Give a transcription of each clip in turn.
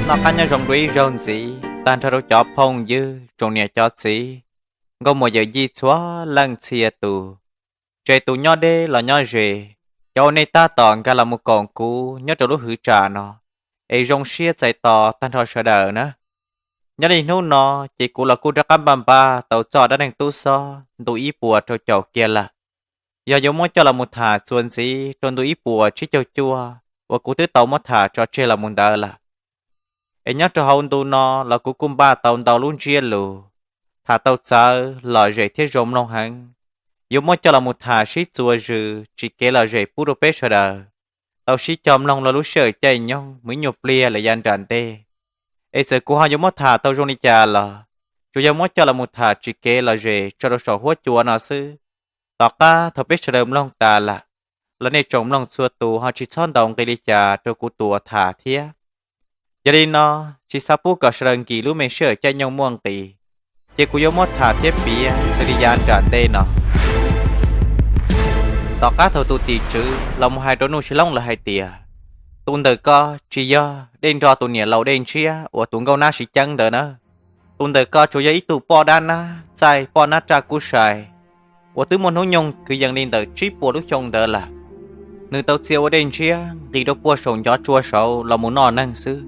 Noj qab nyob zoo dua ib zaug ntxiv tag nrho rau cov phooj ywg tsoom niam cov txiv, nkauj muam yawm yij txhua leej txhia tus, tsev tus nyob deb los nyob ze, cov uas nej tab tom nkag los mus koom kuv nyob rau lub hwv tsam no, es zoo siab txais tos tag nrho sawv daws na. Nyob li hnub no, ces kuv los kuj rov qab npaj npaj tau txoj dab neeg tub xob ntu ib puas rau caum kiag lawm. Yog yuav muab coj los mus tham txuas ntxiv rau ntu ib puas tsib caug cuaj uas kuv twb tau muab tham tso tseg los mus ntawd lawm. Es nyob rau hauv ntu no los kuv kuj npaj tau ntau lub ntsiab lus, tham tau txawv lom zem thiab zoo mloog heev. Yuav muab coj los mus tham sib txuas zws tsis kev lom zem pub rau peb sawv daws tau sib cog mloog los lub sij hawm caij nyoog mus ib nyuag pliag lawm yav nram ntej. Es txawm kuv ho yuav muab tham tau zoo li cas los, tsuas yog muab coj los mus tham tsis kev lom zem tso rau saum huab cua no xwb. Tom qab thaum peb sawv daws mloog tas lawm, los nej tsoom mloog txhua tus ho tsis txhob ntaus nqi li cas rau kuv tus uas tham thiab. Yog li no, tsis xav pub kom sawv daws nkim lub me sij hawm caij nyoog muaj nqis, ces kuv yuav muab tham thiab piav xws li yav nram ntej no. Tom qab thaum tus tim tswv los mus hais rau Nuj Sis Loob lawv hais tias, tus ntawm ko tsis yog Dej Nro tus niam laus Dej Ntshiab uas tus nkauj nab siv ceeb ntawd na. Tus ntawm ko tsuas yog ib tug poj dab nab txaij poj nab raj kub sai uas twb muaj hnub nyoog kwv yees li ntawm tsib puas lub xyoo ntawd lawm. Nws tau txia ua Dej Ntshiab nqis rau puag saum ncov tsua saud los mus noj neeg xwb.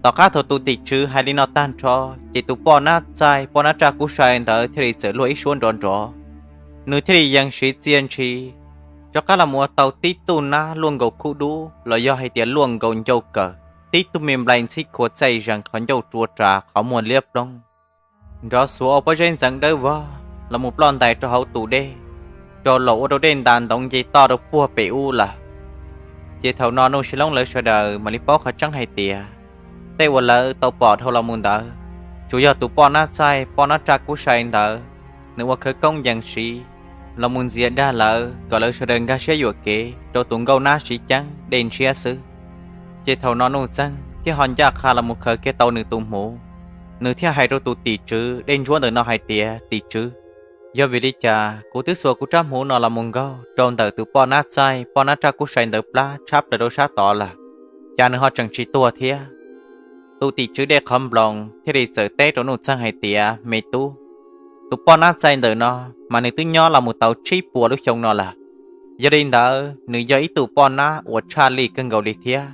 Tom qab thaum tus tim tswv hais li no tag nrho, ces tus poj nab txaij poj nab raj kub sai ntawd thiaj li txawm luag ib suab nrov nrov. Nws thiaj li yees siv txia ntshis rov qab los mus ua tau tib tug nab luaj nkaus khub dub los yog hais tias luaj nkaus ncauj kawm, tib tug me nplai ntxhib khua txaij zees qhov ncauj tsua ras qhov muag liab ploog, nrov xuav ua pob zeb ntxeev dawb vog los mus ploj ntais rau hauv tus dej, rau los ua rau dej ntas ntoov nce toj rau puag pem ub lawm. Ces thaum no Nuj Sis Loob lawv sawv daws mam li paub qhov tseeb hais tias, tej uas lawv tau pom dhau los mus ntawd, tsuas yog tus poj nab txaij poj nab raj kub sai ntawd, nws ua khawv koob yees siv los mus ntxias dag lawv kom lawv sawv daws nkag siab yuam kev rau tus nkauj nab siv ceeb Dej Ntshiab xwb. Ces thaum no Nuj Txeeg thiaj ho ncaj qha los mus khaws kiag tau nws tus hmuv, nws thiaj hais rau tus tim tswv Dej Ntsuab ntawm no hais tias, tim tswv, yog vim li cas kuv twb xuas kuv rab hmuv no los mus nkaug rau ntawm tus poj nab txaij poj nab raj kub sai ntawd plab tshab plaws rau sab tod lawm, cas nws ho tseem tsis tuag thiab? Tus tim tswv Dej Qhov Nploos thiaj li txawm teb rau Nuj Txeeg hais tias, me tub, tus poj nab txaij ntawm no mas nws twb nyob los mus tau tsib puas lub xyoo no lawm. Yog li ntawd nws yog ib tug poj nab uas tshaj lij kawg nkaus li thiab.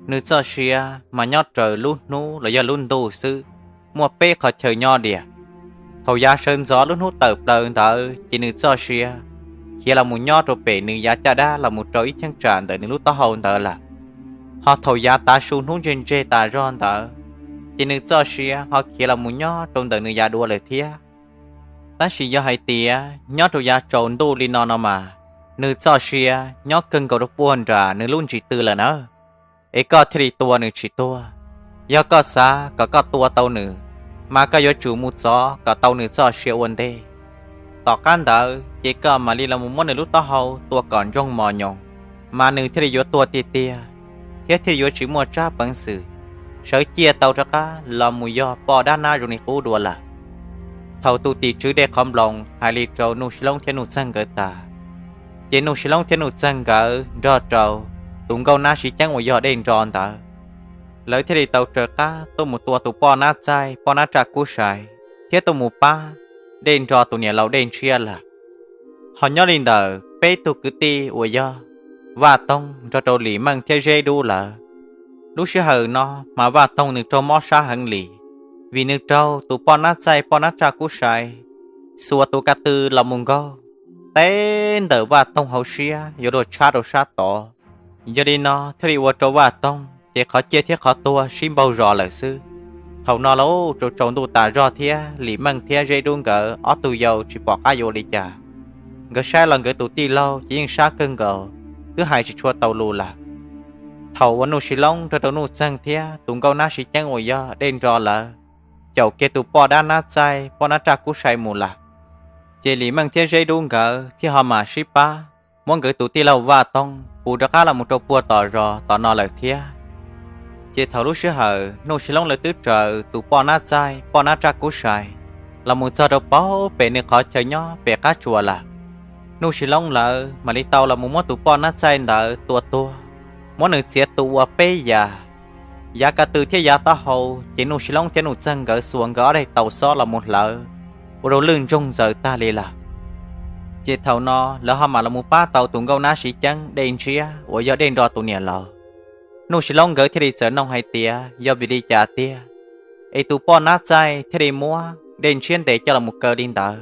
Nws txoj sia mas nyob raws lub hnub los yog lub ntuj xwb, muaj peb qhov chaw nyob diam. Thaum yav sawv ntxov lub hnub tawm plaws ntawd ces nws txoj sia khiav los mus nyob rau pem nws yav caj dab los mus rau ib cheeb tsam ntawm nws lub taub hau ntawd lawm. Ho thaum yav tav su hnub ntseg ntseg tas zog ntawd, ces nws txoj sia ho khiav los mus nyob rau ntawm nws yav duav lawm thiab. Tab sis yog hais tias nyob rau yav tsaus ntuj li no no mas, nws txoj sia nyob kawg nkaus rau puag nram nws lub ntsis tw lawm nawb. Es koj thiaj li tua nws tsis tuag. Yog koj xav kom koj tua tau nws, mas koj yuav tsum mus txov kom tau nws txoj sia ua ntej. Tom qab ntawd ces koj mam li los mus muab nws lub taub hau tua kom ntsoog mos nyoos, mas nws thiaj li yuav tuag tiag tiag, thiab thiaj yuav tsis muaj tsab peev xwm sawv ciaj tau rov qab los mus yog poj dab nab zoo li qub dua lawm. Thaum tus tim tswv Dej Qhov Nploos hais li rau Nuj Sis Loob thiab Nuj Txeeg nkawd tas, ces Nuj Sis Loob thiab Nuj Txeeg nkawd nrog rau tus nkauj nab siv ceeb uas yog Dej Nro ntawd, lawv thiaj li tau raws qab tuaj mus tua tus poj nab txaij poj nab raj kub sai, thiab tuaj mus pab Dej Nro tus niam laus Dej Ntshiab lawm. Ho nyob li ntawm peb tug kwv tij uas yog Vaj Toog nrog rau Lim Meej thiab Zeb Dub lawm, lub sij hawm no mas Vaj Toog nws raug mob sab heev li, vim nws raug tus poj nab txaij poj nab raj kub sai xuas tus ka tw los mus nkaug teb ntawm Vaj Toog hauv siab yuav luag tshab rau sab tod. Yog li no thiaj li ua rau Vaj Toog ces qhov ciaj thiab qhov tuag sib npaug zos lawm xwb. Thaum no los tsaus tsaus ntuj tas zog thiab Lim Meej thiab Zeb Dub nkawd ob tug yau tsis pom qab yuav ua li cas. Nkawd saib los nkawd tus tij laug ces yeej sab kawg nkaus, twb hais tsis tshua tau lus lawm. Thaum uas Nuj Sis Loob nrog rau Nuj Txeeg thiab tus nkauj nab siv ceeb uas yog Dej Nro lawv caum kiag tus poj dab nab txaij poj nab raj kub sai mus lawm, ces Lim Meej thiab Zeb Dub nkawd thiaj ho mam sib pab muab nkawd tus tij laug Vaj Toog puv rov qab los mus rau puag tom zos tom no lawm thiab. Ces thaum lub sij hawm Nuj Sis Loob lawv twb raws tus poj nab txaij poj nab raj kub sai los mus txog rau paub pem nws qhov chaw nyob pem qab tsuas lawm, Nuj Sis Loob lawv mam li tau los mus muab tus poj nab txaij ntawd tua tuag, muab nws txiav tu ua peb yam, yav ka tw thiab yav taub hau, ces Nuj Sis Loob thiab Nuj Txeeg nkawd xuas nkawd ob daim taus xob los mus hlawv ua rau lwj ntsoog ntxaws tag li lawm. Ces thaum no lawv ho mam los mus pab tau tus nkauj nab siv ceeb Dej Ntshiab uas yog Dej Nro tus niam laus. Nuj Sis Loob nkawd thiaj li txawm noog hais tias yog vim li cas tiag es tus poj nab txaij thiaj li muab Dej Ntshiab ntes coj los mus kaw li ntawd.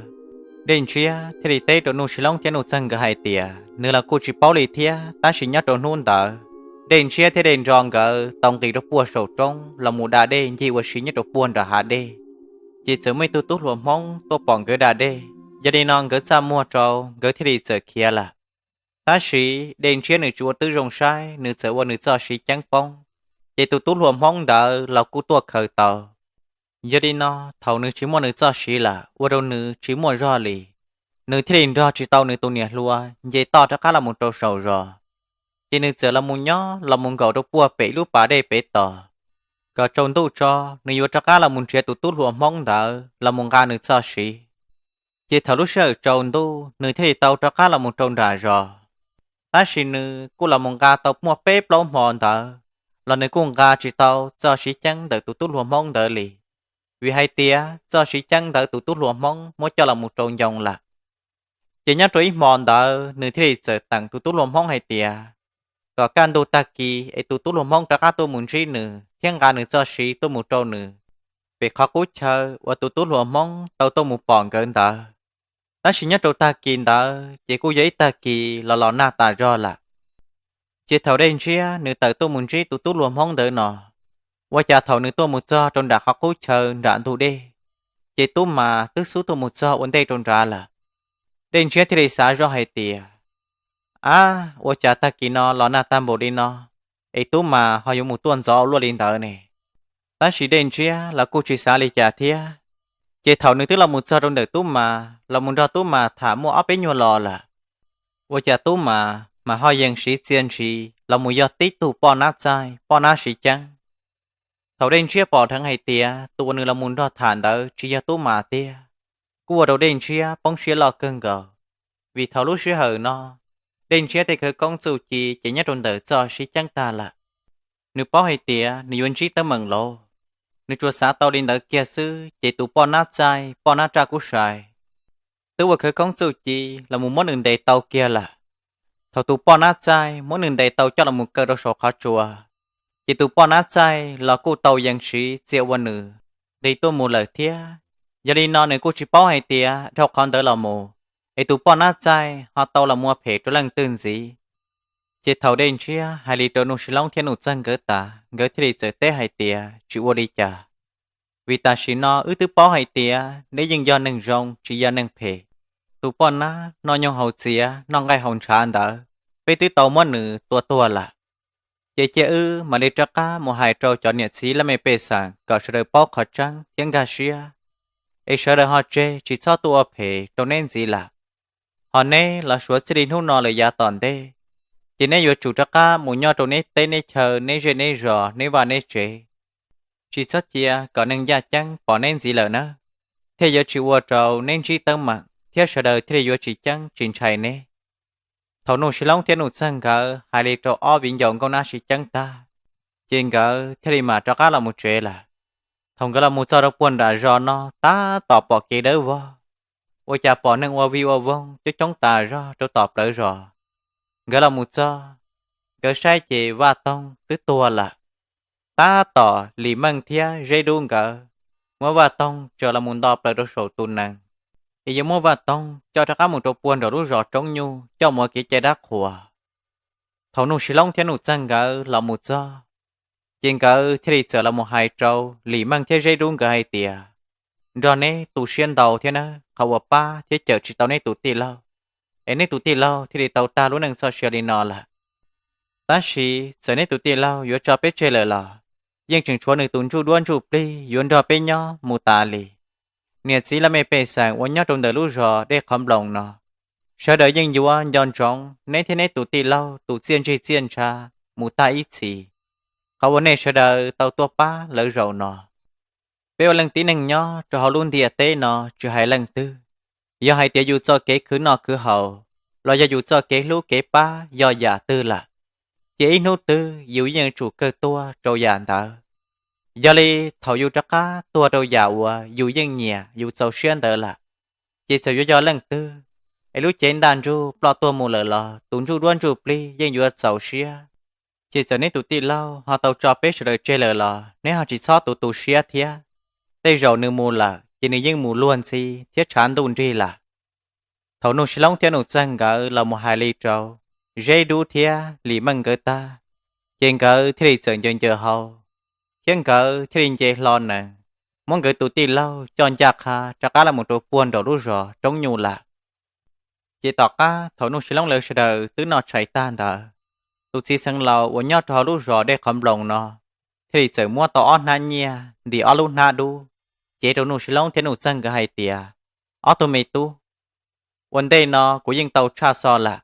Dej Ntshiab thiaj li teb rau Nuj Sis Loob thiab Nuj Txeeg nkawd hais tias nws los kuj tsis paub li thiab, tab sis nyob rau hnub ntawd Dej Ntshiab thiab Dej Nro nkawd tau nqis rau puag saum roob los mus da dej ncig ua si nyob rau puag nram hav dej, ces txawm muaj ib tug tub hluas Hmoob tuaj pom nkawd da dej. Yog li no nkawd txaj muag rau, nkawd thiaj li txawm khiav lawm. Tab sis Dej Ntshiab nws tsis ua tib zoo saib, nws txawm ua nws txoj siv ceeb poob, ces tus tub hluas Hmoob ntawd los kuj tuaj khaws tau. Yog li no thaum nws tsis muaj nws txoj siv lawm ua rau nws tsis muaj zog li, nws thiaj li nrog tsis tau nws tus niam hluas nce toj rov qab los mus rau saum zos. Ces nws txawm los mus nyob los mus nkaum rau puag pem lub pas dej pem tos, kom tsaus ntuj tso nws yuav rov qab los mus nrhiav tus tub hluas Hmoob ntawd los mus nqa nws txoj siv. Ces thaum lub sij hawm tsaus ntuj nws thiaj li tau rov qab los mus rau nram zos. Tab sis nws kuj los mus nqa tau muaj peb plaub hmo ntawd los nws kuj nqa tsis tau txoj siv ceeb ntawm tus tub hluas Hmoob ntawd li, vim hais tias txoj siv ceeb ntawd tus tub hluas Hmoob muab coj los mus rau ncoo lawm. Ces nyob rau ib hmo ntawd nws thiaj li txawm teem tus tub hluas Hmoob hais tias kom kaj ntug tag kis es tus tub hluas Hmoob rov qab tuaj mus ntsib nws thiab nqa nws txoj siv tuaj mus rau nws pem qhov qub chaw uas tus tub hluas Hmoob tau tuaj mus pom nkawd ntawd. Tab sis nyob rau tag kis ntawd ces kuj yog ib tag kis los los nag tas zog lawm. Ces thaum Dej Ntshiab nws tawm tuaj mus ntsib tus tub hluas Hmoob ntawd no, ua cas thaum nws tuaj mus txog rau nram qhov qub chaw nram ntug dej, ces Tub Mas twb xub tuaj mus txog ua ntej rau nrad lawm. Dej Ntshiab thiaj li xav zoj hais tias, ab, ua cas tag kis no los nag tag npaum li no es Tub Mas ho yuav mus tuaj ntxov ua luaj li ntawd ne? Tab sis Dej Ntshiab los kuj tsis xav li cas thiab. Ces thaum nws twb los mus txog rau ntawm Tub Mas los mus nrog Tub Mas tham muaj ob peb nyuag lo lawm, ua cas Tub Mas mas ho yees siv txia ntshis los mus yog tib tug poj nab txaij poj nab siv ceeb. Thaum Dej Ntshiab pom dheev hais tias tus uas nws los mus nrog tham ntawd tsis yog Tub Mas tiag, kuj ua rau Dej Ntshiab poob siab loj kawg nkaus. Vim thaum lub sij hawm no Dej Ntshiab tej khawv koob txuj ci ces nyob rau ntawm txoj siv ceeb tag lawm. Nws paub hais tias nws yuav ntsib teeb meem lauj, nws tsuas xav tau li ntawd kiag xwb ces tus poj nab txaij poj nab raj kub sai twb ua khawv koob txuj ci los mus muab nws ntes tau kiag lawm. Thaum tus poj nab txaij muab nws ntes tau coj los mus kaw rau saum qhov tsua, ces tus poj nab txaij los kuj tau yees siv txia ua nws nqis tuaj mus lawm thiab. Yog li no nws kuj tsis paub hais tias dhau qhov ntawd los mus es tus poj nab txaij ho tau los mus ua phem rau leej twg ntxiv. Ces thaum Dej Ntshiab hais li rau Nuj Sis Loob thiab Nuj Txeeg nkawd tas, nkawd thiaj li txawm teb hais tias tsis ua li cas, vim tam sim no wb twb paub hais tias neb yeej yog neeg zoo tsis yog neeg phem. Tus poj nab noj nyoog haus txiav noj nqaij haus ntshav ntawd, peb twb tau muab nws tua tuag lawm. Ces cia wb mam li rov qab mus hais rau cov niam txiv laj mej pej xeem kom sawv daws paub qhov tseeb thiab nkag siab, es sawv daws ho tseg tsis txhob tuaj ua phem rau neb ntxiv lawm. Ho neb los suav txij li hnub no lawm yav tom ntej, ces neb yuav tsum rov qab mus nyob rau neb teb neb chaw neb zej neb zos neb vaj neb tsev, tsis txhob cia kom neeg ncaj ceeb pom neb ntxiv lawm nawb, thiaj yuav tsis ua rau neb ntsib teeb meem thiab sawv daws thiaj li yuav tsis ceeb tsis ntshai neb. Thaum Nuj Sis Loob thiab Nuj Txeeg nkawd hais li rau ob viv ncaus nkauj nab siv ceeb tag, ces nkawd thiaj li mam rov qab los mus tsev lawm. Thaum nkawd los mus txog rau puag nram zos no tab tom pom kev dawb vog, ua cas pom neeg ua vig ua voog coob coob tas zog rau tom plawv zos. Nkawd los mus txog, nkawd saib ces Vaj Toog twb tuag lawm. Tab tom Lis Meej thiab Zeb Dub nkawd muab Vaj Toog tsaws los mus nto plaws rau saum tus nees, es yuav muab Vaj Toog coj rov qab mus rau puag nram lub zos Roob Nyuj coj mus ua kev cai dab qhuas. Thaum Nuj Sis Loob thiab Nuj Txeeg nkawd los mus txog, ces nkawd thiaj li txawm los mus hais rau Lis Meej thiab Zeb Dub nkawd hais tias, nrog neb tu siab ntau thiab nawb, qhov uas pab thiab cawm tsis tau neb tus tij laug, es neb tus tij laug thiaj li tau tag lub neej txoj sia li no lawm. Tab sis txawm neb tus tij laug yuav tso peb tseg lawm los yeej tseem tshuav nws tus ntsuj duab ntsuj plig yuav nrog peb nyob mus tas li. Niam txiv laj mej pej xeem uas nyob rau ntawm lub zos Dej Qhov Nploos no, sawv daws yeej yuav nco ntsoov neb thiab neb tus tij laug tus txiaj ntsig txiaj ntsha mus tag ib txhis, qhov uas nej sawv daws tau tuaj pab lawv zaum no. Peb ua leej tib neeg nyob rau hauv lub ntiaj teb no tsis hais leej twg, yog hais tias yus txoj kev khwv noj khwv haus los yog yus txoj kev hlub kev pab yog yam twg lawm, ces ib hnub twg yus yeej yuav tsum kawg tuag rau yam ntawd. Yog li thaum yus rov qab tuag rau yam uas yus yeej nyiam yus txaus siab ntawd lawm, ces txawm yuav yog leej twg, es lub cev ntaj ntsug ploj tuag mus lawm los tus ntsuj duab ntsuj plig yeej yuav txaus siab. Ces txawm neb tus tij laug ho tau tso peb sawv daws tseg lawm los neb ho tsis txhob tu tu siab thiab. Tej zaum nws mus lawm ces nws yeej mus luag ntxhi thiab tshav ntuj nrig lawm. Thaum Nuj Sis Loob thiab Nuj Txeeg nkawd los mus hais li rau Zeb Dub thiab Lis Meej nkawd tag, ces nkawd thiaj li txawm ncaws ncaws hau, thiab nkawd thiaj li nce hlo nees, muab nkawd tus tij laug coj ncaj qha rov qab los mus rau puag nraum lub zos Roob Nyuj lawm. Ces tom qab thaum Nuj Sis Loob lawv sawv daws twb noj tshais tag ntawd, tus txiv xeev laus uas nyob rau hauv lub zos Dej Qhov Nploos no thiaj li txawm muab tau ob hnab nyiaj ntim ob lub hnab dub, cev rau Nuj Sis Loob thiab Nuj Txeeg nkawd hais tias, Ob tug me tub, ua ntej no kuv yeej tau tshaj xov lawm,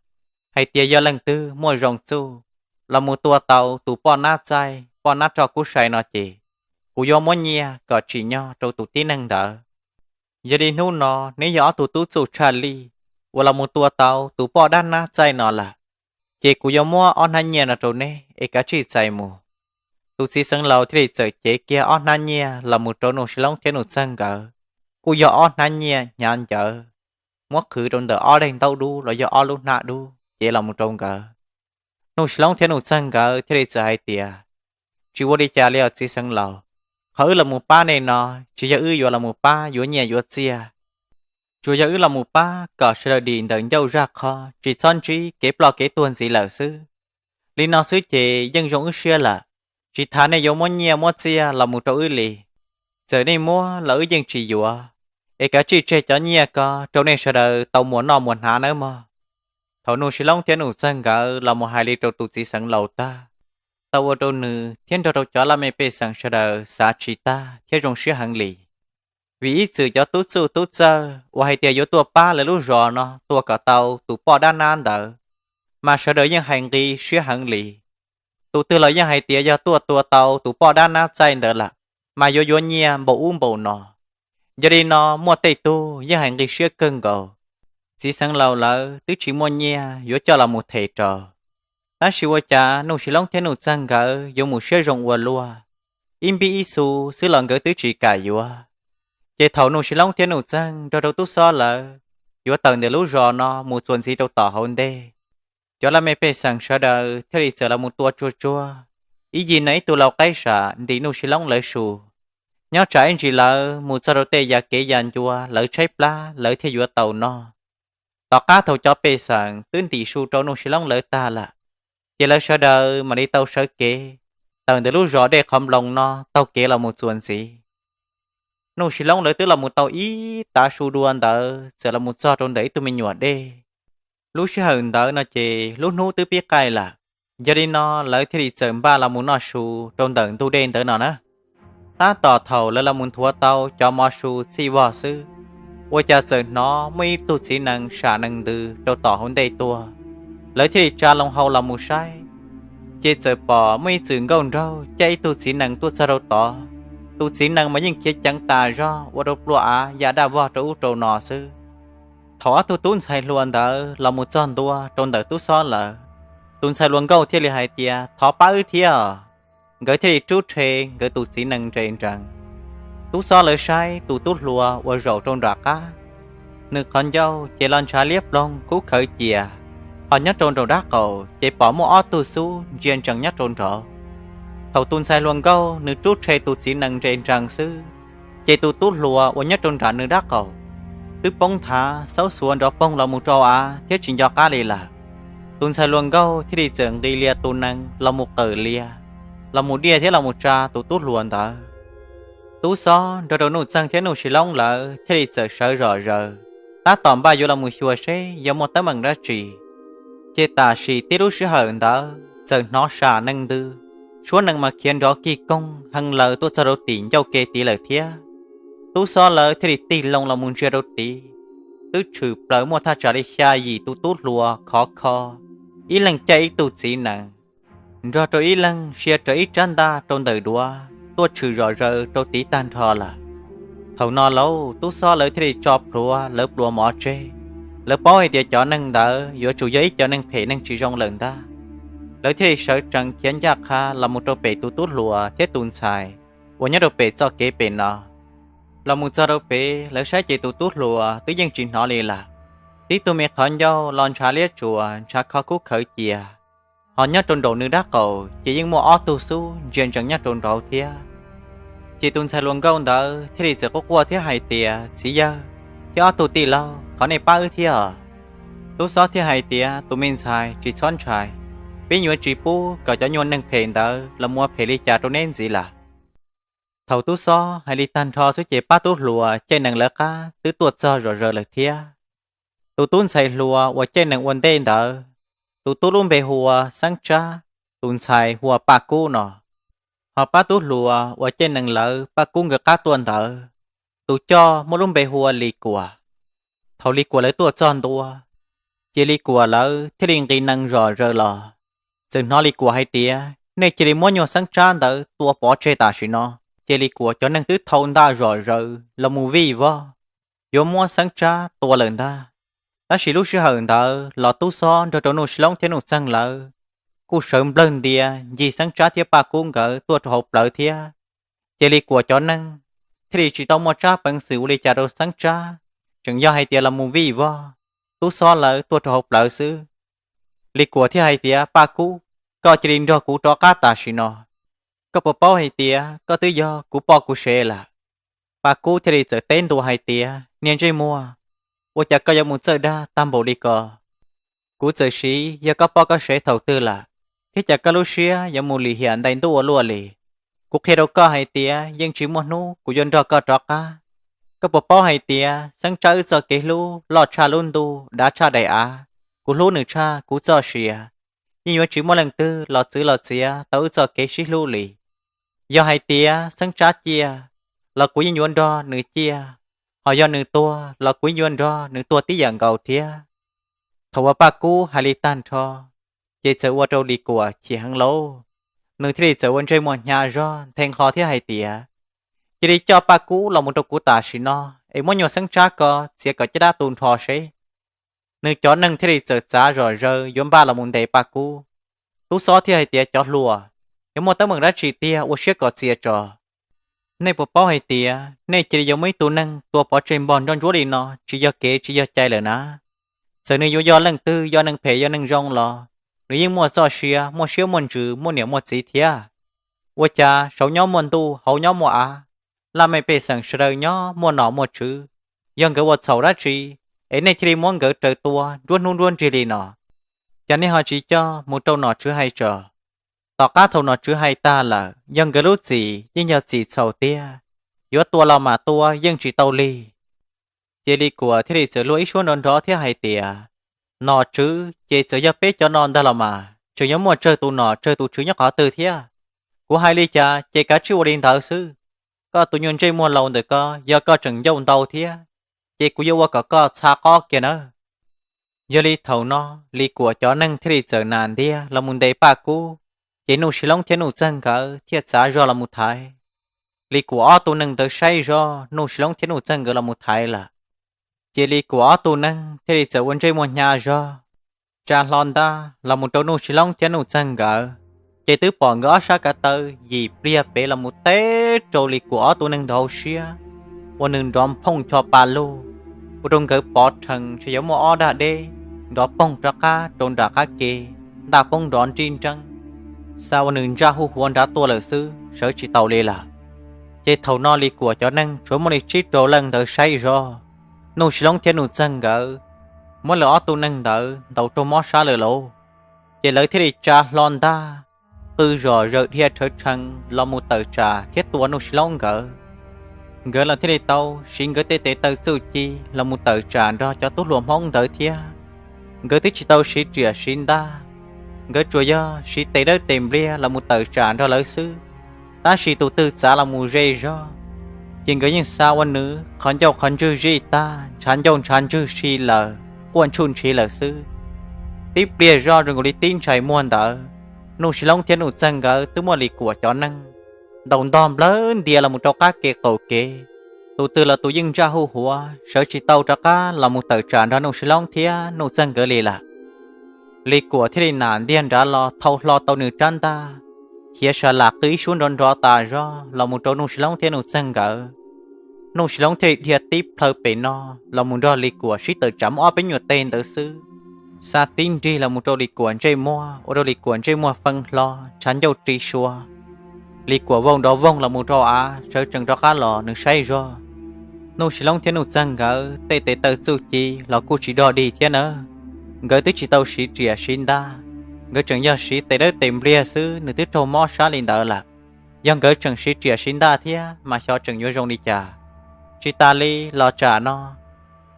hais tias yog leej twg muaj zoo txuj los mus tua tau tus poj nab txaij poj nab roj kub sai no ces, kuv yuav muab nyiaj kom tsim nyog rau tus tib neeg ntawd. Yog li hnub no neb yog ob tug tub txuj tshaj lij uas los mus tua tau tus poj dab nab txaij no lawm, ces kuv yuav muab ob hnab nyiaj no rau neb es kav tsij txais mus. Tus txiv xeev laus thiaj li txawm cev kiag ob hnab nyiaj los mus rau Nuj Sis Loob thiab Nuj Txeeg nkawd, kuj yog ob hnab nyiaj hnyav ncawv, muab qhwv rau ntawm ob daim ntaub dub los yog ob lub hnab dub cev los mus rau nkawd. Nuj Sis Loob thiab Nuj Txeeg nkawd thiaj li txawm hais tias, Tsis ua li cas li os txiv xeev laus, qhov wb los mus pab nej no tsis yog wb yuav los mus pab yuav nyiaj yuav txiaj, tsuas yog wb los mus pab kom sawv daws dim ntawm ncauj zaj qhov tsis txhob ntsib kev ploj kev tuag ntxiv lawm xwb. Li no xwb ces yeej zoo wb siab lawm, tsis tas nej yuav muab nyiaj muab txiaj los mus rau wb li. Txawm nej muab los wb yeej tsis yuav, es kav tsij tseg cov nyiaj ko rau nej sawv daws tau muas noj muas hnav nawb mog. Thaum Nuj Sis Loob thiab Nuj Txeeg nkawd los mus hais li rau tus txiv xeev laus tag, tau ua rau nws thiab nrog rau cov laj mej pej xeem sawv daws xav tsis tag thiab zoo siab heev li. Vim ib txwm cov tub txuj tub txawj uas hais tias yuav tuaj pab lawv lub zos no tua kom tau tus poj dab nab ntawd, mas sawv daws yeej hais nqi siab heev li. Tus twg los yeej hais tias yog tuaj tua tau tus poj dab nab txaij ntawd lawm, mas yuav yuav nyiaj npaum ub npaum no. Yog li no muaj tej tug yeej hais nqi siab kawg nkaus, txiv xeev laus lawv twb tsis muaj nyiaj yuav coj los mus them rau. Tab sis ua cas Nuj Sis Loob thiab Nuj Txeeg nkawd yuav mus siab zoo ua luaj, ib npib ib xu xwb los nkawd twb tsis kam yuav. Ces thaum Nuj Sis Loob thiab Nuj Txeeg nrog rau tub xob lawv yuav tawm ntawm lub zos no mus txuas ntxiv rau tom hauv ntej, cov laj mej pej xeem sawv daws thiaj li txawm los mus tua tsuag tsuag, ib yig no ib tug lau qaib sam ntim Nuj Sis Loob lawv su. Nyob tsam ib ntsis lawv mus txog rau tej yam kev yam ncua lawv tshaib plab lawv thiaj yuav tau noj. Tom qab thaum cov pej xeem twb ntim su rau Nuj Sis Loob lawv tag lawm, ces lawv sawv daws mam li tau sawv kev tawm ntawm lub zos Dej Qhov Nploos no taug kev los mus txuas ntxiv. Nuj Sis Loob lawv twb los mus tau ib tav su dua ntawd txawm los mus txog rau ntawm ib tug me nyuam dej. Lub sij hawm ntawd no ces lub hnub twb pib qaij lawm, yog li no lawv thiaj li txawm npaj los mus noj su rau ntawm ntug dej ntawd no na. Tab tom thaum lawv los mus nthuav tau cov mov su txhij vog xwb, ua cas txawm hnov muaj ib tug txiv nees sam nees ntws rau tom hauv ntej tuaj. Lawv thiaj li tsa loo hau los mus saib, ces txawm pom muaj ib txwm nkauj nraug caij ib tug txiv nees tuaj txog rau tod. Tus txiv nees mas yeej khiav ceev tas zog ua rau plua av ya daj vog rau ub rau no xwb. Thaum ob tug tub ntxhais hluas ntawd los mus txog ntua rau ntawm tub xob lawv, tus ntxhais hluas nkauj thiaj li hais tias, Thov pab wb thiab. Nkawd thiaj li rub rhe nkawd tus txiv nees nres nrees. Tub xob lawv saib tus tub hluas uas zaum rau nram qab, nws qhov ncauj ces los ntshav liab ploog kub khawv cia, ho nyob rau nraum dab qaum ces pom muaj ob tug xub ntsia ntsees nyob rau nraud. Thaum tus ntxhais hluas nkauj nws rub rhe tus txiv nees nres nrees xwb, ces tus tub hluas uas nyob rau nram nws dab qaum twb poob nthav xaub xuav nrov poog los mus rau av thiab tsis nco qab li lawm. Tus ntxhais hluas nkauj thiaj li txawm nqis lias tus nees los mus qawm lias, los mus diaj thiab los mus tsa tus tub hluas ntawd. Tub xob nrog rau Nuj Txeeg thiab Nuj Sis Loob lawv thiaj li txawm sawv zom zaws, tab tom npaj yuav los mus xyuas seb yog muaj teeb meem dab tsi. Ces tam sim tib lub sij hawm ntawd txawm hnov sam nees ntws, suab nees mas khiav nrov kig koog hee laws tuaj txog rau tim ncauj ke tid lawm thiab. Tub xob lawv thiaj li tig loo los mus ntsia rau tid, twb tshwm plaws muaj thaj tsam li xya yim tus tub hluas khov kho, ib leeg caij ib tug txiv nees, nrog rau ib leeg sia rawv ib rab ntaj rau ntawm duav tuaj tshwm zom zaws rau tid tag nrho lawm. Thaum no lauj, tub xob lawv thiaj li tso plhuav lawv pluas mov tseg. Lawv paub hais tias cov neeg ntawd yuav tsum yog ib cov neeg phem neeg tsis zoo lawm ntag. Lawv thiaj li sawv tsees khiav ncaj qha los mus rau pem tus tub hluas thiab tus ntxhais, uas nyob rau pem txoj kev pem no. Los mus txog rau pem, lawv saib ces tus tub hluas twb yeej tsis hnov li lawm. Tib tug me qhov ncauj los ntshav liab tsuas, ntshav kho kub khawv cia. Ho nyob rau nraum nws dab qaum ces yeej muaj ob tug xub ntsia ntsees nyob rau nraud thiab. Ces tus ntxhais hluas nkauj ntawd thiaj li txawm quaj quaj thiab hais tias, Txiv yawg thiab ob tug tij laug, thov nej pab wb thiab. Tub xob thiaj hais tias, Tus me ntxhais, tsis txhob ntshai, peb yuav tsis pub kom cov nyuag neeg phem ntawd los mus ua phem li cas rau neb ntxiv lawm. Thaum tub xob hais li tag nrho xwb ces pab tub hluas caij nees lawv qab twb tuaj txog zom zaws lawm thiab. Tus tub ntxhais hluas uas caij nees ua ntej ntawd, tus tub lub npe hu ua Xeeb Tsab, tus ntxhais hu ua Paj Kub no. Ho pab tub hluas uas caij nees lawv Paj Kub nkawd qab tuaj ntawd, tus coj muaj lub npe hu ua Lis Kuam. Thaum Lis Kuam lawv tuaj txog ntua, ces Lis Kuam lawv thiaj li nqis nees zom zaws los. Txawm hnov Lis Kuam hais tias, Nej cia li muab nyuag Xeeb Tsab ntawd tua pov tseg tam sim no. Ces Lis Kuam cov neeg twb thau ntaj zom zaws los mus vij vog, yuav muab Xeeb Tsab tua lawm ntag. Tab sis lub sij hawm ntawd los tub xob nrog rau Nuj Sis Loob thiab Nuj Txeeg lawv kuj sawv nplawg ntia ncig Xeeb Tsab thiab Paj Kub nkawd tuaj rau hauv plawv thiab. Ces Lis Kuam cov neeg thiaj li tsis tau muaj tsab peev xwm ua li cas rau Xeeb Tsab, tseem yog hais tias los mus vij vog tub xob lawv tuaj rau hauv plawv xwb. Lis Kuam thiaj hais tias, Paj Kub, koj cia li nrog kuv rov qab tam sim no. Koj puas paub hais tias koj twb yog kuv poj kuv sev lawm? Paj Kub thiaj li txawm teb ntua hais tias, Niag ntsej muag, ua cas koj yuav mus txawj dag tag npaum li ko? Kuv txawm siv yog koj poj koj sev thaum twg lawm, thiab cas koj lub siab yuav mus lim hiam ntais ntuj ua luaj li? Kuv qhia rau koj hais tias yeej tsis muaj hnub kuv yuav nrog koj rov qab. Koj puas paub hais tias Xeeb Tsab wb txoj kev hlub loj tshaj lub ntuj dav tshaj daim av, kuv hlub nws tshaj kuv txoj sia. Yeej yuav tsis muaj leej twg los txwv los txiav tau wb txoj kev sib hlub li. Yog hais tias Xeeb Tsab ciaj los kuv yeej yuav nrog nws ciaj, ho yog nws tuag los kuv yeej yuav nrog nws tuag tib yam nkaus thiab. Thaum uas Paj Kub hais li tag nrho, ces txawm ua rau Lis Kuam chim heev lauj. Nws thiaj li txawm ua ntsej muag hnyav zog nthe nqho thiab hais tias, Cia li coj Paj Kub los mus rau kuv tam sim no, es muab nyuag Xeeb Tsab ko txiav kom caj dab tu nrho seb. Nws cov neeg thiaj li txawm txav zom zaws yuav npaj los mus ntes Paj Kub. Tub xob thiaj hais tias, Cov hluas, yuav muaj teeb meem dab tsi tiag ua siab kom txias tso. Nej puas paub hais tias nej cia li yuav muaj ib tug neeg tua pov tseg npog nruab ntsuab li no tsis yog kev tsis yog cai lawm na? Txawm nws yuav yog leej twg, yog neeg phem yog neeg zoo los nws yeej muaj txoj sia, muaj siab muaj ntsws, muaj niam muaj txiv thiab. Ua cas saud nyob muaj ntuj, hauv nyob muaj av, laj mej pej xeem sawv daws nyob muaj nom muaj tswv, yog nkawd ua txhaum dab tsi es nej thiaj li muab nkawd raws tua nruab hnub nruab nrig li no? Cas nej ho tsis coj mus rau nom tswv hais tso? Tom qab thaum nom tswv hais tag lawm, yog nkawd lub txim yeej yog txim txhaum tiag, yuav tua los mas tua yeej tsis tau li. Ces Lis Kuam thiaj li txawm luag ib suab nrov nrov thiab hais tias, Nom tswv ces txawm yog peb cov no ntag los mas, tseem yuav muaj tsawg tus nom tsawg tus tswv nyob qhov twg thiab? Kuv hais li cas ces kav tsij ua li ntawd xwb. Koj tus nyuag ntsej muag laus ntawm ko, yog koj tseem ncauj ntau thiab, ces kuv yuav ua kom koj txha qob kiag nawb. Yog li thaum no, Lis Kuam cov neeg thiaj li txawm nas ntiag los mus ntes Paj Kub, ces Nuj Sis Loob thiab Nuj Txeeg nkawd thiaj txav zog los mus thaiv. Lis Kuam ob tug neeg ntawd saib zog Nuj Sis Loob thiab Nuj Txeeg nkawd los mus thaiv lawm, ces Lis Kuam ob tug neeg thiaj li txawm ua ntsej muag hnyav zog, tsa hlo ntaj los mus rau Nuj Sis Loob thiab Nuj Txeeg nkawd. Ces twb pom nkawd ob sab kav taw yim pliag pem los mus teb rau Lis Kuam ob tug neeg ntawd hauv siab, ua nws nrov nphooj cho pa lug, ua rau nkawd pov rhees ntshe yuav muaj ob dag deb nrov poog rov qab rau nram qab ke, ntaj poob nrov nrib nreeb, xa ua nws ntsaj huj huav nrad tuaj lawm xwb, sawv tsis taus li lawm. Ces thaum no Lis Kuam cov neeg tshuav muaj li tsib rau leej ntawd saib zog, Nuj Sis Loob thiab Nuj Txeeg nkawd muab lawv ob tug neeg ntawd ntaus raug mob sab lawm lauj. Ces lawv thiaj li tsa hlo ntaj, qw zom zaws dhia rhawv rhees los mus tawm tsam thiab tua Nuj Sis Loob nkawd. Nkawd los thiaj li tau siv nkawd tej tes taw txuj ci los mus tawm tsam nrog cov tub hluas Hmoob ntawd thiab. Nkawd twb tsis tau siv riam siv ntaj, nkawd tsuas yog siv tes dawb tes npliag los mus tawm tsam nrog lawv xwb, tab sis tus twg txav los mus ze zog, ces nkawd yeej xa ua nws qhov ncauj qhov ntswg zij tag, ntshav ncauj ntshav ntswg si lawm, quaj ntshuj ntshiv lawm xwb. Tib pliag zoj zoo nkaus li tib ntshai muag ntawd, Nuj Sis Loob thiab Nuj Txeeg nkawd twb muaj Lis Kuam cov neeg ntaus ntog nplawg ntia los mus rau qab ke qaum kev. Tus twg los tus yeej ntsaj huj huav, sawv tsis tau rov qab los mus tawm tsam nrog Nuj Sis Loob thiab Nuj Txeeg nkawd li lawm. Lis Kuam thiaj li nam ntiag nrad los thau hlo tau nws rab ntaj, khiav sa lam qw ib suab nrov nrov tas zog los mus rau Nuj Sis Loob thiab Nuj Txeeg nkawd. Nuj Sis Loob thiaj li dhia tib plhaw pem no los mus nrog Lis Kuam sib tawm tsam muaj ob peb nyuag teg ntawd xwb, xa tib nrig los mus rau Lis Kuam ntsej muag, ua rau Lis Kuam ntsej muag fee hlo, tshav ncauj ri sua. Lis Kuam vau nrov voog los mus rau av, sawv tsees rov qab los nws saib zog, Nuj Sis Loob thiab Nuj Txeeg nkawd tej tes taw txuj ci los kuj tsis dog dig thiab nawb. Nkawd twb tsis tau siv riam siv ntaj, nkawd tseem yog siv tes dawb tes npliag xwb nws twb raug mob sab li ntawd lawm. Yog nkawd tseem siv riam siv ntaj thiab mas xyov tseem yuav zoo li cas. Tsis tas li los tsam no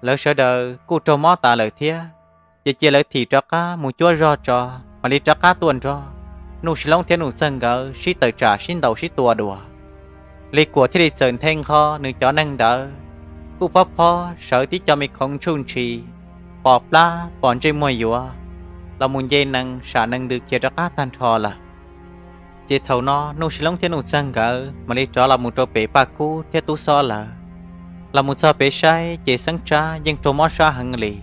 lawv sawv daws kuj raug mob tas lawm thiab, ces cia lawv thim rov qab mus cuab zog tso, mam li rov qab tuaj nrog Nuj Sis Loob thiab Nuj Txeeg nkawd sib tawm tsam sib ntaus sib tua dua. Lis Kuam thiaj li txawm nthe nqho nws cov neeg ntawd, kuj phob phob sawv tib co me khoov ntsuj ntshis, pos plab pos ntsej muag yuav, los mus nce nees sam nees ntws khiav rov qab tag nrho lawm. Ces thaum no Nuj Sis Loob thiab Nuj Txeeg nkawd mam li rov los mus rau pem Paj Kub thiab Tub Xob lawv. Los mus txog pem saib ces Xeeb Tsab yeej raug mob sab heev li,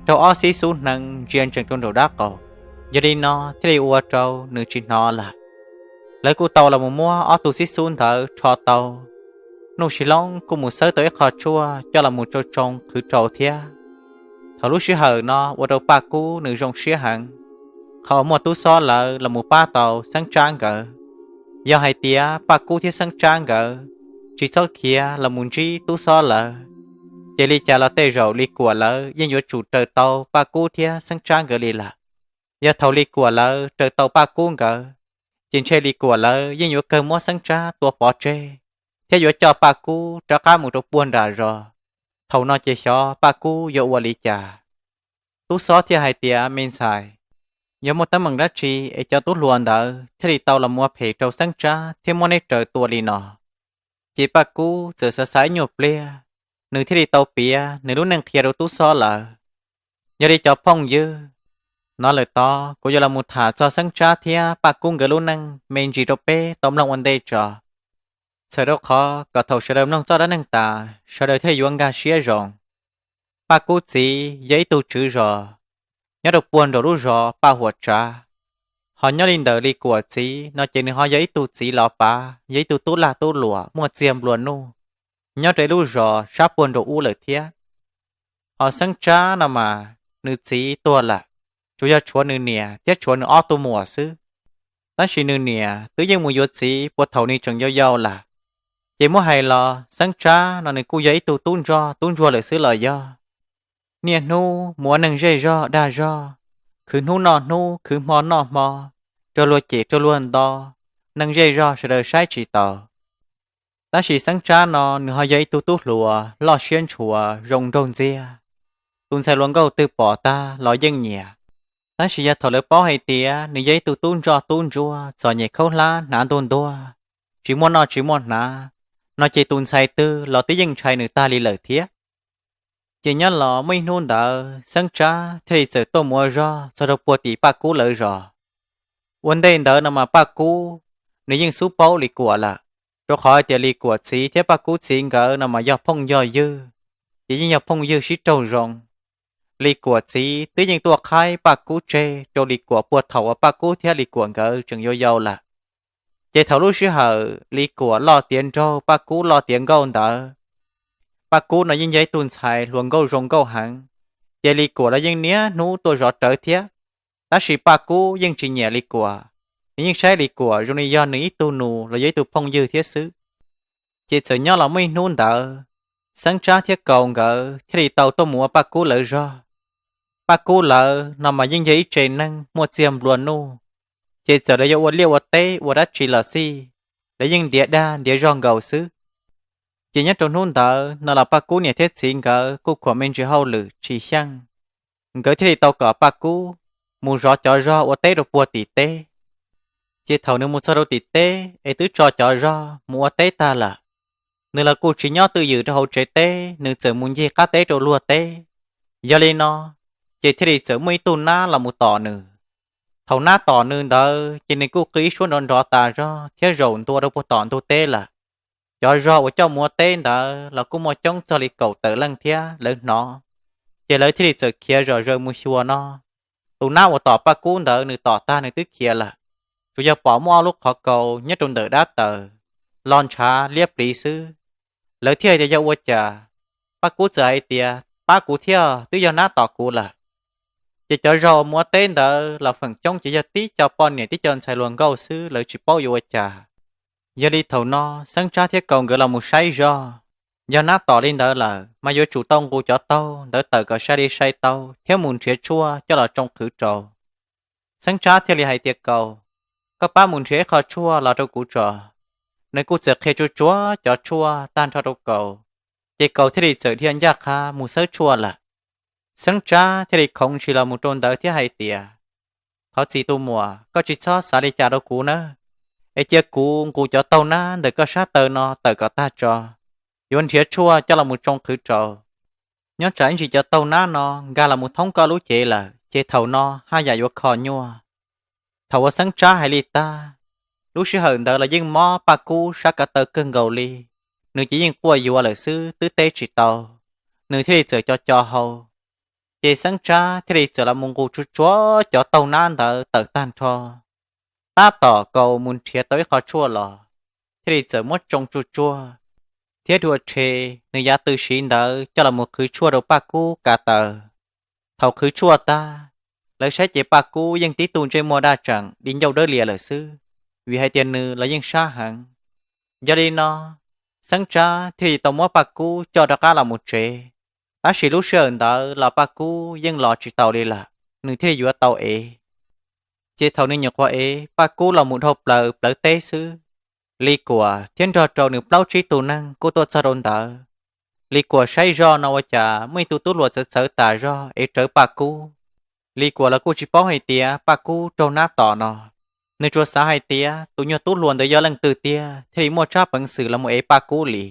raug ob xib xub hneev ntsia ntsees rau nraum dab qaum, yog li no thiaj li ua rau nws tsis hnov lawm. Lawv kuj tau los mus muab ob tug xib xub ntawd rho tau. Nuj Sis Loob kuj mus xawb tau ib qho tshuaj coj los mus tsoo tsoo qhwv rau thiab. Thaum lub sij hawm no ua rau Paj Kub nws zoo siab heev, qhov uas muaj Tub Xob lawv los mus pab tau Xeeb Tsab nkawd. Yog hais tias Paj Kub thiab Xeeb Tsab nkawd tsis txhob khiav los mus ntsib Tub Xob lawv, ces li cas los tej zaum Lis Kuam lawv yeej yuav tsum raws tau Paj Kub thiab Xeeb Tsab nkawd li lawm. Yog thaum Lis Kuam lawv raws tau Paj Kub nkawd, ces ntshe Lis Kuam lawv yeej yuav kawg muab Xeeb Tsab tua pov tseg, thiab yuav coj Paj Kub rov qab mus rau puag nram zos. Thaum no ces xyov Paj Kub yuav ua li cas. Tub Xob thiaj hais tias, Me ntxhais, yog muaj teeb meem dab tsi es cov tub hluas ntawd thiaj li tau los mus ua phem rau Xeeb Tsab thiab muab neb raws tua li no? Ces Paj Kub txawm xav xav ib nyuag pliag, nws thiaj li tau piav nws lub neej qhia rau Tub Xob lawv. Yog li cov phooj ywg, no lawm tod kuv yuav los mus tham txog Xeeb Tsab thiab Paj Kub nkawd lub neej me ntsis rau peb tau mloog ua ntej tso. Txhawm rau qhov kom thaum sawv daws mloog txoj dab neeg tas sawv daws thiaj li yuav nkag siab zoo. Paj Kub txiv yog ib tug tswv zos nyob rau puag nraum lub zos Paj Huam Tsav. Ho nyob li ntawm Lis Kuam txiv no ces nws ho yog ib tug txiv los pav, yog ib tug tub lag tub luam muaj txiag nplua nuj, nyob rau lub zos sab puag nraum ub lawm thiab. Ho Xeeb Tsab no mas nws txiv tuag lawm, tsuas yog tshuav nws niam thiab tshuav nws ob tug muam xwb. Tab sis nws niam twb yeej mus yuav txiv puag thaum nws tseem yau yau lawm. Ces muab hais los Xeeb Tsab no nws kuj yog ib tug tub ntsoj tub ntsuag lawm xwb los yog. Niaj hnub mus ua neeg zej zog dag zog, khwv hnub noj hnub, khwv hmo noj hmo, raug luag cem raug luag nto, neeg zej zog sawv daws saib tsis taus. Tab sis Xeeb Tsab no nws ho yog ib tug tub hluas loj siab ntshua zoo nraug ntxiag, tus ntxhais hluas nkauj twg pom tag los yeej nyiam. Tab sis yog thaum lawv paub hais tias nws yog ib tug tub ntsoj tub ntsuag txom nyem khaub hlab hnav ntuag ntuag, tsis muaj noj tsis muaj hnav, no ces tus ntxhais twg los twb yeej ntshai nws tag li lawm thiab. Ces nyob los muaj ib hnub ntawd Xeeb Tsab thiaj li txawm tuaj mus ua zog txog rau puag tim Paj Kub lawv zos. Ua ntej ntawd no mas Paj Kub nws yeej xub paub Lis Kuam lawm, rau qhov hais tias Lis Kuam txiv thiab Paj Kub txiv nkawd no mas yog phooj yog ywg, ces yeej yog phooj ywg sib raug zoo. Lis Kuam txiv twb yeej tuaj qhaib Paj Kub tseg rau Lis Kuam puag thaum uas Paj Kub thiab Lis Kuam nkawd tseem yau yau lawm. Ces thaum lub sij hawm Lis Kuam loj tiav nraug, Paj Kub loj tiav nkauj ntawd, Paj Kub no yeej yog ib tug ntxhais hluas nkauj zoo nkauj heev, ces Lis Kuam los yeej niaj hnub tuaj zov rawv thiab. Tab sis Paj Kub yeej tsis nyiam Lis Kuam, nws yeej saib Lis Kuam zoo li yog nws ib tug nus los yog ib tug phooj ywg thiab xwb. Ces txawm nyob los muaj ib hnub ntawd, Xeeb Tsab thiab Kaus nkawd thiaj li tau tuaj mus ua Paj Kub lawv zog. Paj Kub lawv no mas yeej yog ib tsev neeg muaj txiag nplua nuj, ces txawm lawv yuav ua liaj ua teb ua dab tsi los xij, lawv yeej ntiav dag ntiav zog nkaus xwb. Ces nyob rau hnub ntawd no los Paj Kub niam thiab txiv nkawd kuj khuam me ntsis hauj lwm tsis xyeej, nkawd thiaj li tau kom Paj Kub mus zov cov zog ua teb rau puag tim teb. Ces thaum nws mus txog rau tim teb es twb tso cov zog mus ua teb tag lawm, nws los kuj tsis nyob twj ywm rau hauv tsev teb, nws txawm mus ncig qab teb rau luag teb. Yog li no, ces thiaj li txawm muaj ib tug nab los mus tom nws. Thaum nab tom nws ntawd ces nws kuj qw ib suab nrov nrov tas zog thiab zaum ntua rau puag tom ntug teb lawm. Cov zog uas coj mus ua teb ntawd los kuj muaj coob txog li kaum tawm leej thiab lawv hnov, ces lawv thiaj li txawm khiav zom zaws mus xyuas no. Tus nab uas tom Paj Kub ntawd nws tom tag nws twb khiav lawm, tsuas yog pom muaj ob lub qhov kaus nyob rau ntawm dab taws, los ntshav liab pliv xwb. Lawv thiaj hais tias yog ua cas, Paj Kub txawm hais tias pab kuv thiab, twb yog nab tom kuv lawm. Ces cov zog uas mus ua teb ntawd los feem coob ces yog tib co poj niam tib co ntxhais hluas nkauj xwb, lawv tsis paub yuav ua cas. Yog li thaum no Xeeb Tsab thiab Kaus nkawd los mus saib zog, yog nab tom li ntawd lawm mas yuav tsum tau nqus cov taug ntawd tawm kom sai li sai tau thiab mus nrhiav tshuaj coj los tsoo qhwv rau. Xeeb Tsab thiaj li hais tias Kaus, koj pab mus nrhiav ib qho tshuaj los rau kuv tso. Nws kuj txawm qhia tsuag tsuag cov tshuaj tag nrho rau Kaus, ces Kaus thiaj li txawm dhia ncaj qha mus xawb tshuaj lawm. Xeeb Tsab thiaj li khoov ntshis los mus rau ntawd thiab hais tias, thov txim tus muam, koj tsis txhob xav li cas rau kuv nawb, es cia kuv nqus cov taug nab ntawm koj sab taw no tawm kom tag tso, yuav nrhiav tshuaj coj los mus tsoo qhwv rau. Nyob tsam ib ntsis cov taug nab no nkag los mus thoob koj lub cev lawm ces thaum no haj yam yuav kho nyuaj. Thaum uas Xeeb Tsab hais li tag, lub sij hawm ntawd los yeej mob Paj Kub sab ko taw kawg nkaus li, nws ces yeej quaj yuav lawm xwb twb teb tsis tau, nws thiaj li txawm co co hau. Ces Xeeb Tsab thiaj li txawm los mus nqus tsuag tsuag cov taug nab ntawd tawm tag nrho, tab tom Kaus mus nrhiav tau ib qho tshuaj los, thiaj li txawm muab tsoo tsuag tsuag, thiab dua rhe nws yav tw siv ntawd coj los mus qhwv tshuaj rau Paj Kub ko taw. Thaum qhwv tshuaj tag, lawv saib ces Paj Kub yeej tib tug ntsej muag daj tseem di ncauj dawb lias lawm xwb, vim hais tias nws los yeej sab heev. Yog li no, Xeeb Tsab thiaj li tau muab Paj Kub coj rov qab los mus tsev. Tab sis lub sij hawm ntawd los Paj Kub yeej los tsis tau li lawm, nws thiaj li yuav tau ev. Ces thaum nws nyuam qhuav ev, Paj Kub los mus dhau plaws plawv teb xwb, Li Kuam thiab nrog rau nws plaub tsib tug neeg kuj tuaj txog rau ntawd. Li Kuam saib zoj no ua cas muaj ib tug tub hluas txawv txawv tas zog ev rawv Paj Kub. Li Kuam los kuj tsis paub hais tias Paj Kub raug nab tom no, nws tsuas xav hais tias tus nyuag tub hluas ntawd yog leej twg tiag thiaj li muaj tsab peev xwm los mus ev Paj Kub li.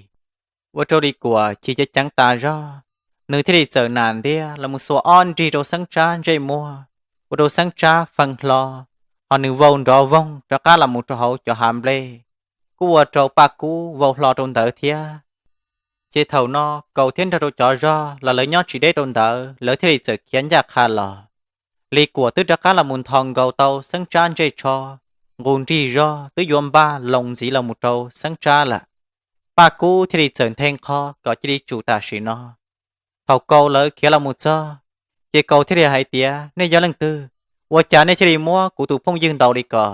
Ua rau Li Kuam chim ceev ceev tas zog, nws thiaj li txawm nam ntiag los mus xuas ob nrig rau Xeeb Tsab ntsej muag, ua rau Xeeb Tsab fee hlo, ho nws vau nrov voog rov qab los mus rau hauv cov hav nplej, kuj ua rau Paj Kub vau hlo rau ntawd thiab. Ces thaum no Kaus thiab nrog rau cov zog los lawv nyob tsis deb rau ntawd, lawv thiaj li txawm khiav ncaj qha los. Li Kuam twb rov qab los mus nthos nkaus tau Xeeb Tsab ntsej tsho, nqus nrig zog twb yuav npaj loo ntxiv los mus rau Xeeb Tsab lawm. Paj Kub thiaj li txawm nthe nqho kom cia li tsum tam sim no. Thaum Kaus lawv khiav los mus txog, ces Kaus thiaj li hais tias, nej yog leej twg? Ua cas nej thiaj li muab kuv tus phooj ywg ntaus li ko?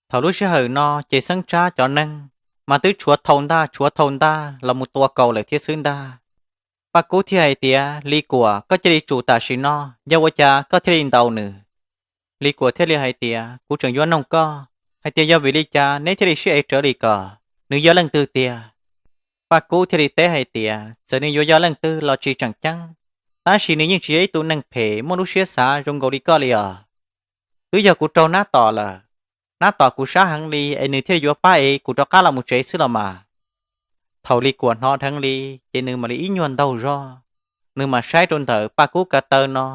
Thaum lub sij hawm no ces Xeeb Tsab cov neeg mas twb tshuav thau ntaj tshuav thau ntaj los mus tua Kaus lawm thiab xwb ntag. Paj Kub thiaj hais tias, Li Kuam, koj cia li tsum tam sim no, yog ua cas koj thiaj li ntaus nws? Li Kuam thiaj li hais tias, kuv tseem yuav noog koj hais tias yog vim li cas neb thiaj li sib ev rawv li ko? Nws yog leej twg tiag? Paj Kub thiaj li teb hais tias, txawm nws yuav yog leej twg los tsis tseem ceeb, tab sis nws yeej tsis yog ib tug neeg phem muaj lub siab xav zoo nkaus li koj li os. Twb yog kuv raug nab tom lawm, nab tom kuv sab heev li es nws thiaj li yuav pab ev kuv rov qab los mus tsev xwb los mas. Thaum Li Kuam hnov dheev li, ces nws mam li ib nyuag ntaug zog, nws mam saib rau ntawm Paj Kub ko taw no,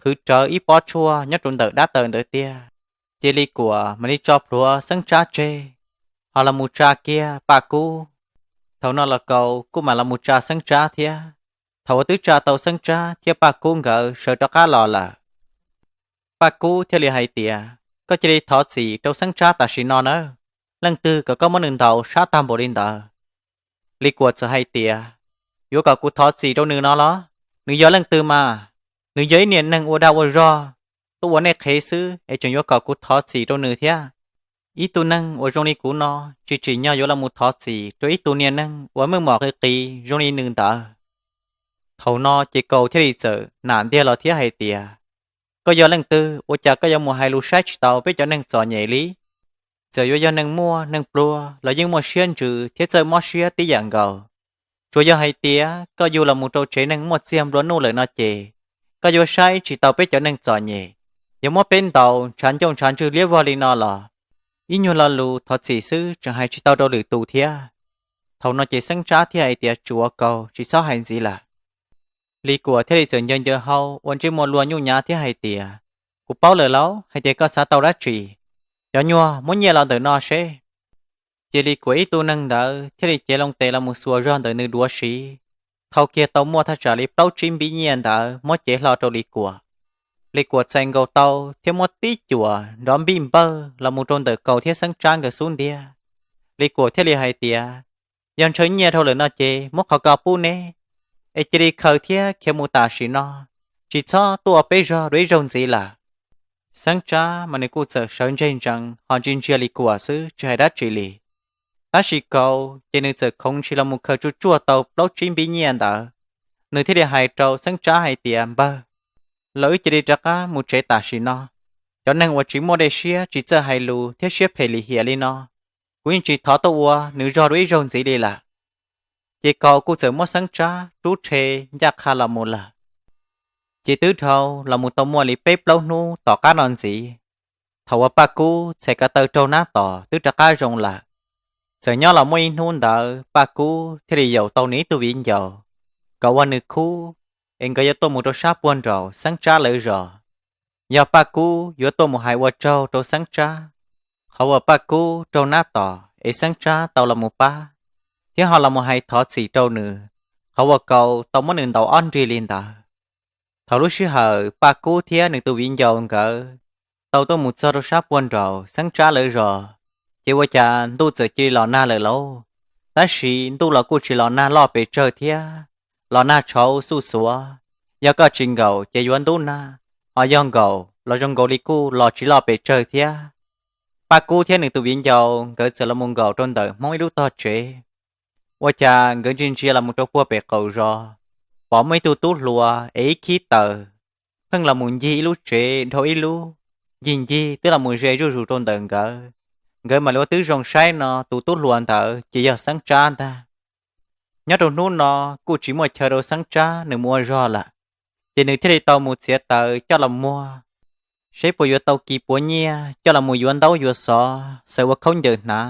qhwv rawv ib pob tshuaj nyob rau ntawm dab taw ntawd tiag. Ces Li Kuam mam li tso plhuav Xeeb Tsab tseg, ho los mus tsa kiag Paj Kub. Thaum no los Kaus kuj mam los mus tsa Xeeb Tsab thiab. Thaum uas twb tsa tau Xeeb Tsab thiab Paj Kub nkawd sawv rov qab los lawm, Paj Kub thiaj li hais tias, koj cia li thov txim rau Xeeb Tsab tam sim no nawb. Leej twg kom koj muab nws ntaus sab tag npaum li ntawd? Li Kuam txawm hais tias, yuav kom kuv thov txim rau nws no los? Nws yog leej twg mas? Nws yog ib niag neeg ua dag ua zog, tuaj ua nej qhev xwb es tseem yuav kom kuv thov txim rau nws thiab? Ib tug neeg uas zoo li kuv no, tsis tsim nyog yuav los mus thov txim rau ib tug niag neeg uas meej mom qis qis zoo li nws ntawd. Thaum no ces Kaus thiaj li txawm nam ntiag los thiab hais tias, koj yog leej twg ua cas koj yuav mus hais lus saib tsis taus peb cov neeg txom nyem li? Txawm yuav yog neeg muaj neeg pluag los yeej muaj siab ntsws thiab txawj mob siab tib yam nkaus. Tsuas yog hais tias koj yug los mus rau tsev neeg muaj txiag nplua nuj lawm no ces, koj yuav saib tsis taus peb cov neeg txom nyem, yuav muab peb ntaus ntshav ncauj ntshav ntswg liab vog li no los? Ib nyuag lo lus thov txim xwb tseem hais tsis tau rau lwm tus thiab. Thaum no ces Xeeb Tsab thiaj hais tias, tsuav Kaus, tsis txhob hais ntxiv lawm. Li Kuam thiaj li txawm ncaws ncaws hau ua ntsej muag luag nyuj nyav thiab hais tias, kuv paub lawm lauj, hais tias koj xav tau dab tsi? Cov nyuag, muab nyiaj los ntawm no seb. Ces Li Kuam ib tug neeg ntawd thiaj li cev loo tes los mus xuas zog ntawm nws duav siv, thau kiag tau muaj thaj tsam li plaub tsib npib nyiaj ntawd muab cev hlo rau Li Kuam. Li Kuam txais nkaus tau thiab muab tib cuam nrov npij npawj los mus rau ntawm Kaus thiab Xeeb Tsab nkawd xub ntiag. Li Kuam thiaj li hais tias, yog ntshaw nyiaj dhau lawm no ces muab qhov ko pub neb, es cia li khaws thiab khiav mus tam sim no, tsis txhob tuaj ua peb zog dua ib zaug ntxiv lawm. Xeeb Tsab mas nws kuj txawm sawv ntseg ntsees ho ntsia ntsia Li Kuam xwb tsis hais dab tsi li. Tab sis Kaus ces nws txawm khoov ntshis los mus khaws tsuj tsuaj tau plaub tsib npib nyiaj ntawd, nws thiaj li hais rau Xeeb Tsab hais tias, npawg, los wb cia li rov qab mus tsev tam sim no. Cov neeg uas tsis muaj dej siab tsis txawj hais lus thiab siab phem lim hiam li no, kuv yeej tsis thov tuaj ua nws zog dua ib zaug ntxiv li lawm. Ces Kaus kuj txawm muab Xeeb Tsab rub rhe ncaj qha los mus lawm. Ces twb dhau los mus tau muaj li peb plaub hnub tom qab no ntxiv, thaum uas Paj Kub txhais ko taw raug nab tom twb rov qab zoo lawm, txawm nyob los muaj ib hnub ntawd Paj Kub thiaj li yaum tau nws ib tug viv ncaus kom ua nws khub, es nkawd yuav tuaj mus rau sab puag nraum Xeeb Tsab lawv zos. Yog Paj Kub yuav tuaj mus hais ua tsaug rau Xeeb Tsab, qhov uas Paj Kub raug nab tom es Xeeb Tsab tau los mus pab, thiab ho los mus hais thov txim rau nws, qhov uas Kaus tau muab nws ntaus ob nrig li ntawd. Thaum lub sij hawm Paj Kub thiab nws tus viv ncaus nkawd tau tuaj mus txog rau sab puag nraum Xeeb Tsab lawv zos, ces ua cas ntuj txawm cia li los nag lawm lauj. Tab sis ntuj los kuj tsis los nag loj pes tsawg thiab, los nag tshauv xuj xuav. Yog koj tsis nkaum ces yuav ntub nag, ho yog nkaum los zoo nkaus li kuj los tsis loj pes tsawg thiab. Paj Kub thiab nws tus viv ncaus nkawd txawm los mus nkaum rau ntawm Hmoob ib lub tog tsev. Ua cas nkawd ntsia ntsia los mus rau puag pem qaum zos, pom muaj ib tug tub hluas es ib khib taws pheej los mus ncig ib lub tsev dhau ib lub, ncig ncig twb los mus ze zuj zus rau ntawm nkawd. Nkawd mam li ua tib zoo saib no tus tub hluas ntawd ces yog Xeeb Tsab ntag. Nyob rau hnub no kuj tsis muaj chaw rau Xeeb Tsab nws mus ua zog lawm, ces nws thiaj li tau mus txiav taws coj los muag, seb puas yuav tau kis puav nyiaj coj los mus yuav ntaub yuav xov xaws ua khaub ncaws hnav.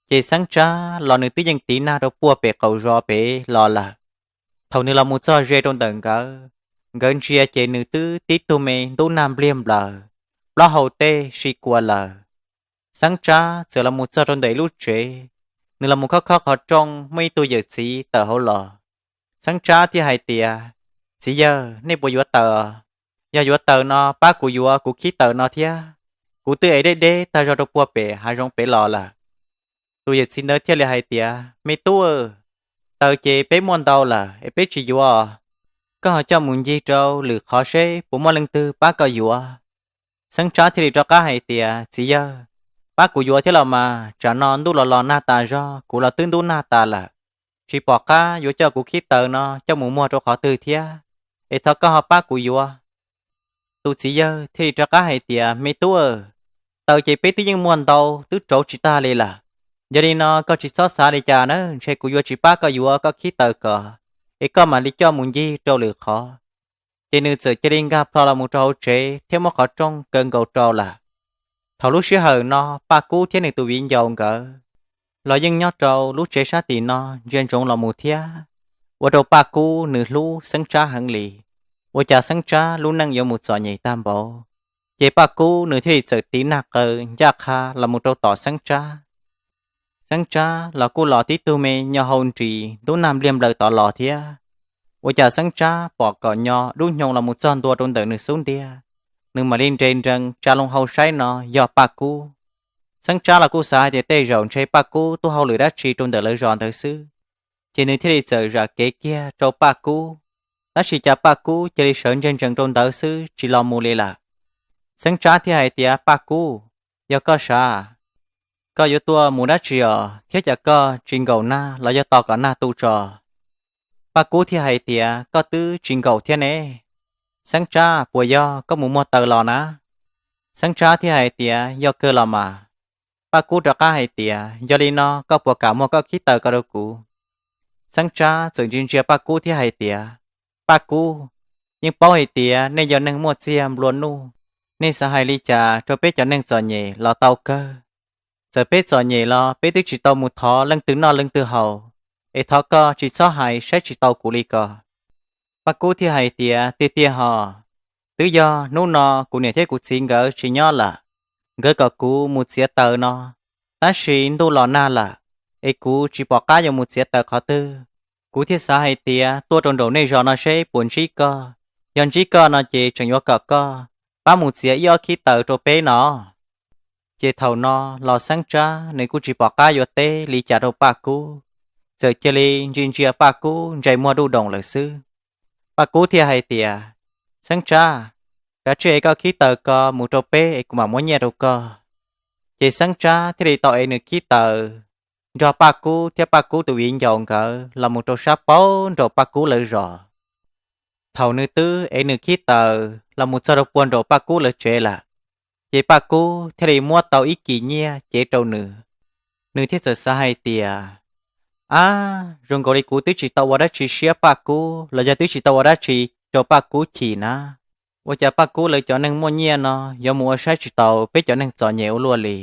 Ces Xeeb Tsab los nws twb yeej tiv nag rau puag pem qaum zos pem los lawm. Thaum nws los mus txog ze rau ntawm nkawd, nkawd ntsia ces nws twb tib tug me ntub nag npliag nplaws, plaub hau tej si kua lawm. Xeeb Tsab txawm los mus txog rau ntawm ib lub tsev, nws los mus khob khob qhov rooj muaj ib tug yawm txiv tawm hauv los. Xeeb Tsab thiaj hais tias, txiv yawg, nej puas yuav taws? Yog yuav taws no pab kuv yuav kuv khib taws no thiab, kuv twb ev deb deb tag zog rau puag pem hav zoov pem los lawm. Tus yawm txiv ntawd thiaj li hais tias, me tub, taws ces peb muaj ntau lawm es peb tsis yuav. Koj ho coj mus ncig rau lwm qhov seb puas muaj leej twg pab koj yuav. Xeeb Tsab thiaj li rov qab hais tias, txiv yawg, pab kuv yuav thiab los mas, tsam no ntuj los los nag tas zog kuv los twb ntub nag tas lawm, tsis pom qab yuav coj kuv khib taws no coj mus muag rau qhov twg thiab, es thov koj ho pab kuv yuav. Tus txiv yawg thiaj li rov qab hais tias, me tub, taws ces peb twb yeej muaj ntau twb rauv tsis tag li lawm. Yog li no koj tsis txhob xav li cas na, ntshe kuv yuav tsis pab koj yuav koj khib taws ko, es koj mam li coj mus ncig rau lwm qhov. Ces nws txawm cia li nkag plho los mus rau hauv tsev thiab muab qhov rooj kaw nkaus rau lawm. Thaum lub sij hawm no Paj Kub thiab nws tus viv ncaus nkawd los yeej nyob rau lub tsev sab tim no ntsia ntsoov los mus thiab, ua rau Paj Kub nws hlub Xeeb Tsab heev li, ua cas Xeeb Tsab lub neej yuav mus txom nyem tag npaum. Ces Paj Kub nws thiaj li txawm tiv nag qaws ncaj qha los mus rau tom Xeeb Tsab. Xeeb Tsab los kuj los tib tug me nyo hau nris ntub nag npliag nplaws tod los thiab. Ua cas Xeeb Tsab pom kom nyo dub nyo los mus txog ntua rau ntawm nws xub ntiag, nws mam li nres nrees tsa loo hau saib no yog Paj Kub. Xeeb Tsab los kuj xav hais tias tej zaum ntshe Paj Kub tuaj hauj lwm dab tsi rau ntawm lawv zos ntawd xwb, ces nws thiaj li txawm zam kev kiag rau Paj Kub. Tab sis cas Paj Kub cia li sawv ntseg ntsees rau ntawd xwb tsis los mus li lawm. Xeeb Tsab thiaj hais tias, Paj Kub, yog koj sav, koj yuav tuaj mus dab tsi os thiab cas koj tsis nkaum nag los yog tos kom nag tu tso? Paj Kub thiaj hais tias, koj twb tsis nkaum thiab ne. Xeeb Tsab, puas yog koj mus muag taws los na? Xeeb Tsab thiaj hais tias, yog kawg los mas. Paj Kub rov qab hais tias, yog li no koj puas kam muag koj khib taws ko rau kuv? Xeeb Tsab txawm ntsia ntsia Paj Kub thiab hais tias, Paj Kub, yeej paub hais tias nej yog neeg muaj txiag nplua nuj, nej xav hais li cas rau peb cov neeg txom nyem los tau kawg. Txawm peb txom nyem los peb twb tsis tau mus thov leej twg noj leej twg haus, es thov koj tsis txhob hais saib tsis tau kuv li ko. Paj Kub thiaj hais tias, tiag tiag hos, twb yog hnub no kuv niam thiab kuv txiv nkawd tsis nyob lawm, nkawd kom kuv mus txiav taws no, tab sis ntuj los nag lawm, es kuv tsis pom qab yuav mus txiav taws qhov twg. Kuv thiaj xav hais tias tuaj rau nraum nej zos no seb puas ntsib koj, Yog ntsib koj no ces tseem yuav kom koj pab mus txiav ib ob khib taws rau peb no. Ces thaum no los Xeeb Tsab nws kuj tsis pom qab yuav teb li cas rau Paj Kub, txawm cia li ntsia ntsia Paj Kub ntsais muag duj doom lawm xwb. Paj Kub thiaj hais tias, Xeeb Tsab, kav tsij ev koj khib taws ko mus rau peb es kuv mam muab nyiaj rau koj. Ces Xeeb Tsab thiaj li tau ev nws khib taws nrog Paj Kub thiab Paj Kub tus viv ncaus nkawd los mus rau sab paug nraum Paj Kub lawv zos. Thaum nws twb ev nws khib taws los mus txog rau puag nraum Paj Kub lawv tsev lawm, ces Paj Kub thiaj li muab tau ib kis nyiaj cev rau nws. Nws thiaj txawm xav hais tias, Ab, zoo nkaus li kuv twb tsis tau ua dab tsi siab Paj Kub los yog twb tsis tau ua dab tsi rau Paj Kub chim na. Ua cas Paj Kub lawv cov neeg muaj nyiaj no yuav mus ua saib tsis taus peb cov neeg txom nyem ua luaj li?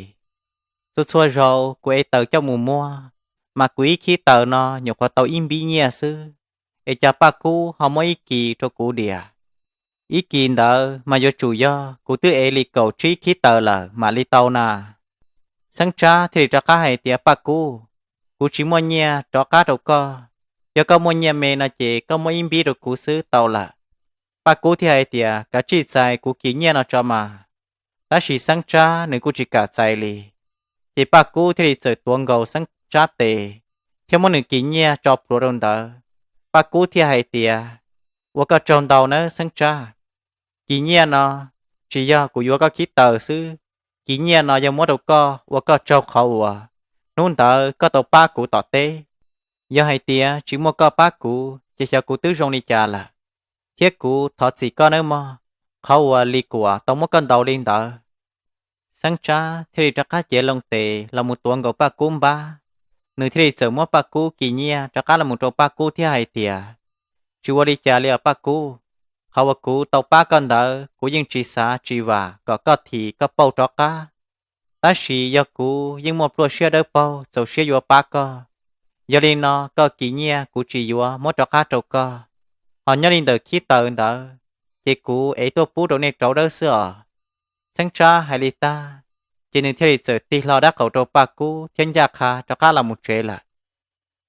Txhua txhua zaus kuv ev taws coj mus muag, mas kuv ib khib taws no nyuam qhuav tau ib npib nyiaj xwb, es cas Paj Kub ho muab ib kis rau kuv diam? Ib kis ntawd mas yuav tsum yog kuv twb ev li kaum tsib khib taws lawm mam li tau na. Xeeb Tsab thiaj li rov qab hais tias, Paj Kub, kuv tsis muaj nyiaj rov qab rau koj. Yog koj muaj nyiaj me no ces koj muab ib npib rau kuv xwb tau lawm. Paj Kub thiaj hais tias, Kav tsij txais kuv kis nyiaj no tso mas. Tab sis Xeeb Tsab nws kuj tsis kam txais li. Ces Paj Kub thiaj li txawm tuav nkaus Xeeb Tsab tes thiab muab nws kis nyiaj tso plhuav rau ntawd. Paj Kub thiaj hais tias, Ua koj tsaug ntau nawb Xeeb Tsab. Kis nyiaj no tsis yog kuv yuav koj khib taws xwb, kis nyiaj no yog muab rau koj ua koj tsaug qhov uas hnub ntawd koj tau pab kuv tom teb. Yog hais tias tsis muaj koj pab kuv ces xyov kuv twb zoo li cas lawm. Thiab kuv thov txim koj nawb mog, qhov uas Lis Kuam tau muab koj ntaus li ntawd. Xeeb Tsab thiaj li rov qab cev loo tes los mus tuav nkaus Paj Kub npab. Nws thiaj li txawm muab Paj Kub kis nyiaj rov qab los mus rau Paj Kub thiab hais tias, Tsis ua li cas li os Paj Kub. Qhov uas kuv tau pab koj ntawd kuv yeej tsis xav tsis vam kom koj thim koj pauj rov qab. Tab sis yog kuv yeej muaj pluaj siab dawb paug txaus siab yuav pab koj. Yog li no koj kis nyiaj kuv tsis yuav muab rov qab rau koj. Ho nyob li ntawm khib taws ntawd, ces kuv ev tuaj pub rau nej rauv dawb xwb os. Xeeb Tsab hais li tag, ces nws thiaj li txawm tig hlo dab qaum rau Paj Kub thiab ncaj qha rov qab los mus tsev lawm.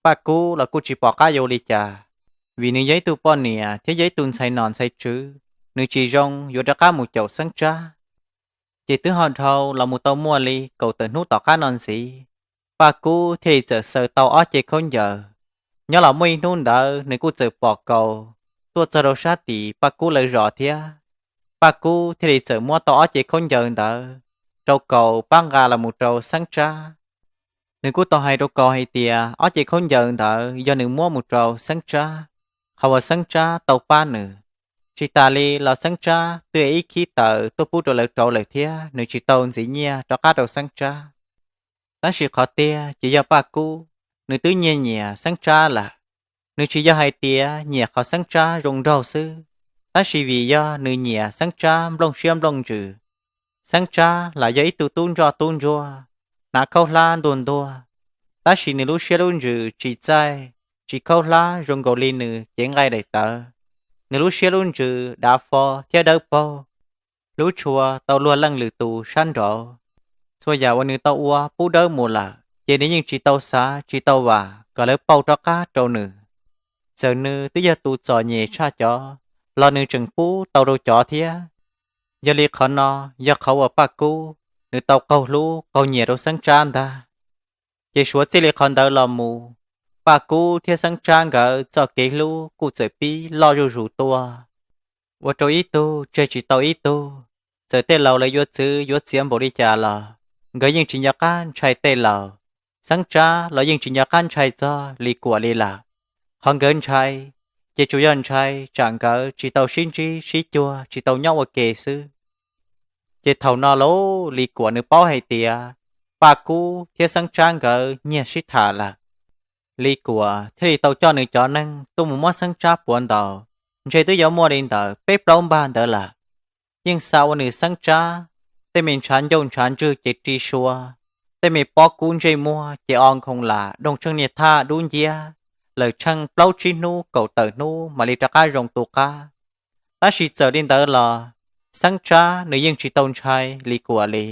Paj Kub los kuj tsis pom qab yuav ua li cas, vim nws yog ib tug poj niam thiab yog ib tug ntxhais nom ntxhais tswv, nws tsis zoo yuav rov qab mus caum Xeeb Tsab. Ces twb ho dhau los mus tau muaj li kaum tawm hnub tom qab no ntxiv, Paj Kub thiaj li txawm xaws tau ob ce khaub ncaws. Nyob los muaj ib hnub ntawd nws kuj txawm pom Kaus tuaj txog rau sab tim Paj Kub lawv zos thiab. Paj Kub thiaj li txawm muab tau ob ce khaub ncaws ntawd rau Kaus pab nqa los mus rau Xeeb Tsab. Nws kuj tau hais rau Kaus hais tias ob ce khaub ncaws ntawd yog nws muab mus rau Xeeb Tsab, qhov uas Xeeb Tsab tau pab nws. Tsis tas li los Xeeb Tsab twb ib khib taws tuaj pub rau lawv rauv lawm thiab nws tsis tau ntxiv nyiaj rov qab rau Xeeb Tsab. Tab sis qhov tiag ces yog Paj Kub, nws twb nyiag nyiam Xeeb Tsab lawm. Nws tsis yog hais tias nyiam qhov Xeeb Tsab zoo nraug xwb, tab sis vim yog nws nyiam Xeeb Tsab nplooj siab nplooj ntsws. Xeeb Tsab lam yog ib tug tub ntsoj tub ntsuag, hnav khaub hlab ntuag ntuag, tab sis nws lub siab lub ntsws tsis txaij, tsis khaub hlab zoo nkaus li nws cev nqaij daim tawv. Nws lub siab lub ntsws dav fo thiab dawb paug, hlub tshua tau luag leej lwm tus sab nraud. Txhua yam uas nws tau ua pub dawb mus lawm ces nws yeej tsis tau xav tsis tau vam kom lawv pauj rov qab rau nws. Txawm nws twb yog tus txom nyem tshaj cov los nws tseem pub tau rau cov thiab. Yog li qhov no yog qhov uas Paj Kub nws tau qaug hlub qaug nyiam rau Xeeb Tsab ntag. Ces suav txij li qhov ntawd los mus, Paj Kub thiab Xeeb Tsab nkawd txoj kev hlub kuj txawm pib loj zuj zus tuaj. Ua rau ib tug tseg tsis tau ib tug. Txawm tej laus lawv yuav txwv yuav txiav npaum li cas los nkawd yeej tsis nco qab ntshai tej laus. Xeeb Tsab los yeej tsis nco qab ntshai txog Lis Kuam li lawm. Qhov nkawd ntshai ces tsuas yog ntshai tsam nkawd tsis tau sib ntsib sib cuag tsis tau nyob ua ke xwb. Ces thaum no lauj Lis Kuam nws paub hais tias Paj Kub thiab Xeeb Tsab nkawd nyiag sib tham lawm. Lis Kuam thiaj li tau coj nws cov neeg tuaj mus muab Xeeb Tsab puav ntaus, ntshe twb yuav muaj li ntawm peb plaub npag ntawd lawm. Yeej xa ua nws Xeeb Tsab tej me ntshav ncauj ntshav ntswg ces ri sua, tej me pob kub ntsej muag ces o nkhoos lam doog tsheej niag thaj dub nciab, lawm tsheej plaub tsib hnub kaum tawm hnub mam li rov qab zoo tu qab. Tab sis txawm li ntawd los Xeeb Tsab nws yeej tsis tau ntshai Lis Kuam li.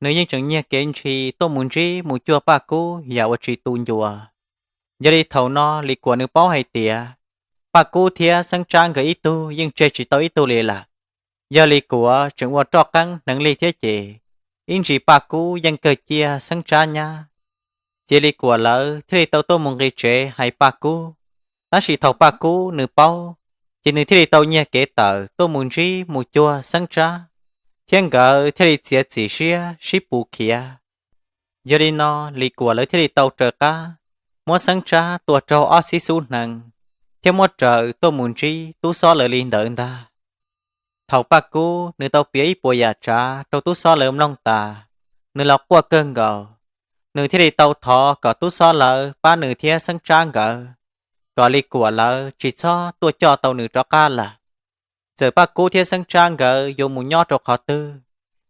Nws yeej tseem nyiag kev ntshis tuaj mus ntsib mus cuag Paj Kub yam uas tsis tu ncua. Yog li thaum no Lis Kuam nws paub hais tias Paj Kub thiab Xeeb Tsab nkawd ib tug yeej tseg tsis tau ib tug li lawm. Yog Lis Kuam tseem ua roj qeeb hneev lig thiab ces ib ntsis Paj Kub yeej kawg ciaj Xeeb Tsab nyab. Ces Lis Kuam lawv thiaj li tau tuaj mus nqis tsev hais Paj Kub. Tab sis thaum Paj Kub nws paub, ces nws thiaj li tau nyiag kev tawm tuaj mus ntsib mus cuag Xeeb Tsab, thiab nkawd thiaj li txiav txim siab sib pus khiav. Yog li no Lis Kuam lawv thiaj li tau raws qab muab Xeeb Tsab tua raug ob xib xub hneev, thiab muab raws tuaj mus ntsib Tub Xob lawv li ntawd ntag. Thaum Paj Kub nws tau piav ib puas yam tsav rau Tub Xob lawv mloog tas, nws los quaj kawg nkaus. Nws thiaj li tau thov kom Tub Xob lawv pab nws thiab Xeeb Tsab nkawd, kom Lis Kuam lawv tsis txhob tuaj coj tau nws rov qab lawm. Txawm Paj Kub thiab Xeeb Tsab nkawd yuav mus nyob rau qhov twg,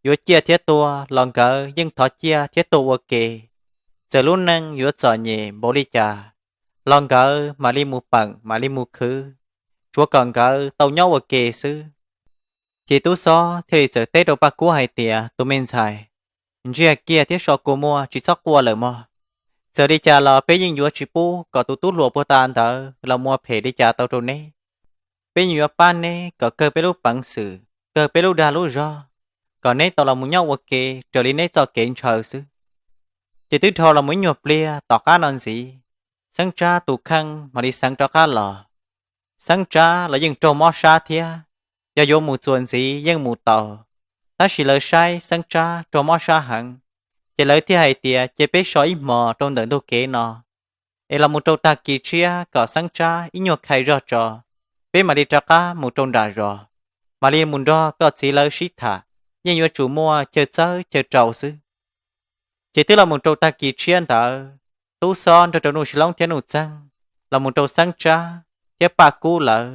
yuav ciaj thiab tuag los nkawd yeej thov ciaj thiab tuag ua ke. Txawm lub neej yuav txom nyem npaum li cas los nkawd mam li mus peem mam li mus khwv, tsuav kom nkawd tau nyob ua ke xwb. Ces Tub Xob thiaj li txawm teb rau Paj Kub hais tias, tus me ntxhais, ntsiag kiag thiab so kua muag tsis txhob quaj lawm mog. Txawm li cas los peb yeej yuav tsis pub kom tus tub hluas puag ta ntawd los mus ua phem li cas tau rau neb. Peb yeej yuav pab neb kom kawg peb lub peev xwm, kawg peb lub dag lub zog, kom neb tau los mus nyob ua ke raws li neb txoj kev ntshaw xwb. Ces twb dhau los mus ib nyuag pliag tom qab no ntxiv, Xeeb Tsab tus kheej mam li xeev rov qab los. Xeeb Tsab los yeej raug mob sab thiab, yog yuav mus txuas ntxiv yeej mus tau. Tab sis lawv saib Xeeb Tsab raug mob sab heev, ces lawv thiaj hais tias cia peb so ib hmos rau ntawm ntug kev no, es los mus rau tag kis tshiab kom Xeeb Tsab ib nyuag khai zog tso, peb mam li rov qab mus rau nram zos, mam li mus nrog koj txiv lawv sib tham, yeej yuav tsum muaj chaw txawb chaw rau xwb. Ces twb los mus rau tag kis tshiab ntawd, Tub Xob nrog rau Nuj Sis Loob thiab Nuj Txeeg los mus rau Xeeb Tsab thiab Paj Kub lawv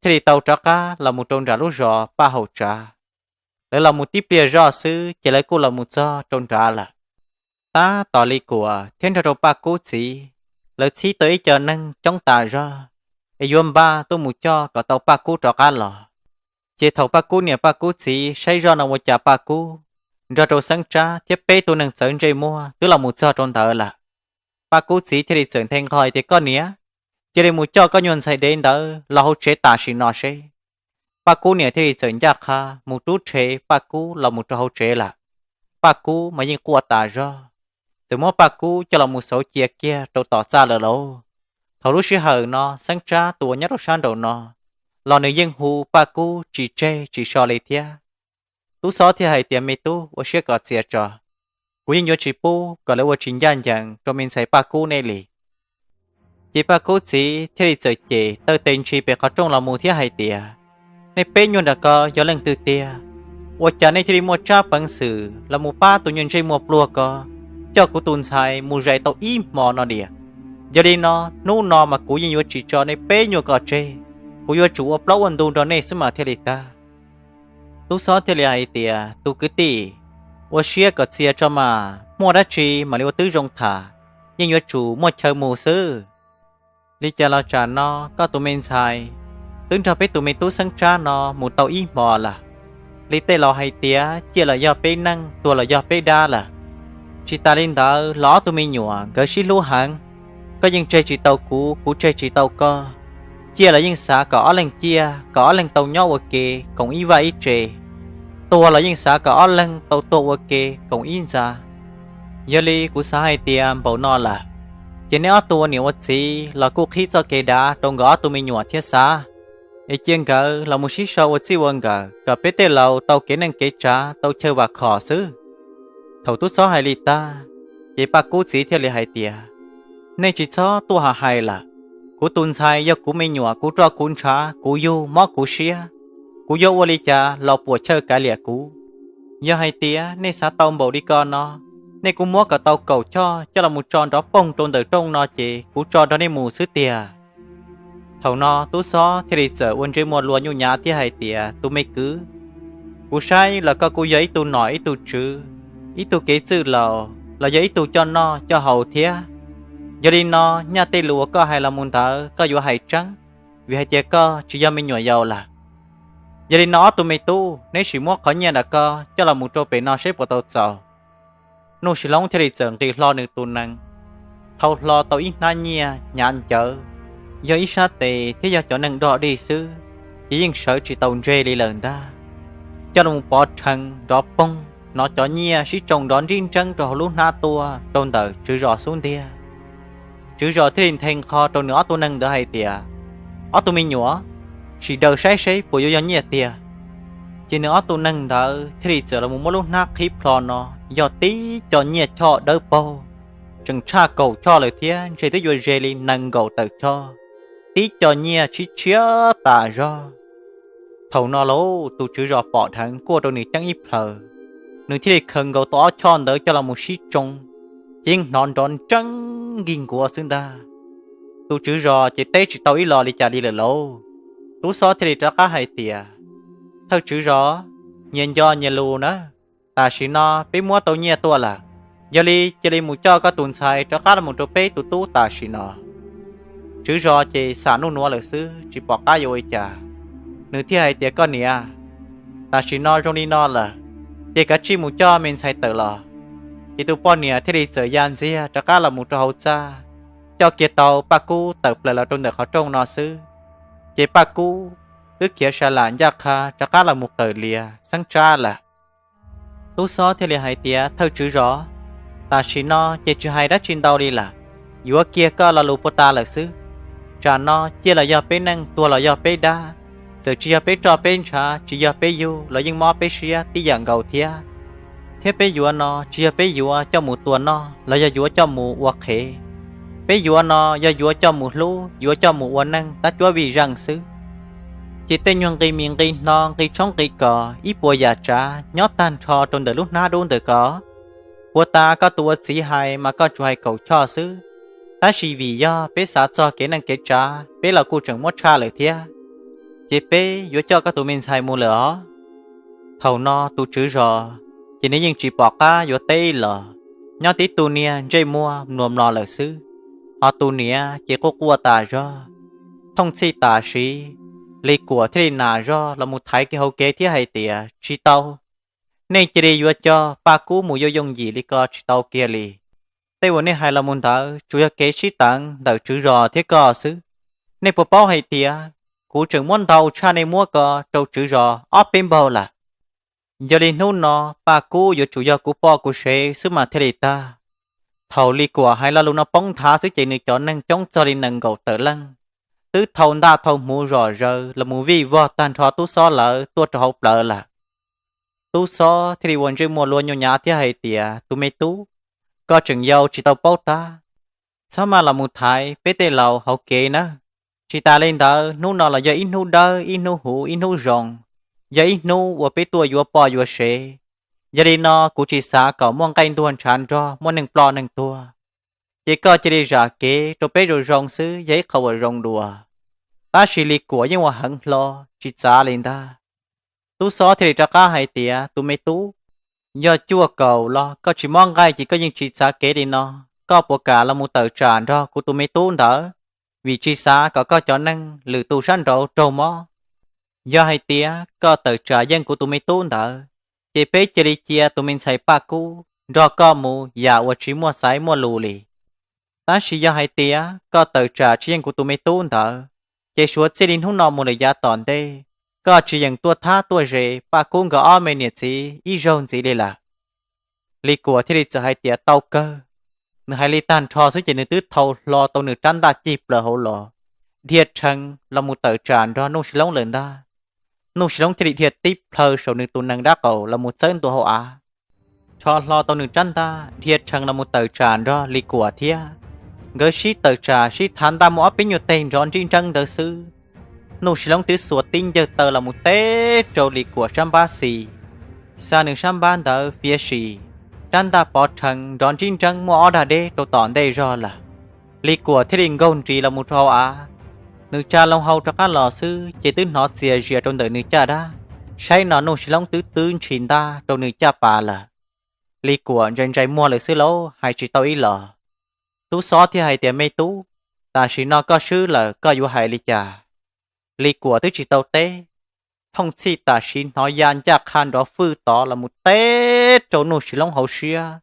thiaj li tau rov qab los mus rau nram lub zos Paj Haum Tsav. Lawv los mus tib pliag zoj xwb ces lawv kuj los mus txog rau nrad lawm. Tab tom Lis Kuam thiab nrog rau Paj Kub txiv, lawv txhib tau ib co neeg coob tas zog, es yuav npaj tuaj mus coj kom tau Paj Kub rov qab los. Ces thaum Paj Kub niam Paj Kub txiv saib zoj no ua cas Paj Kub nrog rau Xeeb Tsab thiab peb tug neeg txawv ntsej muag twb los mus txog rau ntawd lawm. Paj Kub txiv thiaj li txawm nthe nqho hais tias, koj niam, cia li mus coj koj nyuag ntxhais dev ntawd los hauv tsev tam sim no seb. Paj Kub niam thiaj li txawm ncaj qha mus rub rhe Paj Kub los mus rau hauv tsev lawm. Paj Kub mas yeej quaj tas zog, txawm muab Paj Kub coj los mus xauv cia kiag rau tom txaj lawm lauj. Thaum lub sij hawm no Xeeb Tsab tus uas nyob rau sab nraum no los nws yeej hu Paj Kub tsis tseg tsis so li thiab. Tub Xob thiaj hais tias, me tub, ua siab kom txias tso, kuv yeej yuav tsis pub kom lawv ua tsis ncaj ncees rau me ntxhais Paj Kub nej li. Ces Paj Kub txiv thiaj li txawm cem taw tes ntshis pem qhov rooj los mus thiab hais tias, nej peb nyuag nram ko yog leej twg tiag? Ua cas nej thiaj li muaj tsab peev xwm los mus pab tus nyuag ntsej muag pluag ko coj kuv tus ntxhais mus zais tau ib hmo no diam? Yog li no, hnub no mas kuv yeej yuav tsis tso nej peb nyuag ko tseg, kuv yuav tsum ua plaub ua ntug nrog nej xwb mas thiaj li tag. Tub Xob thiaj li hais tias, tus kwv tij, ua siab kom txias tso mas, muaj dab tsi mam li ua tib zoo tham, yeej yuav tsum muaj chaw mus xwb. Li cas los tsam no koj tus me ntxhais twb nrog peb tus me tub Xeeb Tsab no mus tau ib hmo lawm. Li tej laus hais tias ciaj los yog peb neej, tuag los yog peb dab lawm. Tsis tas li ntawd los ob tug me nyuam nkawd sib hlub heev, koj yeej tseg tsis tau kuv, kuv tseg tsis tau koj. Ciaj los yeej xav kom ob leeg ciaj, kom ob leeg tau nyob ua ke koom ib vaj ib tse. Tuag los yeej xav kom ob leeg tau tuag ua ke koom ib ntxa. Yog li kuv xav hais tias npaum no lawm, ces nej ob tug ua niam ua txiv los kuj qhib txoj kev dav rau nkawd ob tug me nyuam thiab xav, es cia nkawd los mus sib sau ua txij ua nkawm kom peb tej laus tau kev neej kev tsav tau chaw vam khom xwb. Thaum Tub Xob hais li tag, ces Paj Kub txiv thiaj li hais tias, nej tsis txhob tuaj hais lawm. Kuv tus ntxhais yog kuv me nyuam, kuv roj kuv ntshav, kuv yug mob kuv siab, kuv yuav ua li cas los puam chawj kav liam kuv. Yog hais tias nej xav tau npaum li ko no, nej kuj muab kom tau kaum choj coj los mus tso nrov poog rau ntawm rooj no ces kuv tso nrog nej mus xwb tiag. Thaum no Tub Xob thiaj li txawm ua ntsej muag luag nyuj nyav thiab hais tias, tus me kwv, kuv saib los koj kuj yog ib tug nom ib tug tswv, ib tug kev txwj laus los yog ib tug coj noj coj haus thiab. Yog li no, nyaj tej lus uas koj hais los mus ntawd koj yuav hais tseeb, vim hais tias koj tsis yog me nyuam yaus lawm. Yog li no ob tug me tub, neb sim muab qhov nyiaj ntawm ko coj los mus rau pem no seb puas tau txaus. Nuj Sis Loob thiaj li txawm nqis hlo nws tus nees, thau hlo tau ib hnab nyiaj hnyav ncawv, yog ib sab tes thiab yog cov neeg dog dig xwb, ces yeej sawv tsis tau ntseg li lawm ntag. Coj los pov rhees nrov poog, hnov cov nyiaj sib tsoo nrov nrib nreeb rau hauv lub hnab tuaj rau ntawm tswv zos xub ntiag. Tswv zos thiaj li nthe nqho rau nws ob tug neeg ntawd hais tias, ob tug me nyuam, sim daws saib seb puas yuav yog nyiaj tiag. Ces nws ob tug neeg ntawd thiaj li txawm los muab lub hnab qhib plho no, yog tib co nyiaj choj dawb paug, tseem tshaj kaum choj lawm thiab ntshe twb yuav ze li nees nkaum tawm choj, tib co nyiaj tshiab tshiab tas zog. Thaum no lauj, tus tswv zos pom dheev kuaj rau nws ceeb ib plhaws, nws thiaj li khaws nkaus tau ob choj ntawd coj los mus sib tsoo, ces yeej hnov nrov nreeb nkig nkuav xwb ntag. Tus tswv zos ces teb tsis tau ib los li cas li lawm lauj. Tub xob thiaj li rov qab hais tias, thawj tswv zos, nyias nco nyias lus nawb, tam sim no peb muab tau nyiaj tuaj lawm, yog li cia li mus coj koj tus ntxhais rov qab los mus rau peb tus tub tam sim no. Tswv zos ces xam nuj nuav lawm xwb tsis pom qab yuav ua li cas, nws thiaj hais tias, koj niam, tam sim no zoo li no lawm, ces kav tsij mus coj me ntxhais tawm los. Ces tus poj niam thiaj li txawm ya ntxiag rov qab los mus rau hauv txaj, coj kiag tau Paj Kub tawm plaws los rau ntawm qhov rooj no xwb, ces Paj Kub twb khiav sa lam ncaj qha rov qab los mus qawm lias xeeb tsab lawm. Tub xob thiaj li hais tias, thawj tswv zos, tam sim no ces tsis hais dab tsi ntau li lawm, yuav kiag koj lo lus puag ta lawm xwb. Tsam no ciaj los yog peb neej, tuag los yog peb dab, txawm tsis yog peb roj peb ntshav, tsis yog peb yug los yeej mob peb siab tib yam nkaus thiab. Thiab peb yuav no tsis yog peb yuav coj mus tua noj los yog yuav coj mus ua qhev, peb yuav no yog yuav coj mus hlub, yuav coj mus ua neej tab cuab vij zeej xwb. Ces tej nyuag nqi mis nqi hno, nqi tshoob nqi kos, ib puas yam tsav nyob tag nrho rau ntawm lub hnab dub ntawm ko. Puag ta koj tus ua txiv hais mas koj tsuas hais kaum choj xwb, tab sis vim yog peb xav txog kev neej kev tsav, peb los kuj tseem muab tshaj lawm thiab, ces peb yuav coj koj tus me ntxhais mus lawm os. Thaum no tus tswv zos ces nws yeej tsis pom qab yuav teb los, nyob tib tug niag ntsej muag mluas mlos lawm xwb, ho tus niam ces quaj quaj tas zog. Thooj txhij tam sim, Lis Kuam thiaj li nam zog los mus thaiv kiag hauv kev thiab hais tias, tsis tau, nej cia li yuav coj Paj Kub mus yooj yooj yim li ko tsis tau kiag li. Tej uas nej hais los mus ntawd tsuas yog kev sib teev ntawm tswv zos thiab koj xwb. Nej puas paub hais tias kuv tseem muab ntau tshaj nej muab ko rau tswv zos ob peb npaug lawm. Yog li hnub no Paj Kub yuav tsum yog kuv poj kuv sev xwb mas thiaj li tag. Thaum Lis Kuam hais lo lus no poob nthav xwb ces nws cov neeg coob txog li nees nkaum tawm leej twb thau ntaj thau hmuv zom zaws los mus vij vog tag nrho tub xob lawv tuaj rau hauv plawv lawm. Tub xob thiaj li ua ntsej muag luag nyuj nyav thiab hais tias, tus me tub, koj tseem yau tsis tau paub tab, txhob maj los mus thaiv peb tej laus hauv kev nawb. Tsis tas li ntawd hnub no los yog ib hnub dawb ib hnub huv ib hnub zoo, yog ib hnub uas peb tuaj yuav poj yuav sev. Yog li no kuv tsis xav kom muaj nqaij ntuag ntshav nrog muaj neeg ploj neeg tuag, ces koj cia li zam kev rau peb zoo zoo xwb yog ib qho uas zoo dua. Tab sis Lis Kuam yeej ua heev hlo tsis txav li ntag. Tub xob thiaj li rov qab hais tias, tus me tub, yog cuaj kaum los koj tsis mob nqaij ces koj yeej tsis txav kev li no. Koj puas kam los mus tawm tsam nrog kuv tus me tub ntawd? Vim tsis xav kom koj cov neeg lwm tus sab nraud raug mob. Yog hais tias koj tawm tsam yeej kuv tus me tub ntawd, ces peb cia li cia tus me ntxhais Paj Kub nrog koj mus yam uas tsis muaj xaiv muaj lus li. Tab sis yog hais tias koj tawm tsam tsis yeej kuv tus me tub ntawd, ces suav txij li hnub no mus lawm yav tom ntej, koj tsis yeem tuaj thab tuaj ze Paj Kub nkawd ob me niam txiv ib zaug ntxiv li lawm. Lis Kuam thiaj li txawm hais tias, tau kawg. Nws hais li tag nrho xwb ces nws twb thau hlo tau nws rab ntaj cig plaws hauv los, dhia rhees los mus tawm tsam nrog Nuj Sis Loob lawm ntag. Nuj Sis Loob thiaj li dhia tib plhaw saum nws tus nees dab qaum los mus txawb ntua hauv av, rho hlo tau nws rab ntaj dhia rhees los mus tawm tsam nrog Lis Kuam thiab. Nkawd sib tawm tsam sib thav ntaj muaj ob peb nyuag teg nrov nrib nreeb ntawd xwb, Nuj Sis Loob twb xuas tib ncaws taw los mus teb rau Lis Kuam sab npab xis, xa nws sab npab ntawd fiav sim, rab ntaj pov rhees nrov nrib nreeb muaj ob dag deb rau tom ntej zog lawm. Lis Kuam thiaj li nkaug nris los mus rau hauv av. Nws tsa loo hau rov qab los xwb ces twb hnov txias zias rau ntawm nws caj dab, saib no Nuj Sis Loob twb twb ntshis ntaj rau nws caj pas lawm. Lis Kuam ntsais ntsais muag lawm xwb lauj, hais tsis tau ib los. Tub xob thiaj hais tias, me tub, tam sim no koj swb lawm koj yuav hais li cas? Lis Kuam twb tsis tau teb, thooj txhij tam sim hnov ya ncaj qha nrov fwj tod los mus teb rau Nuj Sis Loob hauv siab,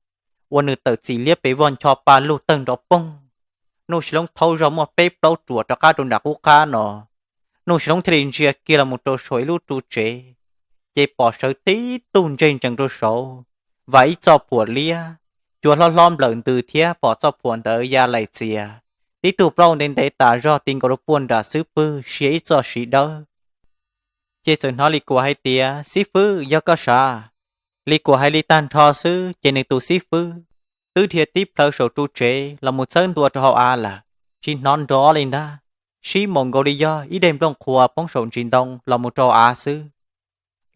ua nws tawm txim liab pes vog ncho pa lug tawg nrov poog. Nuj Sis Loob thaub zog muaj peb plaub ruam rov qab rau nram qub qab no. Nuj Sis Loob thiaj li ntsia kiag los mus rau saum ib lub ru tsev, ces pom sawv tib tug ntseg ntsees rau saud, vam ib txoj phuam liab, cua hlob hlob nplawm ntws thiab pom txoj phuam ntawd ya laim txias, tib tug plaub ntev ntev tas zog ti nkaus rau puag nram xub pwg sia ib txoj siv dawb. Ces txawm hnov Lis Kuam hais tias, Xib fwb, yog koj sav? Lis Kuam hais li tag nrho xwb ces nws tus xib fwb twb dhia tib plhaw saum ru tsev los mus txawb ntua rau hauv av lawm, tsis hnov nrov li ntag, sib npaum nkaus li yog ib daim nplooj qhuav poob saum ntsis ntoo los mus rau av xwb.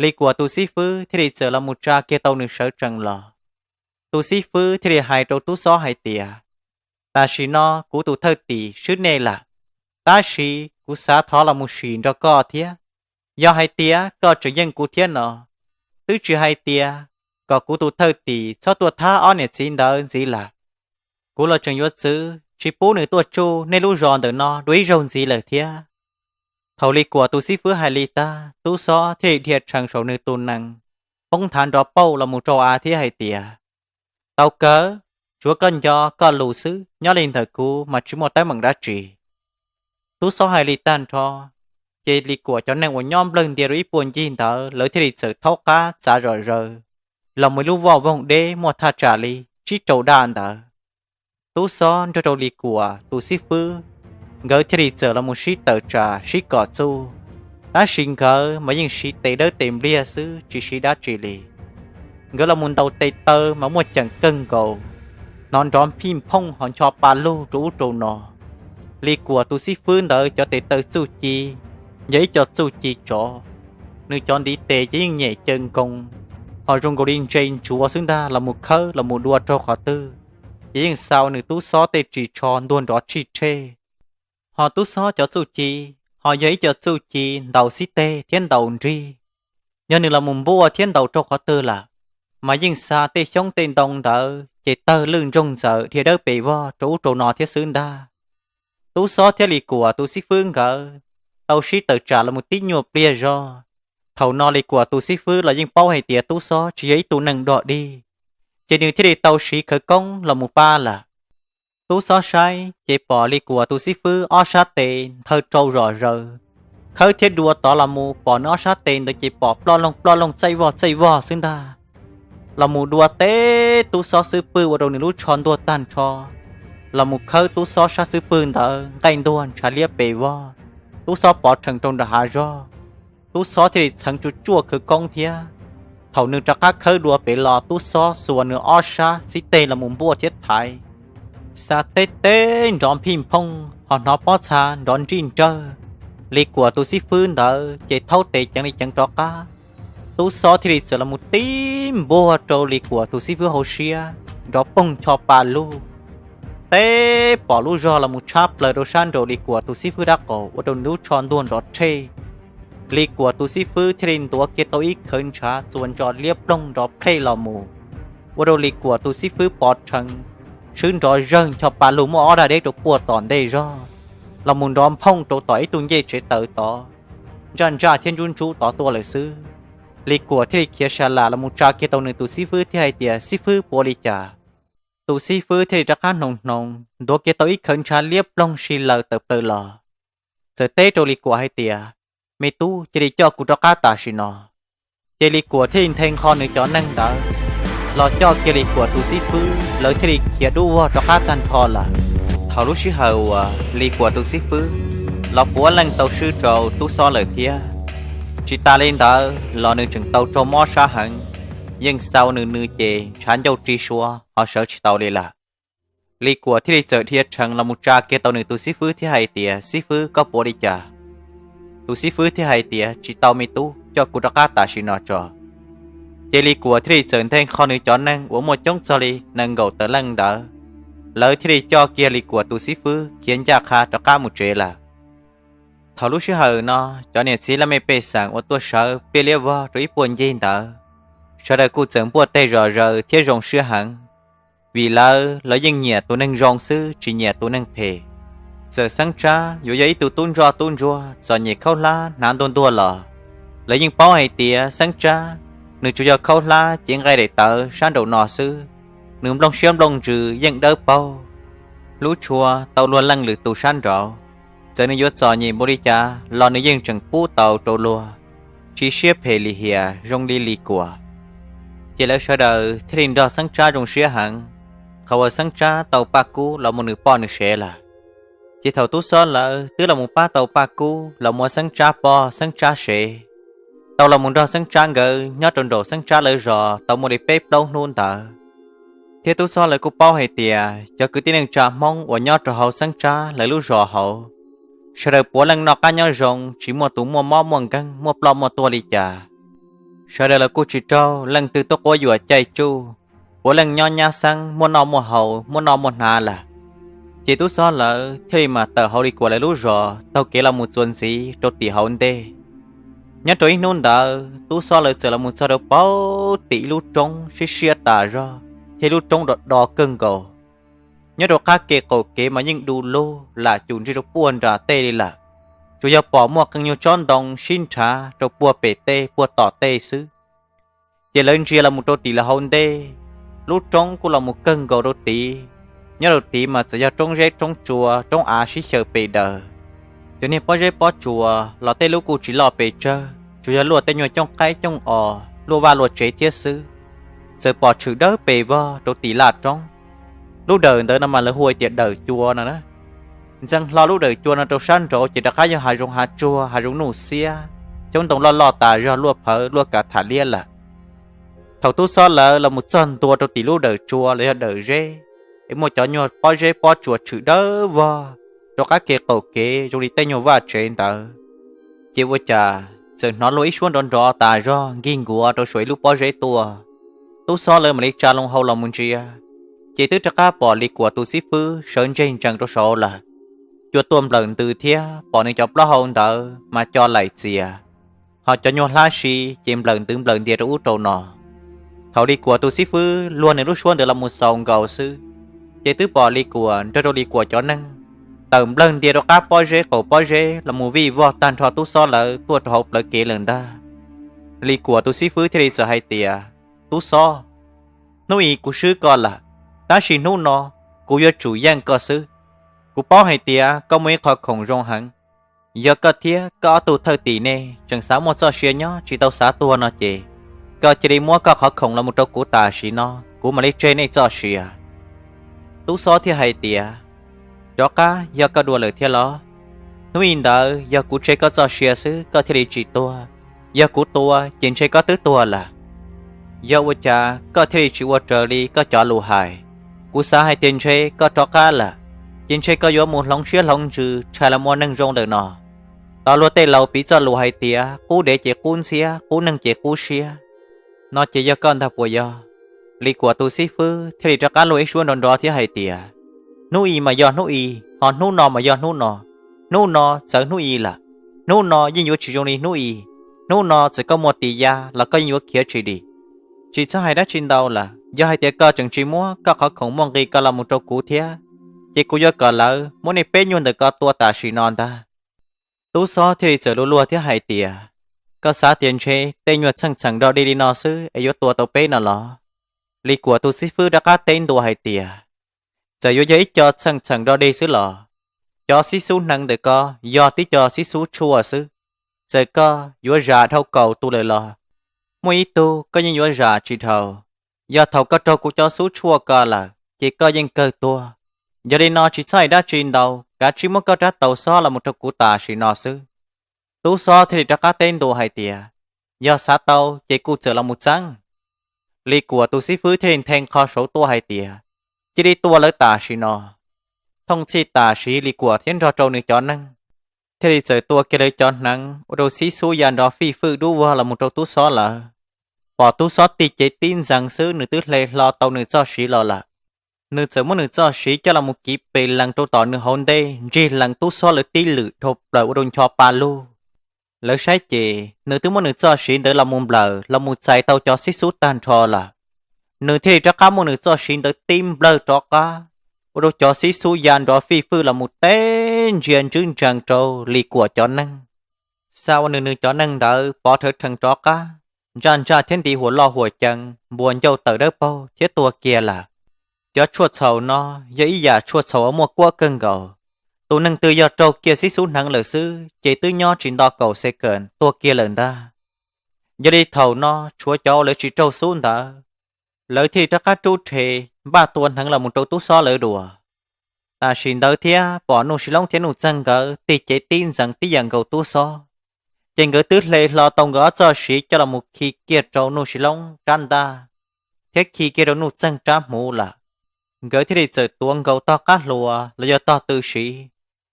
Lis Kuam tus xib fwb thiaj li txawm los mus tsa kiag tau nws sawv tsees los. Tus xib fwb thiaj li hais rau tub xob hais tias, Tam sim no kuv tus thawj tim swb nej lawm, tab sis kuv xav thov los mus sim nrog koj thiab. Yog hais tias koj tseem yeej kuv thiab no, twb tsis hais tias kom kuv tus thawj tim txhob tuaj thab ob niam txiv ntawd ntxiv lawm. Kuv los tseem yuav txwv tsis pub nws tuaj tsuj nej lub zos ntawm no dua ib zaug ntxiv lawm thiab. Thaum Lis Kuam tus xib fwb hais li tag, tub xob thiaj li dhia tshee saum nws tus nees, poob nthav nrov pauj los mus rau av thiab hais tias, Tau kawg, tsuav koj nco koj lus xwb, nyob li ntawm kuv mas tsis muaj teeb meem dab tsi. Tub xob hais li tag nrho, ces Lis Kuam cov neeg uas nyob nplawg ntia rau ib puag ncig ntawd lawv thiaj li txawm thaub qab txav zom zaws los mus ib lub voj voog deb muaj thaj tsam li tsib rau daj ntawd. Tub xob nrog rau Lis Kuam tus xib fwb, nkawd thiaj li txawm los mus sib tawm tsam sib kom txuj, tab sis nkawd mas yeej siv tes dawb tes npliag xwb tsis siv dab tsi li. Nkawd los mus ntaus tes taw mas muaj ceem kawg nkaus, hnov nrov phij phooj ho ncho pa lug rau ub rau no. Lis Kuam tus xib fwb ntawd cov tes taw txuj ci yog ib co txuj ci tsov, nws cov ntiv tes ces yeej nyem caw nkoos, ho zoo nkaus li ntse ntsuav xwb ntag, los mus khawb los mus dua raug qhov twg ces yeej xa nws tub xob tej ris tsho ntuag nrov tshij rhej. Ho tub xob cov txuj ci ho yog ib co txuj ci ntaus xib teg thiab ntaus nrig, yog nws los mus npuaj thiab ntaus raug qhov twg lawm mas yeej xa tej xyoob tej ntoo ntawd ces tawg lwj ntsoog ntxaws dhia dawb pes vog rau ub rau no thiab xwb ntag. Tub xob thiab Lis Kuam tus xib fwb nkawd tau sib tawm tsam los mus tib nyuag pliag zog. Thaum no Lis Kuam tus xib fwb los yeej paub hais tias tub xob tsis yog ib tug neeg dog dig, ces nws thiaj li tau siv khawv koob los mus pab lawm. Tub xob saib ces pom Lis Kuam tus xib fwb ob sab tes nthawv rau zom zaws, khawb thiab dua tod los mus pom nws ob sab tes ntawd ces pom ploj loog ploj loog txaij vog txaij vog xwb ntag. Los mus dua teb tub xob xub pwg ua rau nws lub tsho ntuag tag nrho, los mus khawb tub xob sab xub pwg ntawd nqaij ntuag ntshav liab pes vog, tub xob pov rhees rau nram hav zog. Tub xob thiaj li txheev tsuj tsuaj khawv koob thiab. Thaum nws rov qab khawb dua pem los tub xob xuas nws ob sab xib teg los mus npuaj thiab thaiv, xa teb teb nrov phij phooj ho hnov pob txha nrov nrij nrawg. Lis Kuam tus xib fwb ntawd ces thaub tes ceev li ceev rov qab. Tub xob thiaj li txawm los mus tib npuaj rau Lis Kuam tus xib fwb hauv siab, nrov poog ncho pa lug, teb pom lub zog los mus tshab plaws rau sab nraum Lis Kuam tus xib fwb dab qaum ua rau nws lub tsho ntuag nrov rhej. Lis Kuam tus xib fwb thiaj li ntuav kiag tau ib khawv ntshav txuas ntso liab ploog nrov plhej los mus, ua rau Lis Kuam tus xib fwb pov rhees, swb nrov zawg ncho pa lug muaj ob dag deb rau puag tom ntej zog, los mus nrov nphooj rau tom ib tug ncej tsev taws tod, ntsaj ntsaj thiab ntsub ntsub tod tuaj lawm xwb. Lis Kuam thiaj li khiav sa lam los mus tsa kiag tau nws tus xib fwb thiab hais tias, Xib fwb, puas ua li cas? Tus xib fwb thiaj li rov qab hnoos hnoos ntuav kiag tau ib khawv ntshav liab ploog si laws tawm plaws los, txawm teb rau Lis Kuam hais tias, Me tub, cia li coj kuv rov qab tam sim no. Ces Lis Kuam thiaj li nthe nqho nws cov neeg ntawd los coj kiag Lis Kuam tus xib fwb, lawv thiaj li khiav dub vog rov qab tag nrho lawm. Thaum lub sij hawm uas Lis Kuam tus xib fwb los puav leej tau swb rau tub xob lawm thiab. Tsis tas li ntawd los nws tseem tau raug mob sab heev, yeej xa nws nws ces ntshav ncauj ri sua ho sawv tsis tau li lawm. Lis Kuam thiaj li txawm dhia rhees los mus tsa kiag tau nws tus xib fwb thiab hais tias, Xib fwb, koj puas ua li cas? Tus xib fwb thiaj hais tias, Tsis tau me tub, coj kuv rov qab tam sim no tso. Ces Lis Kuam thiaj li txawm nthe nqho nws cov neeg uas muaj coob txog li nees nkaum tawm leej ntawd, lawv thiaj li coj kiag Lis Kuam tus xib fwb khiav ncaj qha rov qab mus tsev lawm. Thaum lub sij hawm no, cov niam txiv laj mej pej xeem uas tuaj sawv pliaj liab vog rau ib puag ncig ntawd, sawv daws kuj txawm npuaj teg zom zaws thiab zoo siab heev, vim lawv, lawv yeej nyiam tus neeg zoo xwb tsis nyiam tus neeg phem. Txawm Xeeb Tsab yuav yog ib tug tub ntsoj tub ntsuag txom nyem khaub hlab hnav ntuag ntuag los, lawv yeej paub hais tias Xeeb Tsab nws tsuas yog khaub hlab cev nqaij daim tawv sab nraum no xwb, nws nplooj siab nplooj ntsws yeej dawb paug. Lub tshuab tau luag leej lwm tus sab nraud, txawm nws yuav txom nyem npaum li cas los nws yeej tseem pub tau rau luag, tsis siab phem lim hiam zoo li Lis Kuam. Ces lawv sawv daws thiaj li nrog Xeeb Tsab zoo siab heev, qhov uas Xeeb Tsab tau Paj Kub los mus nws poj nws sev lawm. Ces thaum Tub Xob lawv twb los mus pab tau Paj Kub los muab Xeeb Tsab poj Xeeb Tsab sev, tau los mus nrog Xeeb Tsab nkawd nyob rau nraum Xeeb Tsab lawv zos tau muaj li peb plaub hnub ntawd, thiab Tub Xob lawv kuj paub hais tias cov kwv tij neej tsa Hmoob uas nyob rau hauv Xeeb Tsab lawv lub zos hauv, sawv daws puav leej noj qab nyob zoo, tsis muaj tus muaj mob muaj nkeeg muaj ploj muaj tuag li cas. Sawv daws los kuj tsis raug leej twg tuaj quab yuam caij tsuj, puav leej nyob nyab xeeb muaj noj muaj haus muaj noj muaj hnav lawm. Ces Tub Xob lawv thiaj li mam tawm hauv Lis Kuam lawv lub zos taug kev los mus txuas ntxiv rau tim hauv ntej. Nyob rau ib hnub ntawd Tub Xob lawv txawm los mus txog rau pem tim ib lub roob siab siab tas zog thiab ib lub roob do do kawg nkaus. Nyob rau qab kev qaum kev mas yeej du lug lam cum ntsia rau puag nram tej li lawm, tsuas yog pom muaj qee nyuag tsob ntoo sib nrhav rau puag pem tej puag tom tej xwb. Ces lawv ntsia los mus rau tim lawv hauv ntej, lub roob kuj los mus kawg nkaus rau tid. Nyob rau tid mas txawm yog roob zeb roob tsua roob av sib xyaw pes daws. Cov niag pob zeb pob tsuas los tej lub kuj tsis loj pes tsawg, tsuas yog luaj tej nyuag cooj qaib cooj os luaj vaj luaj tsev thiab xwb. Txawm pom tshwm dawb pes vog rau tim laj roob. Lub dawm ntawd no mas lawv hu hais tias dawm cua no na. Ntxeev hlo lub dawm cua no rau sab nraud ces rov qab yog hav zoov hav tsuag hav zoov nuj xiab, xyoob ntoo loj loj tas zog luaj phawv luaj kav tham liab lawm. Thaum Tub Xob lawv los mus txog ntua rau tim lub dawm tsua los yog dawm zeb, es muaj cov nyuag pob zeb pob tsuas tshwm dawb vog rau qab kev qaum kev zoo li tej nyuag vaj tsev ntawd, ces ua cas txawm hnov luag ib suab nrov nrov tas zog nkig nkuav rau saum ib lub pob zeb tuaj. Tub Xob lawv mam li tsa loo hau los mus ntsia, ces twb rov qab pom Lis Kuam tus xib fwb sawv ntseg ntsees rau saud lawm. Cua tuaj nplawm ntws thiab pom nws cov plaub hau ntawd mas co laim txias, ho cov nyuag hlab si ces nplawm ntws nplawm ntias rau ub rau no. Thaum Lis Kuam tus xib fwb luag nws lub suab ntawd los mus xaus nkaus xwb, ces twb pom Lis Kuam nrog rau Lis Kuam cov neeg tawm nplawg ntia rau qab pob zeb qaum pob zeb los mus vij vog tag nrho Tub Xob lawv tuaj rau hauv plawv kev lawm ntag. Lis Kuam tus xib fwb thiaj li txawm hais tias, Tub Xob, hnub i kuv swb koj lawm, tab sis hnub no kuv yuav tsum yeej koj xwb. Kuv paub hais tias koj muaj ib qhov khoom zoo heev. Yog koj thiab koj ob tug thawj tim nej tseem xav muaj txoj sia nyob tsis tau xav tuag no ces, koj cia li muab koj qhov khoom los mus rau kuv tam sim no, kuv mam li tseg nej txoj sia. Tub Xob thiaj hais tias, Rov qab yog koj dua lawm thiab los? Hnub i ntawd yog kuv tseg koj txoj sia xwb koj thiaj li tsis tuag, yog kuv tua ces ntshe koj twb tuag lawm. Yog ua cas koj thiaj li tsis ua raws li koj cov lus hais? Kuv xav hais tias ntshe koj rov qab lawm, ces ntshe koj yuav mus hloov siab hloov ntsws tshais los mus ua neeg zoo lawm no. Tos luag tej laus piv txoj lus hais tias qub dev ces qub ntxhiab, qub neeg ces qub siab. No ces yog koj ntag puas yog? Lis Kuam tus xib fwb thiaj li rov qab luag ib suab nrov nrov thiab hais tias, Hnub i mas yog hnub i, ho hnub no mas yog hnub no. Hnub no txawv hnub i lawm, hnub no yeej yuav tsis zoo li hnub i. Hnub no txawm koj muaj tis ya los koj yeej yuav khiav tsis dim. Tsis txhob hais dab tsi ntau lawm, yog hais tias koj tseem tsis muab koj qhov khoom muaj nqis koj los mus rau kuv thiab, ces kuv yuav kom lawv muab nej peb nyuag ntawm ko tua tam sim no ntag. Tub Xob thiaj li txawm luag luag thiab hais tias, Koj xav tias ntshe tej nyuag txheej txheem dog dig li no xwb es yuav tua tau peb no los? Lis Kuam tus xib fwb rov qab teb ntua hais tias, Txawm yuav yog ib co txheej txheem dog dig xwb los, cov xib xub hneev ntawm ko yog tib co xib xub tshuaj xwb. Txawm koj yuav zam dhau kaum tus lawm los, muaj ib tug koj yeej yuav zam tsis dhau. Yog thaum koj raug kuv cov xub tshuaj ko lawm ces koj yeej kawg tuag. Yog li no tsis txhob hais dab tsi ntau, kav tsij muab koj rab taus xob los mus rau kuv tam sim no xwb. Tub Xob thiaj li rov qab teb ntua hais tias, Yog xav tau ces kuj txawm los mus txeeb. Lis Kuam tus xib fwb thiaj li nthe qho saud tuaj hais tias, Cia li tua lawv tam sim no. Thooj txhij tam sim Lis Kuam thiab nrog rau nws cov neeg thiaj li txawm tua kiag lawv cov hneev ua rau xib xub ya nrov fij fwj dub vog los mus rau Tub Xob lawv. Pom Tub Xob tig cev tib ntxeev xwb nws twb hle hlo tau nws txoj siv los lawm. Nws txawm muab nws txoj siv coj los mus kiv pes lees rau tom nws hauv ntej ntsig lees Tub Xob lawv tib lwm dhau plaws ua rau ncho pa lug. Lawv saib ces nws twb muab nws txoj siv ntawd los mus nplawm los mus txais tau cov xib xub tag nrho lawm. Nws thiaj li rov qab muab nws txoj siv ntawd tib nplawg rov qab, ua rau cov xib xub ya nrov fij fwj los mus teb ntsia ntswb ntsees rau Lis Kuam cov neeg. Xa ua nws nws cov neeg ntawd pov rhawv rhees rov qab, ntsaj ntsaj thiab nti huam loj huam cees npuas ncauj tawm dawb paug thiab tuag kiag lawm. Cov tshuaj txhaum no yog ib yam tshuaj txhaum uas muaj kuab kawg nkaus. Tus neeg twg yog raug kiag xib xub hneev lawm xwb ces twb nyob tsis nto kaum second tuag kiag lawm ntag. Yog li thaum no tshuav cov uas lawv tsis raug xub ntawd, lawv thiaj li rov qab rub rhe npaj tua hneev los mus rau tub xob lawv dua. Tam sim ntawd thiab pom Nuj Sis Loob thiab Nuj Txeeg nkawd tig cev tib ntxeev tib yam nkaus tub xob, ces nkawd twb hle hlo tau nkawd ob txoj siv coj los mus khi kiag rau Nuj Sis Loob rab ntaj thiab khi kiag rau Nuj Txeeg rab hmuv lawm. Nkawd thiaj li txawm tuav nkaus tog qab hlua los yog tog tw siv,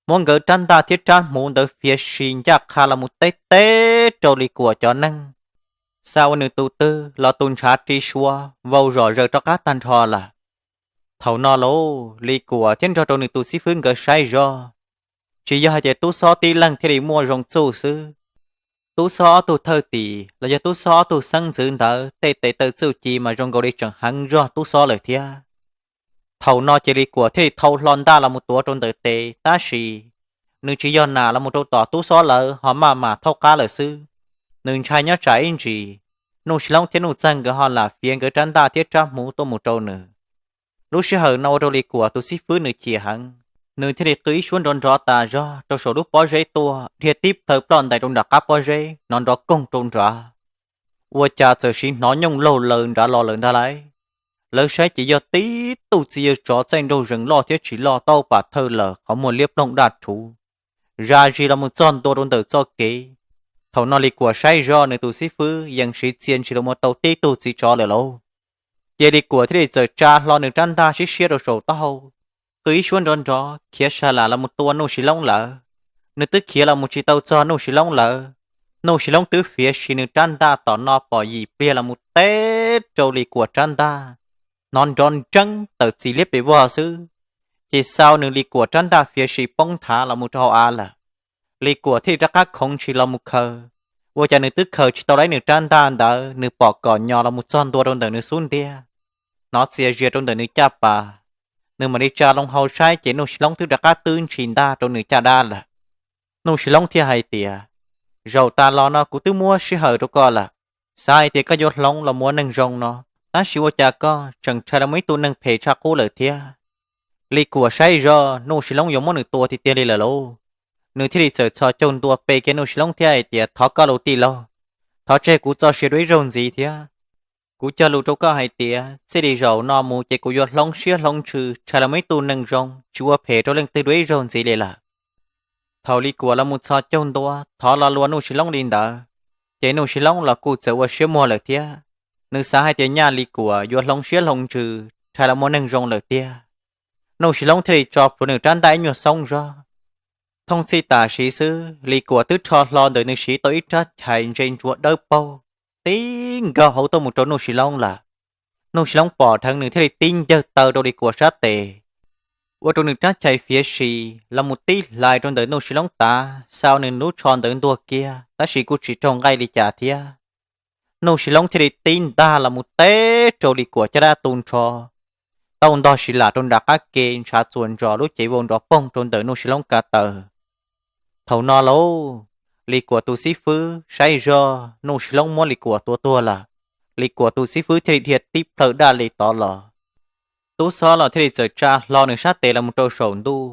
muab nkawd rab ntaj thiab rab hmuv ntawd fiav si ncaj qha los mus teb teb rau Lis Kuam cov neeg, xa ua nws tus twg los tus ntshav ri sua vau zom zaws rov qab tag nrho lawm. Thaum no lauj, Lis Kuam thiab nrog rau nws tus xib fwb nkawd saib zog, tsis yog hais tias tub xob tib leeg thiaj li muaj zoo txuj xwb. Tub xob ob tug thwj tim los yog tub xob ob tug xeeb ntxwv ntawd tej tes taw txuj ci mas zoo nkaus li tseem heev zog tub xob lawm thiab. Thaum no ces Lis Kuam thiaj li thau hlo ntaj los mus tuav rau ntawm tes, tab sis nws tsis yog nam los mus rau tom tub xob lawv ho maj mam thaub qab lawm xwb. Nws ntshai nyob tsam ib ntsis Nuj Sis Loob thiab Nuj Txeeg nkawd ho lam fiav nkawd rab ntaj thiab rab hmuv tuaj mus rau nws. Lub sij hawm no ua rau Lis Kuam tus xib fwb nws chim heev, nws thiaj li qw ib suab nrov nrov tas zog rau saum lub pob zeb tuaj, dhia tib plhaw ploj ntais rau nram qab pob zeb, hnov nrov koog rau nrad. Ua cas txawm siv hnov nyooj laug laws nrad los lawm ntag lauj. Lawv saib ces yog tib tug txiv yawg tsov txaij nraug zees loj thiab tsis loj tau pam thawj lawm qhov muag liab ploog daj rhuv, zam zis los mus txog ntua rau ntawm txoj kev. Thaum no Lis Kuam saib zog nws tus xib fwb yeej siv txia ntsis los mus tau tib tug txiv tsov lawm lauj. Ces Lis Kuam thiaj li txawm tsa hlo nws rab ntaj siab siab rau saum taub hau, qw ib suab nrov nrov khiav sa lam los mus tua Nuj Sis Loob lawm. Nws twb khiav los mus tsis tau txog Nuj Sis Loob lawm, Nuj Sis Loob twb fiav si nws rab ntaj tom no pom yim pliag los mus teb rau Lis Kuam rab ntaj, hnov nrov nreeb tawm txim liab pes vog xwb, ces xa nws Lis Kuam rab ntaj fiav si poob nthav los mus rau hauv av lawm. Lis Kuam thiaj li rov qab khoov ntshis los mus khaws, ua cas nws twb khaws tsis tau lawm nws rab ntaj ntawd, nws pom kom nyo los mus txog ntua rau ntawm nws xub ntiag, hnov txias zias rau ntawm nws caj pas. Nws mam li tsa loo hau saib ces Nuj Sis Loob twb rov qab twb ntshis ntaj rau nws caj dab lawm. Nuj Sis Loob thiaj hais tias, zaum tas los no kuv twb muab sij hawm rau koj lawm, xav hais tias koj yuav hloov los mus ua neeg zoo no, tab sis ua cas koj tseem rhais los mus ib tug neeg phem tshaj qub lawm thiab. Lis Kuam saib zog Nuj Sis Loob yuav muab nws tua tiag tiag li lawm lauj. Nws thiaj li txawm txhos caug ntua pe kiag Nuj Sis Loob thiab hais tias, thov koj lauj tij laug, thov tseg kuv txoj sia dua ib zaug ntxiv thiab. Kuv cog lus rau koj hais tias txij li zaum no mus ces kuv yuav hloov siab hloov ntsws rhais los mus ib tug neeg zoo tsis ua phem rau leej twg dua ib zaug ntxiv li lawm. Thaum Lis Kuam los mus txhos caug ntua thov lo lus Nuj Sis Loob li ntawd, ces Nuj Sis Loob los kuj txawm ua siab muag lawm thiab. Nws xav hais tias nyaj Lis Kuam yuav hloov siab hloov ntsws rhais los ua neeg zoo lawm tiag. Nuj Sis Loob thiaj li tso plhuav nws rab ntaj ib nyuag xoob zog. Thooj txhij tam sim xwb Lis Kuam twb rho hlo ntawm nws siv tau ib rab chais ntse ntsuav dawb paug, tib nkaug hauv tuaj mus rau Nuj Sis Loob lawm. Nuj Sis Loob pom dheev nws thiaj li tib ncawg taw rau Lis Kuam sab tes, ua rau nws rab chais fiav si los mus tib hlais rau ntawm Nuj Sis Loob tav, xa nws lub tsho ntawd ntuag kiag, tab sis kuj tsis raug nqaij li cas thiab. Nuj Sis Loob thiaj li tib ntag los mus teb rau Lis Kuam caj dab tu nrho, tau ntog si lam rau nram qab ke ntshav txuas ntsos lub cev vau nrov poog rau ntawm Nuj Sis Loob kav taw. Thaum no lauj, Lis Kuam tus xib fwb saib zog Nuj Sis Loob muab Lis Kuam tua tuag lawm, Lis Kuam tus xib fwb thiaj li dhia tib plhaw daj li tod los. Tub xob los thiaj li txawm tsa hlo nws sab tes los mus rau saum ntuj,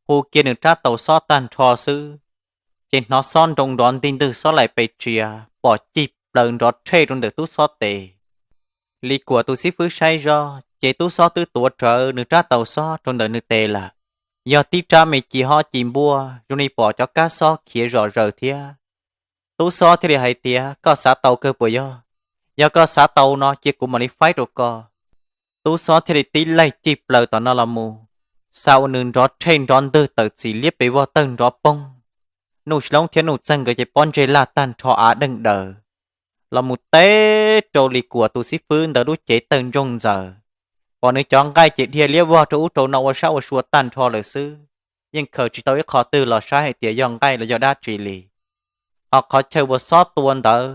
hu kiag nws rab taus xob tag nrho xwb, ces hnov xob nroo nrov ntig ntwg xob laim pes tsia pom cig plaws nrov rhej rau ntawm tub xob tes. Lis Kuam tus xib fwb saib zog ces tub xob twb tuav rawv nws rab taus xob rau ntawm nws tes lawm, yog tib rab me ci hob ci npuaj zoo li pom cov kab xob khiav zom zaws thiab. Tub xob thiaj li hais tias, koj xav tau kawg puas yog? Yog koj xav tau no cia kuv mam li faib rau koj. Tub xob thiaj li tib laig cig plaws tom no los mus, xa ua nws nrov rhej nrov ntwg tawm txim liab pes vog tawg nrov poog. Nuj Sis Loob thiab Nuj Txeeg nkawd ces pob ntseg laj tag nrho av deeg daws, los mus teb rau Lis Kuam tus xib fwb ntawd lub cev tawg ntsoog ntxaws. Pom nws cov nqaij ces dhia liab vog rau ub rau no ua sab ua sua tag nrho lawm xwb, yeej khaws tsis tau ib qho twg los saib hais tias yog nqaij los yog dab tsi li. Ho qhov chaw uas xob tua ntawd,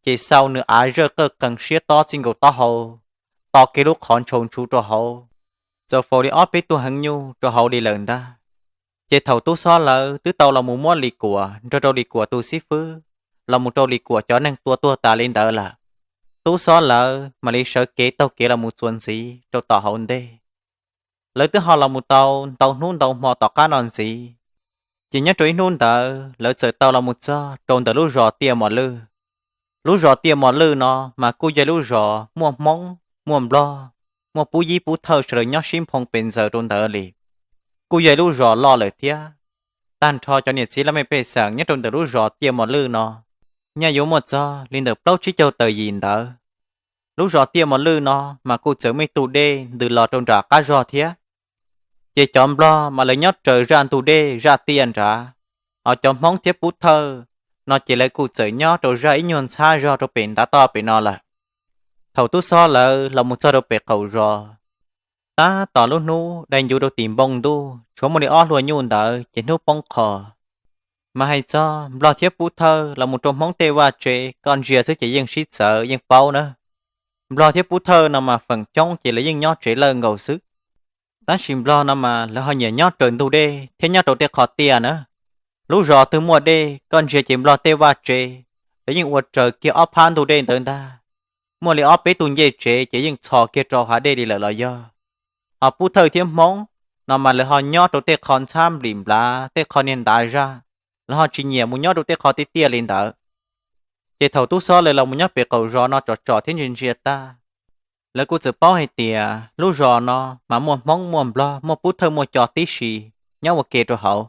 ces xa ua nws av zawj qawj qees siab tob txij nkaus taub hau, to kiag lub qhov ntshaus ntshuv rau hauv, txawm faus li ob peb tug heev nyuj rau hauv li lawm ntag. Ces thaum tub xob lawv twb tau los mus muab Lis Kuam nrog rau Lis Kuam tus xib fwb los mus rau Lis Kuam cov neeg tua tuag tas li ntawd lawm, tub xob lawv mam li sawv kev taug kev los mus txuas ntxiv rau tom hauv ntej. Lawv twb ho los mus tau ntau hnub ntau hmo tom qab no ntxiv, ces nyob rau ib hnub ntawd lawv txawm tau los mus txog rau ntawm lub zos Tiaj Mos Lwj. Lub zos Tiaj Mos Lwj no mas kuj yog lub zos muaj Hmoob, muaj Nplog, muaj Pub Yib Pub Thawj sawv daws nyob sib nphoo pes ntxaws rau ntawd li. Kuj yog lub zos loj lawm thiab. Tag nrho cov niam txiv laj mej pej xeem nyob rau ntawm lub zos Tiaj Mos Lwj no nyaj yuav muaj txog li ntawm plaub tsib caug tawm yim ntawd. Lub zos Tiaj Mos Lwj no mas kuj txawm muaj ib tug dej ntws los rau nram qab zog thiab. Ces cov Nplog mas lawv nyob raws zaj ntug dej zaj tiaj nrad, hos cov Hmoob thiab Pub Thawj no ces lawv kuj txawm nyob rau zaj ib nyuag ntxhab zog rau pem ntav toj pem no lawm. Thaum tub xob lawv los mus txog rau pem qaum zos, tab tom lub hnub dai ncuv rau tim npoo ntuj tshuav muaj li ob hlua nyuj ntawd ces hnub poob qho. Mas hais txog Nplog thiab Pub Thawj los mus rau Hmoob tej vaj tsev koj ntsia xwb ces yeej sib txawv yeej paub na. Nplog thiab Pub Thawj no mas feem coob ces lawv yeej nyob tsev lawj nkaus xwb. Tab sis Nplog no mas lawv ho nyiam nyob raws ntug dej thiab nyob rau tej qhov tiaj na. Lub zos twg muaj dej koj ntsia ces Nplog tej vaj tsev lawv yeej ua raws kiag ob phab ntug dej ntawd ntag. Muaj li ob peb tug ncej tsev ces yeej txhos kiag rau hav dej li lawm los yog. Hos Pub Thawj thiab Hmoob no mas lawv ho nyob rau tej qhov ntxhab nplim nplav tej qhov niag ntav zaj, lawv ho tsis nyiam mus nyob rau tej qhov tiaj tiaj li ntawd. Ces thaum tub xob lawv los mus nyob pem qaum zos no tsom tsom thiab ntsia ntsia tag, lawv kuj txawm paub hais tias lub zos no mas muaj Hmoob muaj Nplog muaj Pub Thawj muaj cov tib si nyob ua ke rau hauv.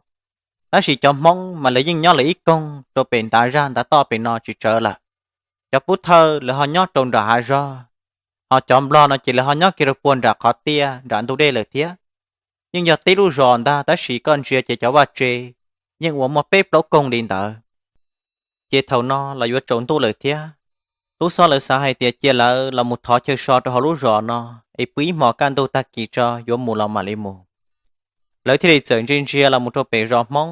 Tab sis cov Hmoob mas lawv yeej nyob lawv ib koog rau pem ntav zaj ntav toj pem no tsis tsawv lawm. Cov Pub Thawj lawv ho nyob rau nram hav zog, hos cov Nplog no ces lawv ho nyob kiag rau puag nram qhov tiaj nram ntug dej lawm thiab. Yeej yog tib lub zos ntag tab sis koj ntsia ces cov vaj tsev yeej ua muaj peb plaub koog li ntawd. Ces thaum no los yuav tsaus ntuj lawm thiab. Tub xob lawv xav hais tias cia lawv los mus thov chaw so rau hauv lub zos no, es pw ib hmos kaj ntug tag kis tso yuav mus los mam li mus. Lawv thiaj li txawm ntsia ntsia los mus rau pem zos Hmoob.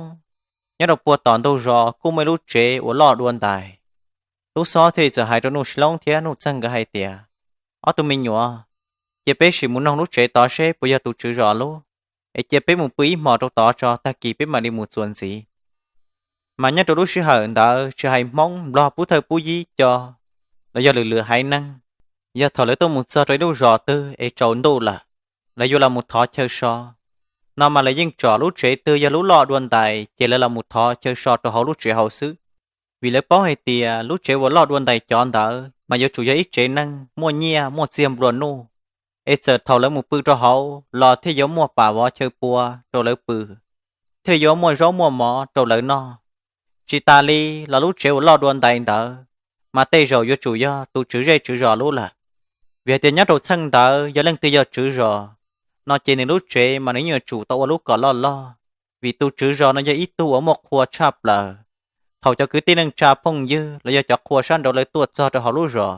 Nyob rau puag tom ntug zos kuj muaj ib lub tsev uas loj dua ntais. Tub xob thiaj li txawm hais rau Nuj Sloob thiab Nuj Txeeg nkawd hais tias, ob tug me nyuam, cia peb sim mus noog lub tsev tod seb puas yog tus tswv zos lub, es cia peb mus pw ib hmos rau tod tso tag kis peb mam li mus txuas ntxiv. Mas nyob rau lub sij hawm ntawd tsis hais Hmoob Nplog Pub Thawj Pub Yib Co los yog lwm lwm haiv neeg, yog thaum lawv tuaj mus txog rau ib lub zos twg es tsaus ntuj lawm, lawv yuav los mus thov chaw so no mas lawv yeej tsom lub tsev twg yog lub loj dua ntais ces lawv los mus thov chaw so rau hauv lub tsev hauv xwb. Vim lawv paub hais tias lub tsev uas loj dua ntais cov ntawd mas yuav tsum yog ib tsev neeg muaj nyiaj muaj txiag nplua nuj, es txawm thaum lawv mus pw rau hauv los thiaj yuav muaj pam vov chaw pua rau lawv pw, thiaj li yuav muaj zaub muaj mov rau lawv noj. Tsis tas li los lub tsev uas loj dua ntais ntawd mas tej zaum yuav tsum yog tus tswv zej tswv zos lub lawm. Vim hais tias nyob rau txheej ntawd yog leej twg yog tswv zos no ces nws lub tsev mas nws yeej yuav tsum tau ua lub kom loj loj, vim tus tswv zos no yog ib tug uas muaj qhua tshaj plaws. Thaum cov kwv tij neej tsa phooj ywg los yog cov qhua sab nraud lawv tuaj txog rau hauv lub zos,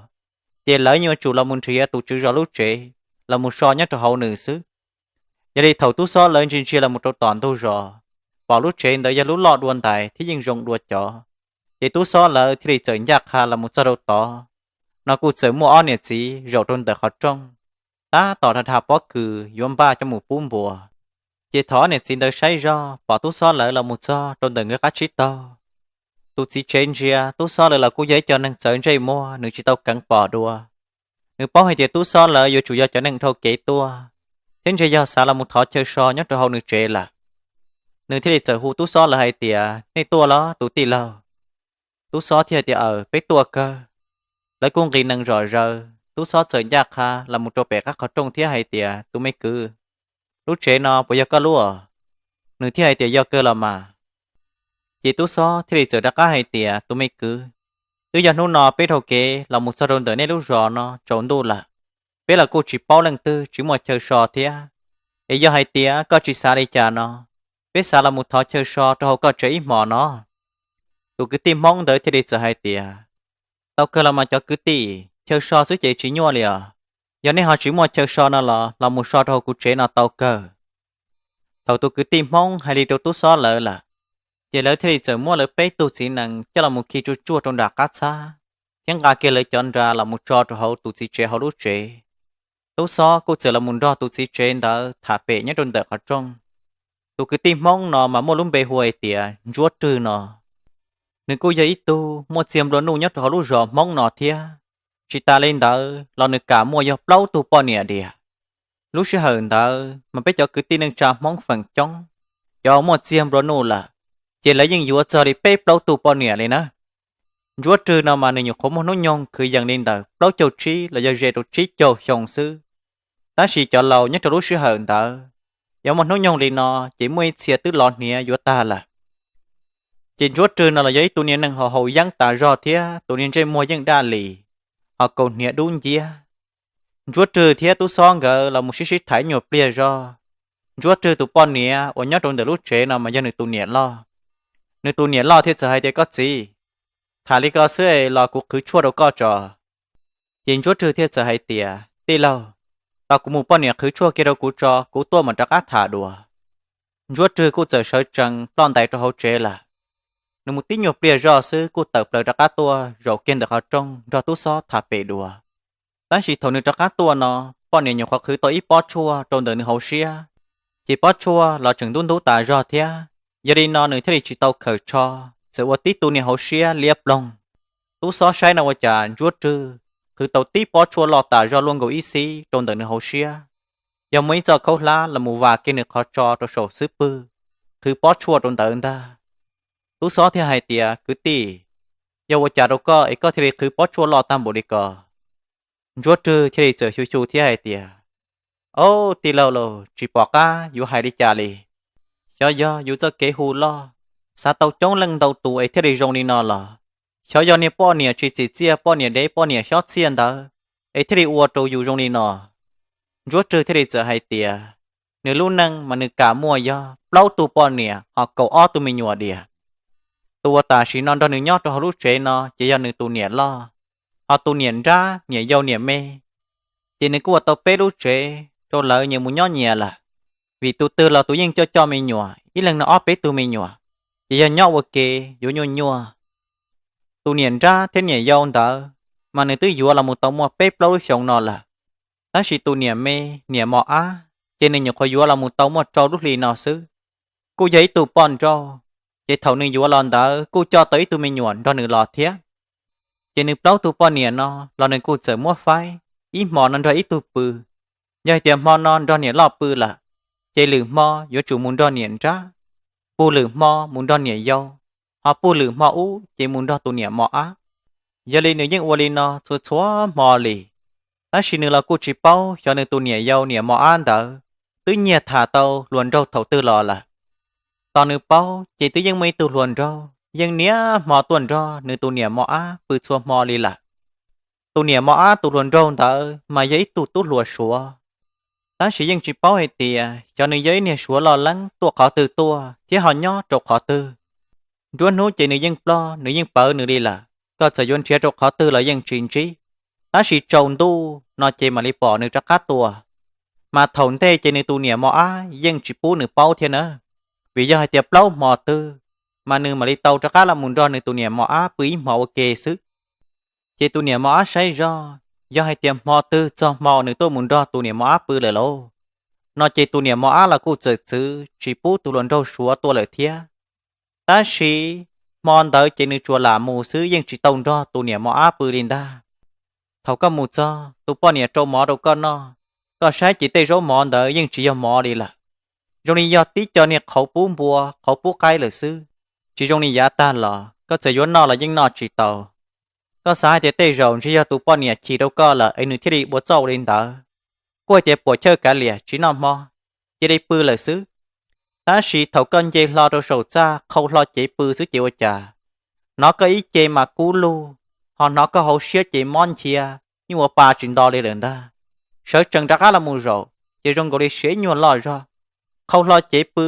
ces lawv yeej yuav tsum los mus nrhiav tus tswv zos lub tsev los mus so nyob rau hauv nws xwb. Yog li thaum tub xob lawv ntsia ntsia los mus rau tom ntug zos, pom lub tsev ntawd yog lub loj dua ntais thiab yeej zoo dua cov, ces tub xob lawv thiaj li txawm ncaj qha los mus txog rau tod. No kuj txawm muaj ob niam txiv zaum rau ntawm qhov rooj, tab tom dhas dhas pob kws yuav npaj coj mus pub npua. Ces thaum ob niam txiv ntawd saib zoj pom tub xob lawv los mus txog rau ntawm nkawd qab tsib taug, tus txiv tsev ntsia tub xob lawv los kuj yog ib co neeg txawv ntsej muag nws tsis tau keev pom dua. Nws paub hais tias tub xob lawv yuav tsum yog cov neeg dhau kev tuaj, thiab ntshe yog xav los mus thov chaw so nyob rau hauv nws tsev lawm. Nws thiaj li txawm hu tub xob lawv hais tias, nej tuaj los tus tij laug? Tub xob thiaj tias, aws, peb tuaj kawg. Lawv kuj nqis nees zom zaws, tub xob txawm ncaj qha los mus rau pem qab qhov rooj thiab hais tias, tus me kwv, lub tsev no puas yog koj lub? Nws thiaj hais tias, yog kawg los mas. Ces tub xob thiaj li txawm rov qab hais tias, tus me kwv, twb yog hnub no peb dhau kev los mus txog rau ntawm nej lub zos no tsaus ntuj lawm, peb los kuj tsis paub leej twg tsis muaj chaw so thiab. Es yog hais tias koj tsis xav li cas no, peb xav los mus thov chaw so rau hauv koj tsev ib hmos no. Tus kwv tij Hmoob ntawd thiaj li txawm hais tias, tau kawg los mas cov kwv tij, chaw so xwb ces tsis nyuaj li os. Yog nej ho tsis muaj chaw so no los los mus so rau hauv kuv tsev no tau kawg. Thaum tus kwv tij Hmoob hais li rau tub xob lawv lawm, ces lawv thiaj li txawm muab lawv peb tug txiv nees coj los mus khi tsuaj tsuaj rau nram qab txhab, thiab nqa kiag lawv cov nra los mus tso rau hauv tus txiv tsev hauv lub tsev. Tub xob kuj txawm los mus nrog tus txiv tsev ntawd tham pem nyob rau ntawm qhov rooj. Tus kwv tij Hmoob no mas muaj lub npe hu hais tias Ntsuab Rwg no. Nws kuj yog ib tug muaj txiag nplua nuj nyob rau hauv lub zos Hmoob no thiab. Tsis tas li ntawd los nws kam muaj yog plaub tug poj niam diam. Lub sij hawm ntawd mas peb cov kwv tij neej tsa Hmoob feem coob, cov muaj txiag nplua nuj lawm, ces lawv yeej yuav txog li peb plaub tug poj niam li na. Ntsuab Rwg no mas nws nyuam qhuav muaj hnub nyoog kwv yees li ntawm plaub caug tsib los yog ze rau tsib caug xyoo xwb, tab sis cov laus nyob rau lub sij hawm ntawd, yog muaj hnub nyoog li no ces muaj ib txhia twb lov hniav yuav tag lawm. Ces Ntsuab Rwg no los yog ib tug niag neeg haus haus yeeb tas zog thiab tus niag ntsej muag yeej daj lis, ho kaus hniav dub nciab. Ntsuab Rwg thiab Tub Xob nkawd los mus sib sib tham nyuag pliag zog, Ntsuab Rwg tus poj niam uas nyob rau ntawm lub tsev no mas yog nws tus niam loj. Nws tus niam loj thiaj txawm hais tias, Koj txiv, tham li ko xwb es los kuv qhwv tshuaj rau koj tso. Ces Ntsuab Rwg thiaj txawm hais tias, Tij laug, tos kuv mus poj niam qhwv tshuaj kiag rau kuv tso, kuv tuaj mam rov qab tham dua. Ntsuab Rwg kuj txawm sawv tsees ploj ntais rau hauv tsev lawm. Nws mus tib nyuag pliag zog xwb kuj tawm plaws rov qab tuaj zaum kiag ntawm qhov rooj nrog Tub Xob tham pem dua. Tab sis thaum nws rov qab tuaj no, poj niam nyuam qhuav qhwv tau ib pob tshuaj rau ntawm nws hauv siab, ces pob tshuaj los tseem ntub ntub tas zog thiab. Yog li no nws thiaj li tsis tau khawm tsho, txawm ua tib tug niag hauv siab liab ploog. Tub Xob saib no ua cas Ntsuab Rwg qhwv tau tib pob tshuaj loj tas zog luaj nkaus ib xib rau ntawm nws hauv siab, yog muaj ib txoj khaub hlab los mus vas kiag nws qhov tso rau saum xub pwg, qhwv pob tshuaj rau ntawd ntag. Tub Xob thiaj hais tias, Kwv tij, yog ua cas rau koj es koj thiaj li qhwv pob tshuaj loj tag npaum li ko? Ntsuab Rwg thiaj li txawm xyu xyu thiab hais tias, Au, tij laug lauj, tsis pom qab yuav hais li cas li. Xyov yog yus txoj kev hu loj, xav tau coob leej ntau tus es thiaj li zoo li no los, xyov yog niag poj niam tsis txim txiaj, poj niam dev poj niam xyob txhiaj ntawd es thiaj li ua rau yus zoo li no. Ntsuab Rwg thiaj li txawm hais tias, nws lub neej mas nws kam muaj yog plaub tug poj niam ho kaum ob tug me nyuam diam. Tus uas tam sim no nrog nws nyob rau hauv lub tsev no ces yog nws tus niam loj, ho tus niam nrab, niam yau, niam me, ces nws kuj ua tau peb lub tsev rau lawv nyias mus nyob nyias lawm. Vim tus twg los tus yeej coj coj me nyuam, ib leeg no ob peb tug me nyuam, ces yog nyob ua ke yuav nyuaj nyuaj. Tus niam nrab thiab niam yau ntawd mas nws twb yuav los mus tau muaj peb plaub lub xyoo no lawm, tab sis tus niam me, niam mos ab, ces nws nyuam qhuav yuav los mus tau muaj rau lub hli no xwb. Kuj yog ib tug poj nrauj, ces thaum nws yuav los ntawd kuj coj tau ib tug me nyuam nrog nws los thiab. Ces nws plaub tug poj niam no los nws kuj txawm muab faib, ib hmo no nrog ib tug pw. Yog hais tias hmo no nrog niam loj pw lawm, ces lwm hmo yuav tsum mus nrog niam nrab, puag lwm hmo mus nrog niam yau, ho puag lwm hmo ub ces mus nrog tus niam mos ab. Yog li nws yeej ua li no txhua txhua hmo li, tab sis nws los kuj tsis paub xyov nws tus niam yau niam mos ab ntawd twb nyiag tham tau hluas nraug thaum twg los lawm. Tos nws paub ces twb yeej muaj ib tug hluas nraug yeej niaj hmo tuaj nrog nws tus niam mos ab pw txhua hmo li lawm. Tus niam mos ab tus hluas nraug ntawd mas yog ib tug tub hluas Suav, tab sis yeej tsis paub hais tias xyov nws yog ib niag Suav loj leeb tuaj qhov twg tuaj thiab ho nyob rau qhov twg. Nruab hnub ces nws yeej ploj nws yeej pawv nws li lawm, koj txawm yuav nrhiav rau qhov twg los yeej tsis ntsib. Tab sis tsaus ntuj no ces mam li pom nws rov qab tuaj. Mas thaum ntej ces nws tus niam mos ab yeej tsis pub nws paub thiab na, vim yog hais tias plaub hmo twg mas nws mam li tau rov qab los mus nrog nws tus niam mos ab pw ib hmo ua ke xwb. Ces tus niam mos ab saib zoj, yog hais tias hmo twg txog hmo nws tuaj mus nrog tus niam mos ab pw lawm lauj, no ces tus niam mos ab los kuj txawm txwv tsis pub tus hluas nraug Suav tuaj lawm thiab. Tab sis hmo ntawd ces nws tsuas lam mus xwb yeej tsis tau nrog tus niam mos ab pw li ntag. Thaum koj mus txog tus poj niam rau mov rau koj noj, koj saib ces tej zaub mov ntawd yeej tsis yog mov li lawm, zoo li yog tib co niag qhauv pub npua qhauv pub qaib lawm xwb, tsis zoo li yav tag los, koj txawm yuav noj los yeej noj tsis tau. Koj xav hais tias tej zaum ntshe yog tus poj niam chim rau koj lawm es nws thiaj li ua txuj ua li ntawd. Kuj hais tias puam chawj kav liam tsis noj hmo, cia li pw lawm xwb. Tab sis thaum koj nce hlo rau saum txaj qhau hlo cev pw xwb ces ua cas hnov koj ib ce mas kub lug, ho hnov koj hauv siab ces mob nchia, yeej ua pa tsis nto li lawm ntag. Sawv tsees rov qab los mus zaum ces zoo nkaus li siav ib nyuag loj zog. Qhau hlo cev pw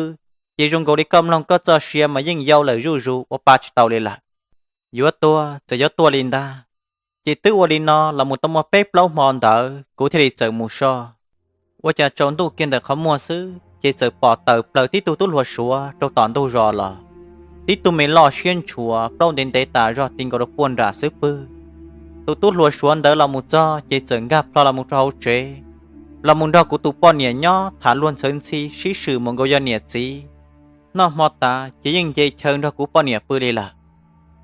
ces zoo nkaus li koj mloog koj txoj sia mas yeej yau lawm zuj zus ua pa tsis tau li lawm. Yuav tuag txawm yuav tuag li ntag. Ces twb ua li no los mus tau muaj peb plaub hmo ntawd kuv thiaj li txawm mus so. Ua cas tsaus ntuj kiag ntawm qhov muag xwb ces txawm pom tawm plaws tib tug tub hluas Suav rau tom ntug zos los. Tib tug me loj siab ntshua plaub ntev ntev tas zog ti nkaus rau puag nram xub pwg. Tus tub hluas Suav ntawd los mus txog ces txawm nkag plho los mus rau hauv tsev, los mus nrog kuv tus poj niam nyob tham luag ntxhawv ntxhi sib swm mus nkaus yog niam txiv. Noj hmo tas ces yeej nce chaw nrog kuv poj niam pw li lawm.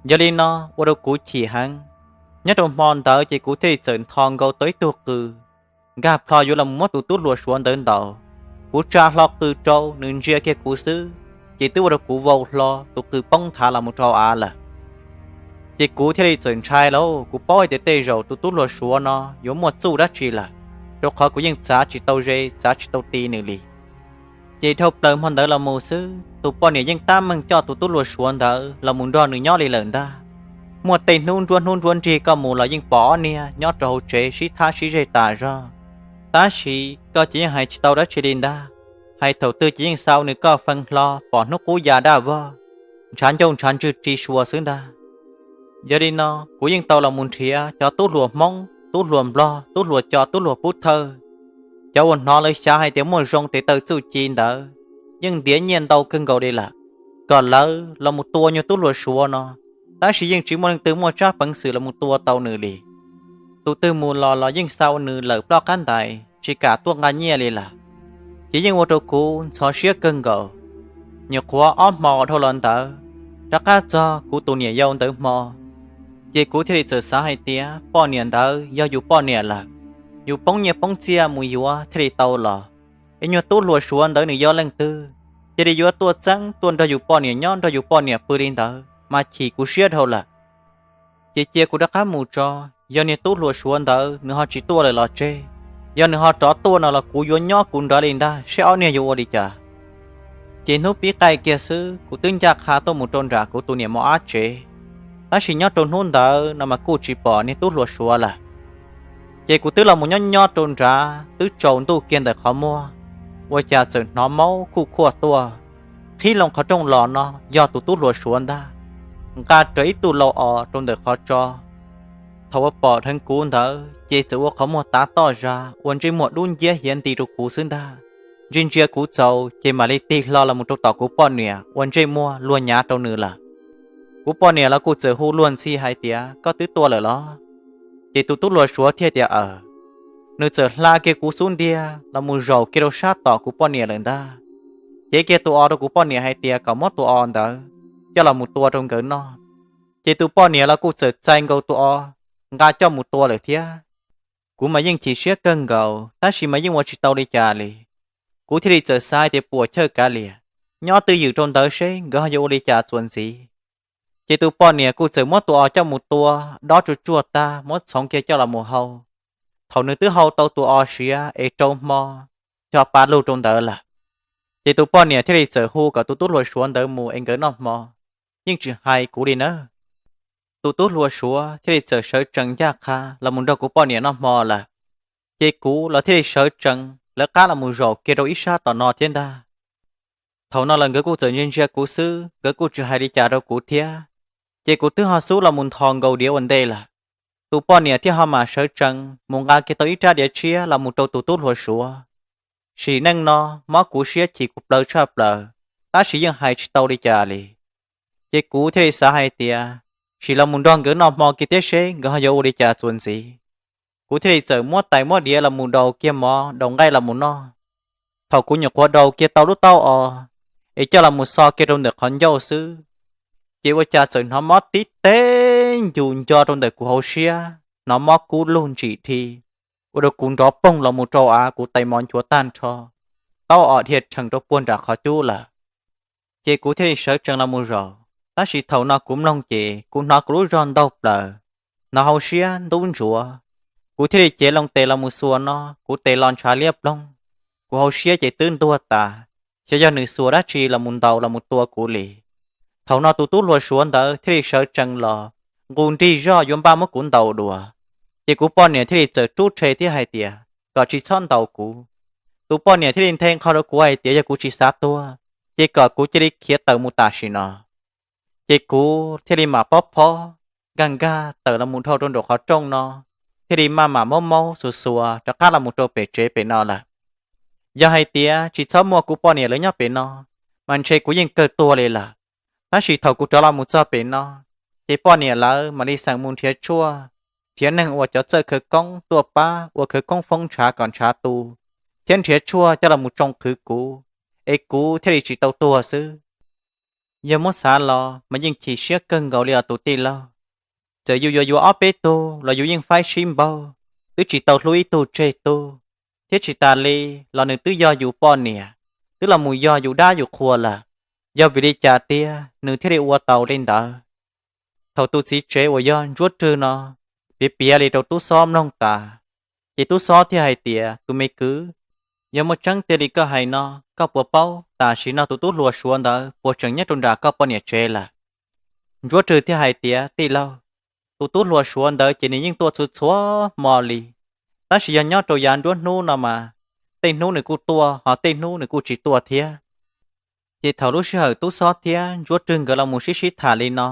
Yog li no ua rau kuv chim heev. Nyob rau hmo ntawd ces kuv thiaj li txawm ntho nkaus tau ib tug qws, nkag plho yuav los muab tus tub hluas Suav ntawd ntaus. Kuv tsa hlo qws rau nws ntsia kiag kuv xwb, ces twb ua rau kuv vau hlo tus qws poob nthav los mus rau av lawm. Ces kuv thiaj li txawm ntshai lauj, kuv paub hais tias tej zaum tus tub hluas Suav no yuav muaj txuj dab tsi lawm, rau qhov kuv yeej txav tsis tau ze txav tsis tau ti nws li. Ces dhau plaws hmo ntawd los mus xwb, tus poj niam yeej tab meeg coj tus tub hluas Suav ntawd los mus nrog nws nyob li lawm ntag. Muaj tej hnub nruab hnub nruab nrig koj mus los yeej pom ob niag nyob rau hauv tsev sib thab sib zeg tas zog. Tab sis koj ces yeej hais tsis tau dab tsi li ntag, hais thaum twg ces yeej xav ua nws koj fee hlo pom hnub qub ya daj vog, ntshav ncauj ntshav ntswg ri sua xwb ntag. Yog li no kuv yeej tau los mus nrhiav cov tub hluas Hmoob, tub hluas Nplog, tub hluas Co, tub hluas Pub Thawj, cov uas hnov lawv xyav hais tias muaj zoo tes taw txuj ci ntawd, yeej ntiav nyiaj ntau kawg nkaus li lawm, kom lawv los mus tua nyuag tub hluas Suav no, tab sis yeej tsis muaj leej twg muaj tsab peev xwm los mus tua tau nws li. Tus twg mus los los yeej xa ua nws lawm ploj qab ntais tsis kam tuaj nqa nyiaj li lawm. Ces yeej ua rau kuv ntxhov siab kawg nkaus. Nyuam qhuav ob hmo dhau los ntawd, rov qab txog kuv tus niam yau ntawd hmo, ces kuv thiaj li txawm xav hais tias poj niam ntawd yog yus poj niam lawm, yus poob nyiaj poob txiaj mus yuav thiaj li tau los. Es nyuag tub hluas Suav ntawd nws yog leej twg, cia li yuav tuaj txeeb tuaj nrog yus poj niam nyob nrog yus poj niam pw li ntawd mas chim kuv siab dhau lawm. Ces cia kuv rov qab mus tso, yog niag tub hluas Suav ntawd nws ho tsis tuaj lawm los tseg, yog nws ho rov tuaj no los kuv yuav nyob kuv nrad li ntag seb ob niag yuav ua li cas. Ces hnub pib qaij kiag xwb kuv twb ncaj qha tuaj mus rau nram kuv tus niam mos ab tsev, tab sis nyob rau hnub ntawd no mas kuj tsis pom niag tub hluas Suav lawm. Ces kuv twb los mus nyob nyob rau nrad twb tsaus ntuj kiag ntawm qhov muag, ua cas txawm hnov maub kuj khuaj tuaj. Qhib loo qhov rooj los no yog tus tub hluas Suav ntag, nqa rawv ib tug lau os rau ntawm qhov tso. Thaum uas pom dheev kuv ntawd ces txawm ua qhov muag tav toj zag ua ntsej muag dub nciab hiav nti rau kuv xwb ntag. Ntsia ntsia kuv txaus ces mam li tig hlo los mus rau tom kuv poj niam ua ntsej muag luag nyav rau nws lawm. Kuv poj niam los kuj txawm hu luag ntxhi hais tias koj twb tuaj lawm los? Ces tus tub hluas Suav thiaj tias aws. Nws txawm hla kiag kuv xub ntiag los mus zaum kiag rau sab tom kuv poj niam lawm ntag, cev kiag tus os rau kuv poj niam hais tias kom muab tus os ntawd coj los mus tua rau nkawd noj. Ces tus poj niam los kuj txawm txais nkaus tus os nqa coj mus tua lawm thiab. Kuv mas yeej chim siab kawg nkaus tab sis mas yeej ua tsis tau li cas li. Kuv thiaj li txawm xav hais tias puas chawj kav liam, nyob twj ywm rau ntawd seb nkawd ho yuav ua li cas txuas ntxiv. Ces tus poj niam kuj txawm muab tus os coj mus tua dob tsuj tsuag tag muab txhoov kiag coj los mus hau. Thaum nws twb hau tau tus os siav es rau hmo, cog pa lug rau ntawd lawm, ces tus poj niam thiaj li txawm hu kom tus tub hluas Suav ntawd mus es nkawd noj hmo, yeej tsis hais kuv li nawb. Tus tub hluas Suav thiaj li txawm sawv tsees ncaj qha los mus nrog kuv poj niam noj hmo lawm. Ces kuv los thiaj li sawv tsees lawv qab los mus zaum kiag rau ib sab tom no thiab ntag. Thaum no lawm nkawd kuj txawm ntsia ntsia kuv xwb, nkawd kuj tsis hais li cas rau kuv thiab. Ces kuv twb ho xub los mus nthos nkaus diav ua ntej lawm. Tus poj niam thiaj ho mam sawv tsees mus nqa kiag tau ib rab diav tshiab los mus rau tus tub hluas Suav. Sim neej no mob kuv siab chim kuv plaws tshaj plaws, tab sis yeej hais tsis tau li cas li. Ces kuv thiaj li xav hais tias sim los mus nrog nkawd noj hmo kiag thiab seb nkawd ho yuav ua li cas txuas ntxiv. Kuv thiaj li txawm muab tais muab diav los mus daus kiag mov daus nqaij los mus noj. Thaum kuv nyuam qhuav daus kiag tau lub taub os es coj los mus xo kiag rau ntawm qhov ncauj xwb, ces ua cas txawm hnov mob tib teb ncus nco rau ntawm kuv hauv siab, hnov mob kub lug ntsim dhi, ua rau kuv nrov poog los mus rau av, kuv tais mov nchuav tag nrho, taub os dhia rhees rau puag nram qhov cub lawm. Ces kuv thiaj li sawv tsees los mus zaum, tab sis thaum no kuv mloog ces kuv hnov kuv lub zog ntaug plaws, hnov hauv siab ntub ntsuav. Kuv thiaj li cev loo tes los mus xuas no, kuv tes los ntshav liab ploog, kuv hauv siab ces twb ntuag tas, xyov yog nws xuas dab tsi los mus ntaus los mus tua kuv li. Thaum no tus tub hluas Suav ntawd thiaj li sawv tsees los nqus nrig zog yuav npaj muab kuv ntaus dua. Ces kuv poj niam thiaj li txawm rub rhe thiab hais tias kom tsis txhob ntaus kuv. Tus poj niam thiaj li nthe nqho rau kuv hais tias yog kuv tsis xav tuag, ces kom kuv cia li khiav tawm mus tam sim no. Ces kuv thiaj li mam pob phob nkag nkag tawm los mus dhau rau nraum qhov rooj no, thiaj li maj mam maub maub xuas xuas rov qab los mus rau pem tsev pem no lawm. Yog hais tias tsis txhob muaj kuv poj niam lawv nyob pem no, mas ntshe kuv yeej kawg tuag li lawm. Tab sis thaum kuv rov los mus txog pem no, ces poj niam lawv mam li xeem mus nrhiav tshuaj, nrhiav neeg uas cov txawj khawv koob tuaj pab ua khawv koob foob ntshav kom ntshav tu, thiab nrhiav tshuaj coj los mus tsoo qhwv kuv, es kuv thiaj li tsis tau tuag xwb. Yog muab xav los mas yeej chim siab kawg nkaus li os tus tij laug. Txawm yus yuav yuav ob peb tug los yus yeej faib sib npaug, twb tsis tau hlub ib tug tseg tug. thiab tsis tas li los nws twb yog yus poj niam, twb los mus yog yus dab yus qhua lawm, yog vim li cas tiag nws thiaj li ua tau li ntawd. Thaum tus txiv tsev uas yog Ntsuab Rwg no piav piav li rau tub xob mloog tas, ces tub xob thiaj hais tias, tus me kwv, yog muaj tseeb tiag li koj hais no, koj puas paub tam sim no tus tub hluas Suav ntawd puas tseem nyob rau nram koj poj niam tsev lawm? Ntsuab Rwg thiaj hais tias, tij laug, tus tub hluas Suav ntawd ces nws yeej tuaj txhua txhua hmo li, tab sis yog nyob rau yav nruab hnub no mas, tej hnub nws kuj tuaj ho tej hnub nws kuj tsis tuaj thiab. Ces thaum lub sij hawm tub xob thiab Ntsuab Rwg nkawd los mus sib sib tham li no,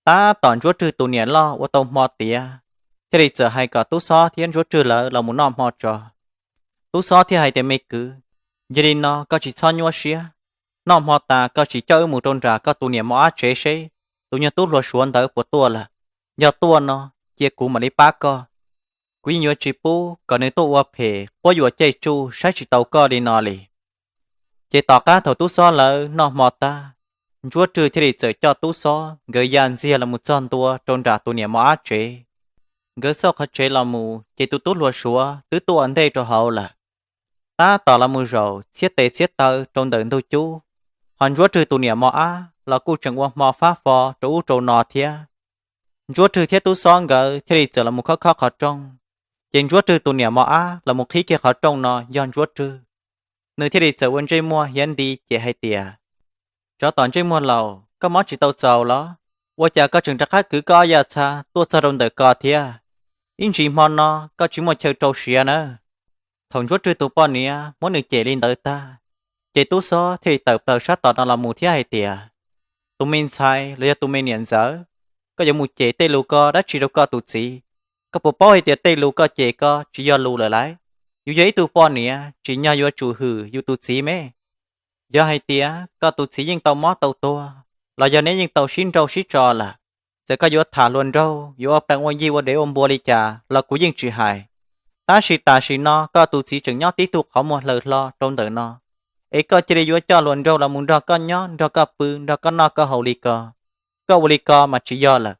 tab tom Ntsuab Rwg tus niam loj ua tau hmo tiav, thiaj li txawm hais kom tub xob thiab Ntsuab Rwg lawv los mus noj hmo tso. Tub xob thiaj hais tias, me kwv, yog li no koj tsis txhob nyuaj siab, noj hmo tas koj sim coj wb mus rau nram koj tus niam mos ab tsev seb tus nyuag tub hluas Suav ntawd puas tuaj lawm. Yog tuaj no, cia kuv mam li pab koj. Kuv yeej yuav tsis pub kom nws tuaj ua phem quab yuam caij tsuj saib tsis taus koj li no li. Ces tom qab thaum tub xob lawv noj hmo tag, Ntsuab Rwg thiaj li txawm coj tub xob nkawd ya ntxiag los mus txog ntua rau nram tus niam mos ab tsev. Nkawd xauj qhov tsev los mus ces tus tub hluas Suav twb tuaj ua ntej rau hauv lawm. Tab tom los mus zaum txhiab tes txhiab taw rau ntawm ntug cub, ho Ntsuab Rwg tus niam mos ab los kuj tseem ua hmo fab fo rau ub rau no thiab. Ntsuab Rwg thiab tub xob nkawd thiaj li txawm los mus khob khob qhov rooj. Ces Ntsuab Rwg tus niam mos ab los mus qhib kiag qhov rooj no yog Ntsuab Rwg. Nws thiaj li txawm ua ntsej muag hiav nti ces hais tias, tsov tom ntsej muag laus, koj mob tsis tau txaus los? Ua cas koj tseem rov qab kwv koj ob yaj txha tuaj txog rau ntawm ko thiab? Ib ntsis hmo no koj tsis muaj chaw rau siav nawb. Thaum Ntsuab Rwg tus poj niam muab nws cem li ntawd tag, ces tub xob thiaj li tawm plaws sab tom no los mus thiab hais tias, tus me ntxhais los yog tus me niam ntxawm, koj yuav mus cem tej lus ko dab tsi rau koj tus txiv? Koj puas paub hais tias tej lus koj cem ko tsis yog lus lawm lauj? Yus yog ib tug poj niam tsim nyog yuav tsum hwm yus tus txiv me. Yog hais tias koj tus txiv yeej tau mob tau tuag, los yog neb yeej tau sib nrauj sib tso lawm, txawm koj yuav tham hluas nraug, yuav ua plees ua yi ua dev ua npua li cas los kuv yeej tsis hais. Tab sis tam sim no koj tus txiv tseem nyob tib tug qhov muag hlaws hlo rau ntawm no, es koj cia li yuav coj hluas nraug los mus nrog koj nyob, nrog koj pw, nrog koj noj koj haus li ko. Koj ua li ko mas tsis yog lawm.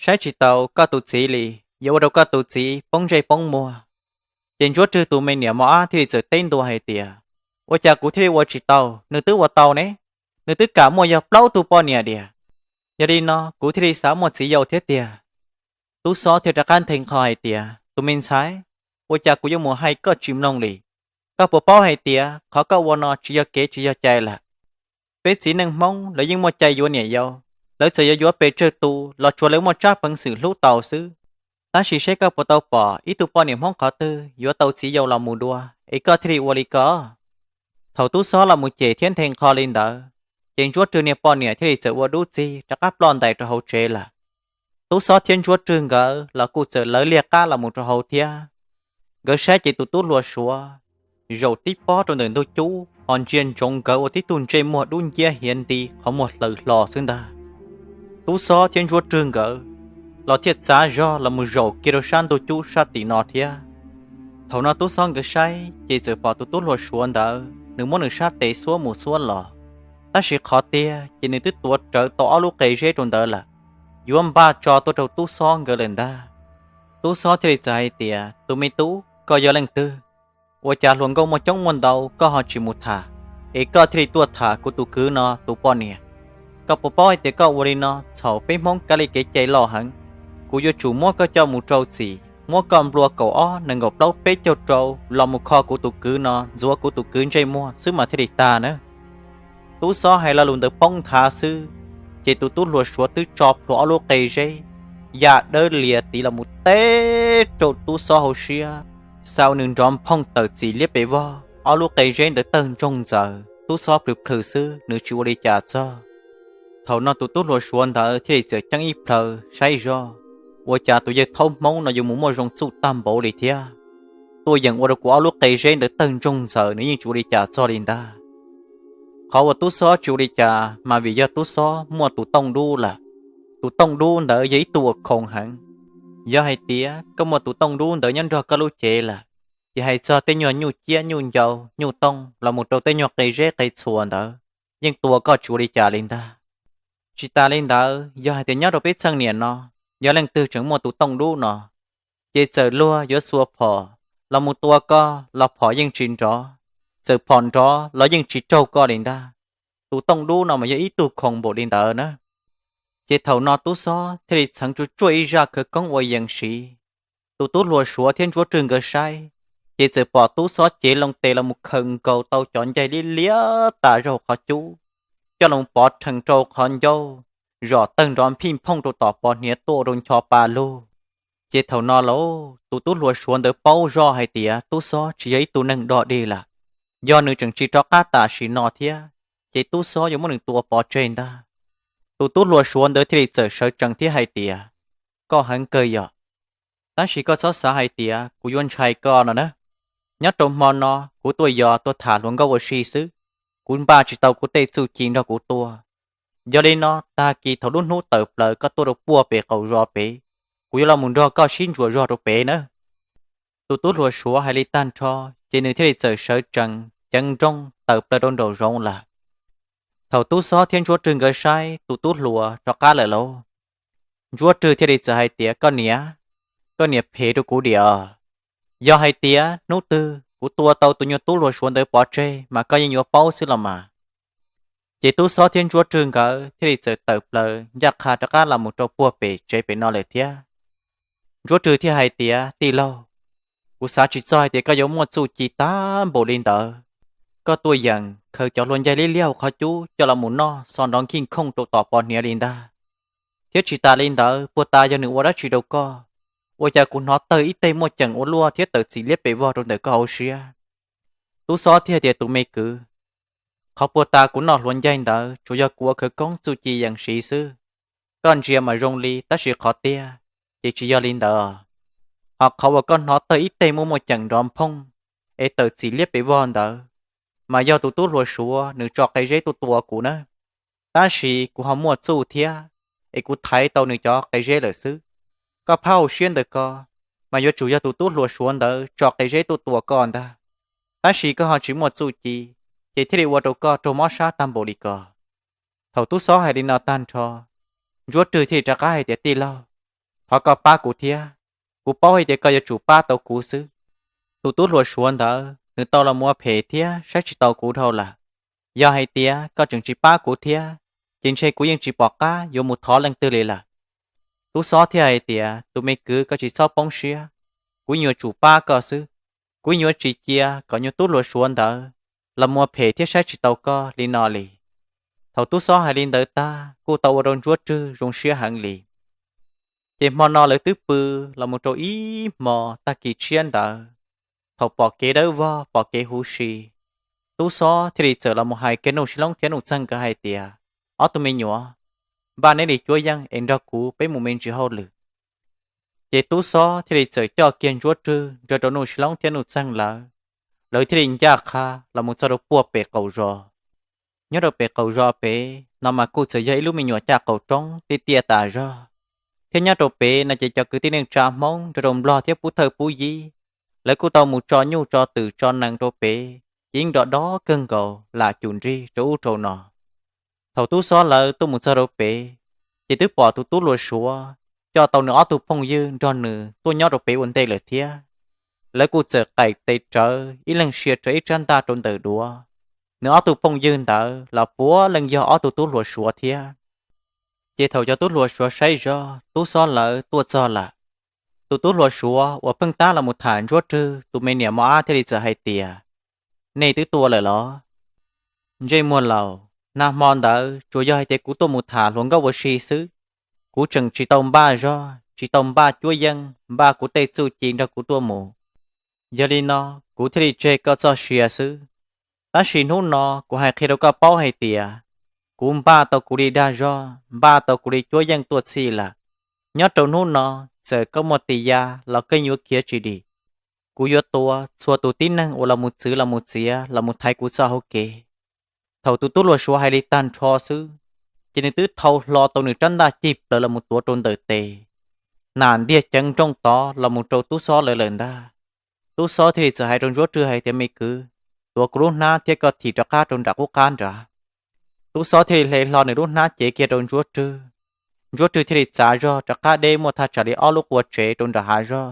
Saib tsis taus koj tus txiv li, yuav ua rau koj tus txiv poob ntsej poob muag. Ces Ntsuab Rwg tus me niam mos ab thiaj li txawm teb ntua hais tias, ua cas kuv thiaj li ua tsis tau, nws twb ua tau ne. Nws twb kam muaj yog plaub tug poj niam diam. Yog li no kuv thiaj li xav muaj txiv yau thiab tiag. Tub xob thiaj rov qab nthe nqho hais tias, tus me ntxhais, ua cas kuv yuav mus hais koj tsis mloog li? Koj puas paub hais tias qhov koj ua no tsis yog kev tsis yog cai lawm? Peb txiv neej Hmoob lawv yeej muaj cai yuav niam yau, lawv txawm yuav yuav pes tsawg tus los tsuav lawv muaj tsab peev xwm hlub tau xwb. Tab sis seb koj puas tau pom ib tug poj niam Hmoob qhov twg yuav tau txiv yau los mus dua es koj thiaj li ua li ko. Thaum tub xob los mus cem thiab nthe nqho li ntawd, ces Ntsuab Rwg niag poj niam thiaj li txawm ua dub txig rov qab ploj ntais rau hauv tsev lawm. Tub xob thiab Ntsuab Rwg nkawd los kuj txawm lawv liaj qab los mus rau hauv thiab. Nkawd saib ces tus tub hluas Suav zaum tib pob rau ntawm ntug cub ho ntsia ntsoov nkawd ua tib tug ntsej muag dub nciab hiav nti qhov muag hlaws hlo xwb ntag. Tub xob thiab Ntsuab Rwg nkawd los thiaj txav zog los mus zaum kiag rau sab ntug cub sab tim no thiab. Thaum no tub xob nkawd saib ces txawm pom tus tub hluas Suav ntawd nws muab nws sab tes xuab mus xuab los, tab sis qhov tiag ces nws twb tuav rawv tau ob lub qe zeb rau ntawd lawm, yuav npaj tso tuaj rau tub xob nkawd lawm ntag. Tub xob thiaj li txawm hais tias, tus me tub, koj yog leej twg? Ua cas hluas nkauj muaj coob muaj ntau koj ho tsis mus tham, es koj thiaj li tuaj tham kuv tus kwv no tus poj niam? Koj puas paub hais tias koj ua li no txhaum peb Hmoob kab li kev cai loj heev. Kuv yuav tsum muab koj coj mus rau txim, muab koj nplua kaum ob nees nkaum plaub peb caug rau los mus kho kuv tus kwv no ntxuav kuv tus kwv ntsej muag xwb mas thiaj li tag na. Tub xob hais lo lus ntawd poob nthav xwb, ces tus tub hluas Suav twb tso plhuav ob lub qe zeb ya dawb lias tid los mus teb rau tub xob hauv siab, xa ua nws nrov nphooj tawm txim liab pes vog, ob lub qe zeb ntawd tawg ntsoog ntxaws, tub xob plhws plhws xwb nws tsis ua li cas txog. Thaum no tus tub hluas Suav ntawd thiaj li txawm ceeb ib plhaw saib zog, ua cas tus yawg thaub Hmoob no yuav mus muaj zoo txuj tag npaum li thiab? Tuaj yeem ua rau kuv ob lub qe zeb ntawd tawg ntsoog ntxaws nws yeej tsis ua li cas txog li ntag. Qhov uas tub xob tsis ua li cas mas vim yog tub xob muaj tus tooj dub lawm. Tus tooj dub ntawd yog ib tug uas khoom heev. Yog hais tias koj muaj tus tooj dub ntawd nyob nrog koj lub cev lawm, ces hais txog tej nyuag nyuj ciab nyuj ncau nyuj tooj los mus rau tej nyuag qe zeb qe txhua ntawd yeej tua koj tsis ua li cas li ntag. Tsis tas li ntawd, yog hais tias nyob rau peb txheej niam no, yog leej twg tseem muaj tus tooj dub no, ces txawm luag yuav xuas phom los mus tua koj los phom yeej tsis nrov, txawm phom nrov los yeej tsis raug koj li ntag. Tus tooj dub no mas yog ib tug khoom npaum li ntawd na. Ces thaum no tub xob thiaj li txheev tsuaj tsuaj ib zaj khawv koob ua yees siv. Tus tub hluas suav thiab ntsuab rwg nkawd saib, ces txawm pom tub xob cev loo tes los mus khaws nkaus tau cov ncaig liab liab tas zog qhov cub, coj los pov rhees rau qhov ncauj, zom tawg nrov phij phooj rau tom pos hniav tuaj rau ncho pa lug. Ces thaum no lauj, tus tub hluas suav ntawd paub zoj hais tias tub xob tsis yog ib tug neeg dog dig lawm, yog nws tseem tsis rov qab tam sim no thiab, ces tub xob yuav muab nws tua pov tseg ntag. Tus tub hluas suav ntawd thiaj li txawm sawv tsees thiab hais tias, koj heev kawg yog, tab sis koj txhob xav hais tias kuv yuav ntshai koj no na. Nyob rau hmo no kuv tuaj yos tuaj tham hluas nkauj ua si xwb, kuv npaj tsis tau kuv tej txuj ci nrog kuv tuaj. Yog li no tag kis thaum lub hnub tawm plaws koj tuaj rau puag pem qaum zos pem, kuv yuav los mus nrog koj sib ntsuas zog rau pem na. Tus tub hluas suav hais li tag nrho, ces nws thiaj li txawm sawv tsees ceev nrooj tawm plaws rau nraum zoov lawm. Thaum tub xob thiab ntsuab rwg nkawd saib tus tub hluas rov qab lawm lauj, ntsuab rwg thiaj li txawm hais tias, koj niam, koj niam phem rau kuv diam. Yog hais tias hnub twg kuv tua tau tus nyuag tub hluas suav ntawd pov tseg mas koj yeej yuav paub xwb los mas. Ces tub xob thiab ntsuab rwg nkawd thiaj li txawm tawm plaws ncaj qha rov qab los mus rau puag pem tsev pem no lawm thiab. Ntsuab rwg thiaj hais tias, tij laug, kuv xav tsis txog hais tias koj yuav muaj txuj ci tag npaum li ntawd. Koj tuaj yeem khaws cov hlua ncaig liab liab hauv qhov cub coj los mus noj xo nrov nkij khooj rau tom pos hniav li ntag. Thiab tsis tas li ntawd, puag ta yog nws ua dab tsi rau koj? Ua cas kuv hnov tawg ib teg muaj ceem ua luaj thiab tawm txim liab pes vog rau ntawm koj hauv siab? Tub xob thiaj tias, tus me kwv, qhov puag ta kuv noj hlua ncaig ntawd tsuas yog kuv ua khawv koob txuj ci yees siv xwb. Koj ntsia mas zoo li, tab sis qhov tiag ces tsis yog li ntawd. Ho qhov uas koj hnov tawg ib teg muaj muaj ceem nrov phooj es tawm txim liab pes vog ntawd, mas yog tus tub hluas suav nws tso qe zeb tuaj tua kuv na. Tab sis kuv ho muaj txuj thiab, es kuv thaiv tau nws cov qe zeb lawm xwb. Koj phab hauv siab ntawm ko, mas yuav tsum yog tus tub hluas suav ntawd tso qe zeb tuaj tua koj ntag. Tab sis koj ho tsis muaj txuj ci, ces thiaj li ua rau koj raug mob sab tag npaum li ko. Thaum tub xob hais li no tag nrho, ntsuab rwg thiaj li rov qab hais tias, tij laug, thov koj pab kuv thiab. Kuv paub hais tias koj yuav tsum pab tau kuv xwb. Tus tub hluas suav ntawd nws tau los mus ua phem thiab saib tsis taus kuv dhau lawm. Yog hais tias koj tseem tsis pab kuv thiab, ces ntshe kuv yeej tsis pom qab yuav mus thov leej twg li lawm. Tub xob thiaj hais tias, tus me kwv, koj tsis txhob poob siab, kuv yuav tsum pab koj xwb. Kuv yuav tsis cia kom nyuag tub hluas suav ntawd los mus ua phem thiab saib tsis taus koj li no li. Thaum tub xob hais li ntawd tag kuj tau ua rau ntsuab rwg zoo siab heev li. Ces hmo no lawv twb pw los mus rau ib hmo tag kis tshiab ntawd, thaum pom kev dawb vog pom kev huv si, tub xob thiaj li txawm los mus hais kiag nuj si loob thiab nuj txeeg nkawd hais tias, ob tug me nyuam, npaj neb li cuab yeej es nrog kuv peb mus me ntsis hauj lwm. Ces tub xob thiaj li txawm coj kiag ntsuab rwg nrog rau nuj si loob thiab nuj txeeg lawv, lawv thiaj li ncaj qha los mus txog rau puag pem qaum zos. Nyob rau pem qaum zos pem no mas kuj txawm yog ib lub me nyuam caj qaum roob tiaj tiaj tas zog, thiab nyob rau pem no ces cov kwv tij neej tsa Hmoob nrog rau Nplog thiab pub thawj pub yib, lawv kuj tau mus tso nyuj tso twm tso nees rau pem, ces yeej dov dov kawg nkaus lam cum nrig rau ub rau no. Thaum tub xob lawv tuaj mus txog rau pem, ces twb pom tus tub hluas suav coj tau nws ob tug phooj ywg nrog nws tuaj nyob rau pem ua ntej lawm thiab. Lawv kuj txawm qaim tes rawv ib leeg sia rawv ib rab ntaj rau ntawm duav. Nws ob tug phooj ywg ntawd los puav leej yog ob tug tub hluas suav thiab. Ces thaum cov tub hluas suav saib zog tub xob lawv tuaj txog lawm, tus tub hluas suav uas pheej tab los mus tham ntsuab rwg tus me niam mos ab thiaj li txawm hais tias, nej twb tuaj lawm los? Ntsej muag laus, nag hmo ntawd tsuas yog hais tias kuv tuaj mus tham hluas nkauj ua si xwb, kuv tseem tsis tau npaj zog tsis tau npaj cuab yeej npaj kuv tej txuj ci nrog kuv tuaj mus. Yog li no, kuv thiaj li tseg koj txoj sia xwb. Tab sis hnub no kuv hais qhia rau koj paub hais tias, kuv npaj tau kuv li dag zog npaj tau kuv li cuab yeej tuaj txhij lawm. Nyob rau hnub no, txawm koj muaj tis ya los koj yuav khiav tsis dim. Kuv yuav tua txhua tus tib neeg uas los mus txwv los mus txiav los mus thaiv kuv txoj hauv kev. Thaum tus tub hluas suav hais li tag nrho xwb, ces nws twb thau hlo tau nws rab ntaj cig plaws los mus tuav rau ntawm tes, nam ntiag ceev nrooj tod los mus rau tub xob lawv lawm ntag. Tub xob thiaj li txawm hais rau ntsuab rwg hais tias, me kwv, tuav kuv lub hnab thiab koj thim rov qab rau nram qub qab nrad. Tub xob thiaj li hle hlo nws lub hnab cev kiag rau ntsuab rwg. Ntsuab rwg thiaj li txav zog rov qab deb muaj thaj tsam li ob lub qua tsev rau nram hav zog.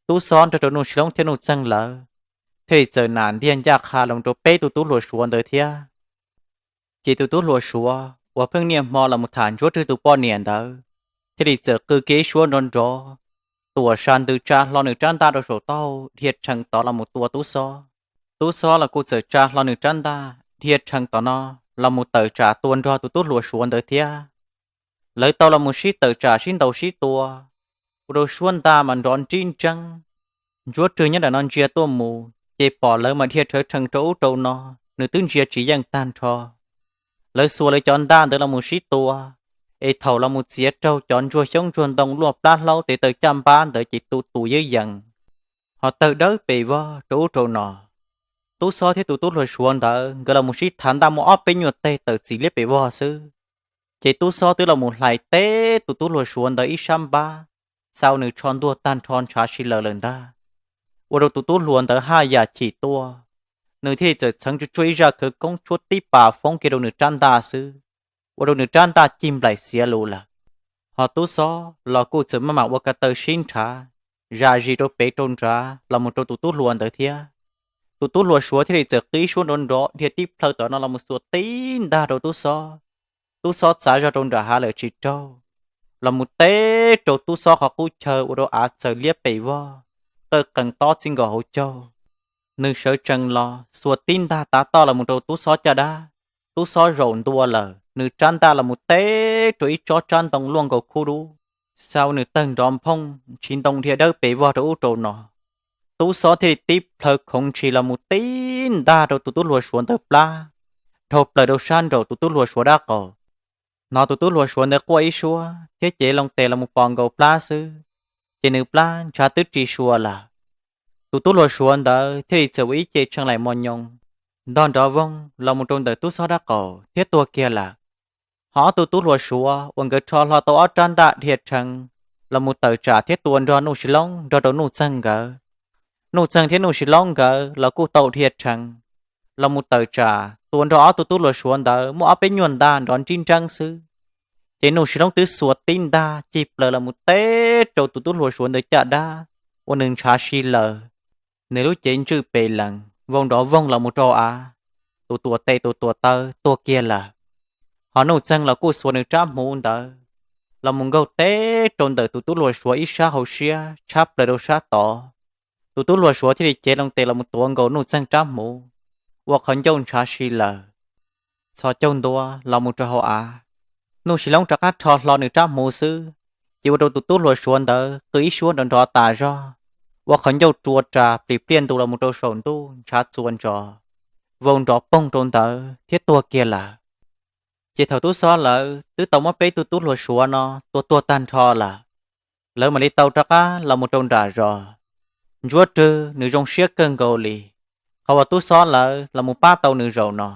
Tub Xob nrog rau Nuj Sis Loob thiab Nuj Txeeg lawv thiaj li txawm nam ntiag ncaj qha los rau peb tus tub hluas Suav ntawd thiab. Ces tus tub hluas Suav uas pheej niaj hmo los mus tham Ntsuab Rwg tus poj niam ntawd thiaj li txawm qw kiag ib suab nrov nrov, tuam sa ntws tsa hlo nws rab ntaj rau saum taub hau dhia rhees tod los mus tua Tub Xob. Tub Xob los kuj txawm tsa hlo nws rab ntaj dhia rhees tom no los mus tawm tsam tua nrog tus tub hluas Suav ntawd thiab. Lawv tau los mus sib tawm tsam sib ntaus sib tua, ua rau suab ntaj mas nrov nrib ntseeb. Ntsuab Rwg nyob ntawm no ntsia tuaj mus ces pom lawv mas dhia rhawv rhees rau ub rau no, nws twb ntsia tsis yeej tag nrho. Lawv xuas lawv cov ntaj ntawd los mus sib tua, es thaum los mus txiav raug cov ntsuag xyoob ntsuag ntoo luaj plab hlaub tes taw caj npab ntawd ces tu tus yeeb yees, ho tawg dawb pes vog rau ub rau no. Tub Xob thiab tus tub hluas Suav ntawd nkawd los mus sib thav ntaj muaj ob peb nyuag teg tawm txim liab pes vog xwb, ces Tub Xob twb los mus hlais teb tus tub hluas Suav ntawd ib sab npab, xau nws tsho ntuag tag nrho ntshav si lawm lawm ntag. Ua rau tus tub hluas ntawd haj yam chim tuaj, nws thiaj li txawm txheev tsuj tsuav ib zaj khawv koob tshuab tib pas foob kiag rau nws rab ntaj xwb, ua rau nws rab ntaj cig nplaim xiav lus lawm. Ho Tub Xob los kuj txawm maj mam ua ko taw sib nrhav, zam zis rau pem rau nrad los mus rau tus tub hluas ntawd thiab. Tus tub hluas Suav thiaj li txawm qw ib suab nrov nrov dhia tib plhaw tom no los mus xuas tib ntaj rau Tub Xob. Tub Xob txav zog rau nram hav lawm tsis raug, los mus teb rau Tub Xob qhov qub chaw ua rau av txawm liab pes vog, qawj qees tob txij nkaus hauv caug. Nws sawv tsees los xuas tib ntaj tav toj los mus rau Tub Xob caj dab. Tub Xob zaum ntua lawm, nws rab ntaj los mus teb rau ib tsob tsab ntoo luaj nkaus khub dub, xau nws tawg nrov nphooj ntshiv ntoo dhia dawb pes vog rau ub rau no. Tub Xob thiaj li tib plhaw khoov ntshis los mus tib ntaj rau tus tub hluas Suav ntawd plab, dhau plaws rau sab nraum tus tub hluas Suav dab qaum. Hnov tus tub hluas Suav ntawd quaj ib suab thiab cev loo tes los mus pos nkaus plab xwb, ces nws plab ntshav twb ri sua lawm. Tus tub hluas Suav ntawd thiaj li txawm ua ib ce tshee laim mos nyoos, ntog nrov voog los mus rau ntawm Tub Xob dab qaum thiab tuag kiag lawm. Ho ob tug tub hluas Suav uas nkawd rho hlo tau ob rab ntaj dhia rhees los mus tawm tsam thiab tua nrog Nuj Sis Loob nrog rau Nuj Txeeg nkawd, Nuj Txeeg thiab Nuj Sis Loob nkawd los kuj tau dhia rhees los mus tawm tsam tua nrog ob tug tub hluas Suav ntawd muaj ob peb nyuag ntaj nrov nrib nreeb xwb. Ces Nuj Sis Loob twb xuas tib ntaj cig plaws los mus teb rau tus tub hluas Suav ntawd caj dab, ua nws ntshav si lawm. Nws lub cev ntswj pes lees vau nrov voog los mus rau av, tus tuam tes tus tuam taw tuag kiag lawm. Ho Nuj Txeeg los kuj xuas nws rab hmuv ntawd los mus nkaug teb rau ntawm tus tub hluas Suav ib sab hauv siab tshab plaws rau sab tod. Tus tub hluas Suav thiaj li cev loo tes los mus tuav nkaus Nuj Txeeg rab hmuv, ua qhov ncauj ntshav si lawm, txhos caug ntua los mus rau hauv av. Nuj Sis Loob rov qab rho hlo nws rab hmuv xwb, ces ua rau tus tub hluas Suav ntawd qw ib suab nrov nrov tas zog, ua qhov ncauj rua ras plis pliaj ntu los mus rau saum ntuj ntshav txua ntsov, vau nrov poog rau ntawd thiab tuag kiag lawm. Ces thaum Tub Xob lawv twb tau muab peb tug tub hluas Suav no tua tuag tag nrho lawm, lawv mam li tau rov qab los mus rau nram zos. Ntsuab Rwg nws zoo siab kawg nkaus li, qhov uas Tub Xob lawv los mus pab tau nws zaum no.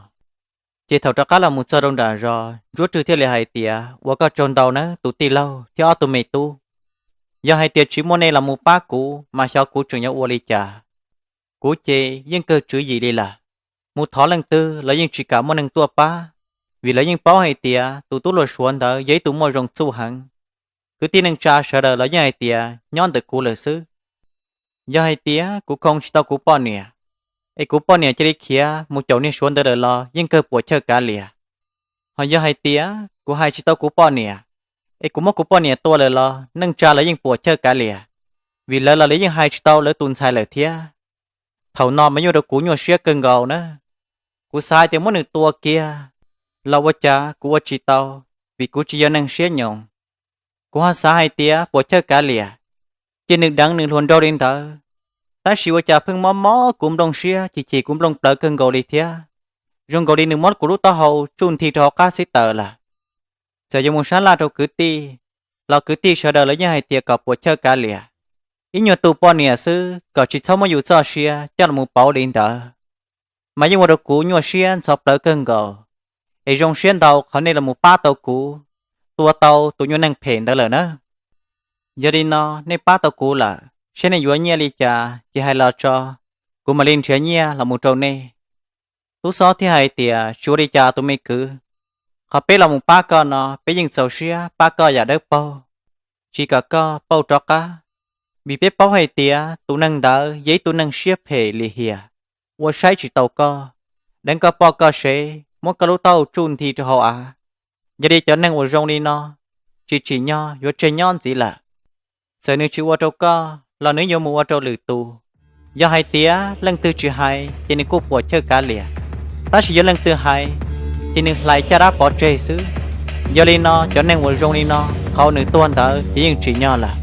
Ces thaum rov qab los mus txog rau nram zos, Ntsuab Rwg thiaj li hais tias, ua koj tsaug ntau nawb tus tij laug thiab ob tug me tub. Yog hais tias tsis muaj nej los mus pab kuv mas xyov kuv tseem yuav ua li cas. Kuv ces yeej kawg tswv yim li lawm, mus thov leej twg los yeej tsis kam muaj neeg tuaj pab, vim lawv yeej paub hais tias tus tub hluas Suav ntawd yog ib tug muaj zoo txuj heev. Kwv tij neej tsa sawv daws los yeej hais tias nyob ntawm kuv lawm xwb. Yog hais tias kuv khoo tsis tau kuv poj niam, es kuv poj niam cia li khiav mus caum niag Suav ntawd lawm los yeej kawg puas chawj kav liam. Ho yog hais tias kuv hais tsis tau kuv poj niam, es kuv muab kuv poj niam tua lawm los neej tsa los yeej puas chawj kav liam, vim lawv los lawv yeej hais tsis tau lawv tus ntxhais lawm thiab. Thaum no mas yeej ua rau kuv nyuaj siab kawg nkaus na. Kuv xav hais tias muab nws tua kiag los ua cas kuv ua tsis tau, vim kuv tsis yog neeg siab nyoos. Kuv ho xav hais tias puas chawj kav liam, cia nws deev nws hluas nraug li ntawd, tab sis ua cas pheej mob mob kuv nplooj siab, chim chim kuv nplooj plawv kawg nkaus li thiab. Zoo nkaus li nws muab kuv lub taub hau tsuj nthi rau hauv qab xib taws lawm. Txawm yuav mus sab laj rau kwv tij, los kwv tij sawv daws lawv yeej hais tias kom puas chawj kav liam. Ib nyuag tus poj niam xwb kom tsis txhob muab yus txoj sia coj los pauv li ntawd, mas yeej ua rau kuv nyuaj siab ntxhov plawv kawg nkaus. Es zoo siab ntau qhov nej los mus pab tau kuv, tua tau tus nyuag neeg phem ntawd lawm na. Yog li no nej pab tau kuv lawm, saib nej yuav nyiaj li cas ces hais los tso, kuv mam li nrhiav nyiaj los mus rau nej. Tub Xob thiaj hais tias, tsis ua li cas tus me kwv, qhov peb los mus pab koj no peb yeej txaus siab pab koj yam dawb paug, tsis kom koj pauj rov qab. Vim peb paub hais tias tus neeg ntawd yog ib tug neeg siab phem lim hiam, ua saib tsis taus koj, deev koj poj koj sev, muab koj lub taub hau tsuj nthi rau hauv av. Yog li cov neeg uas zoo li no tsis tsim nyog yuav tseg nyob ntxiv lawm. Txawm nws tsis ua rau koj los nws yuav mus ua rau lwm tus. Yog hais tias leej twg tsis hais ces nws kuj puam chawj kav liam, tab sis yog leej twg hais ces nws hlais caj dab pov tseg xwb. Yog li no cov neeg uas zoo li no, qhov nws tuag ntawd ces yeej tsim nyog lawm.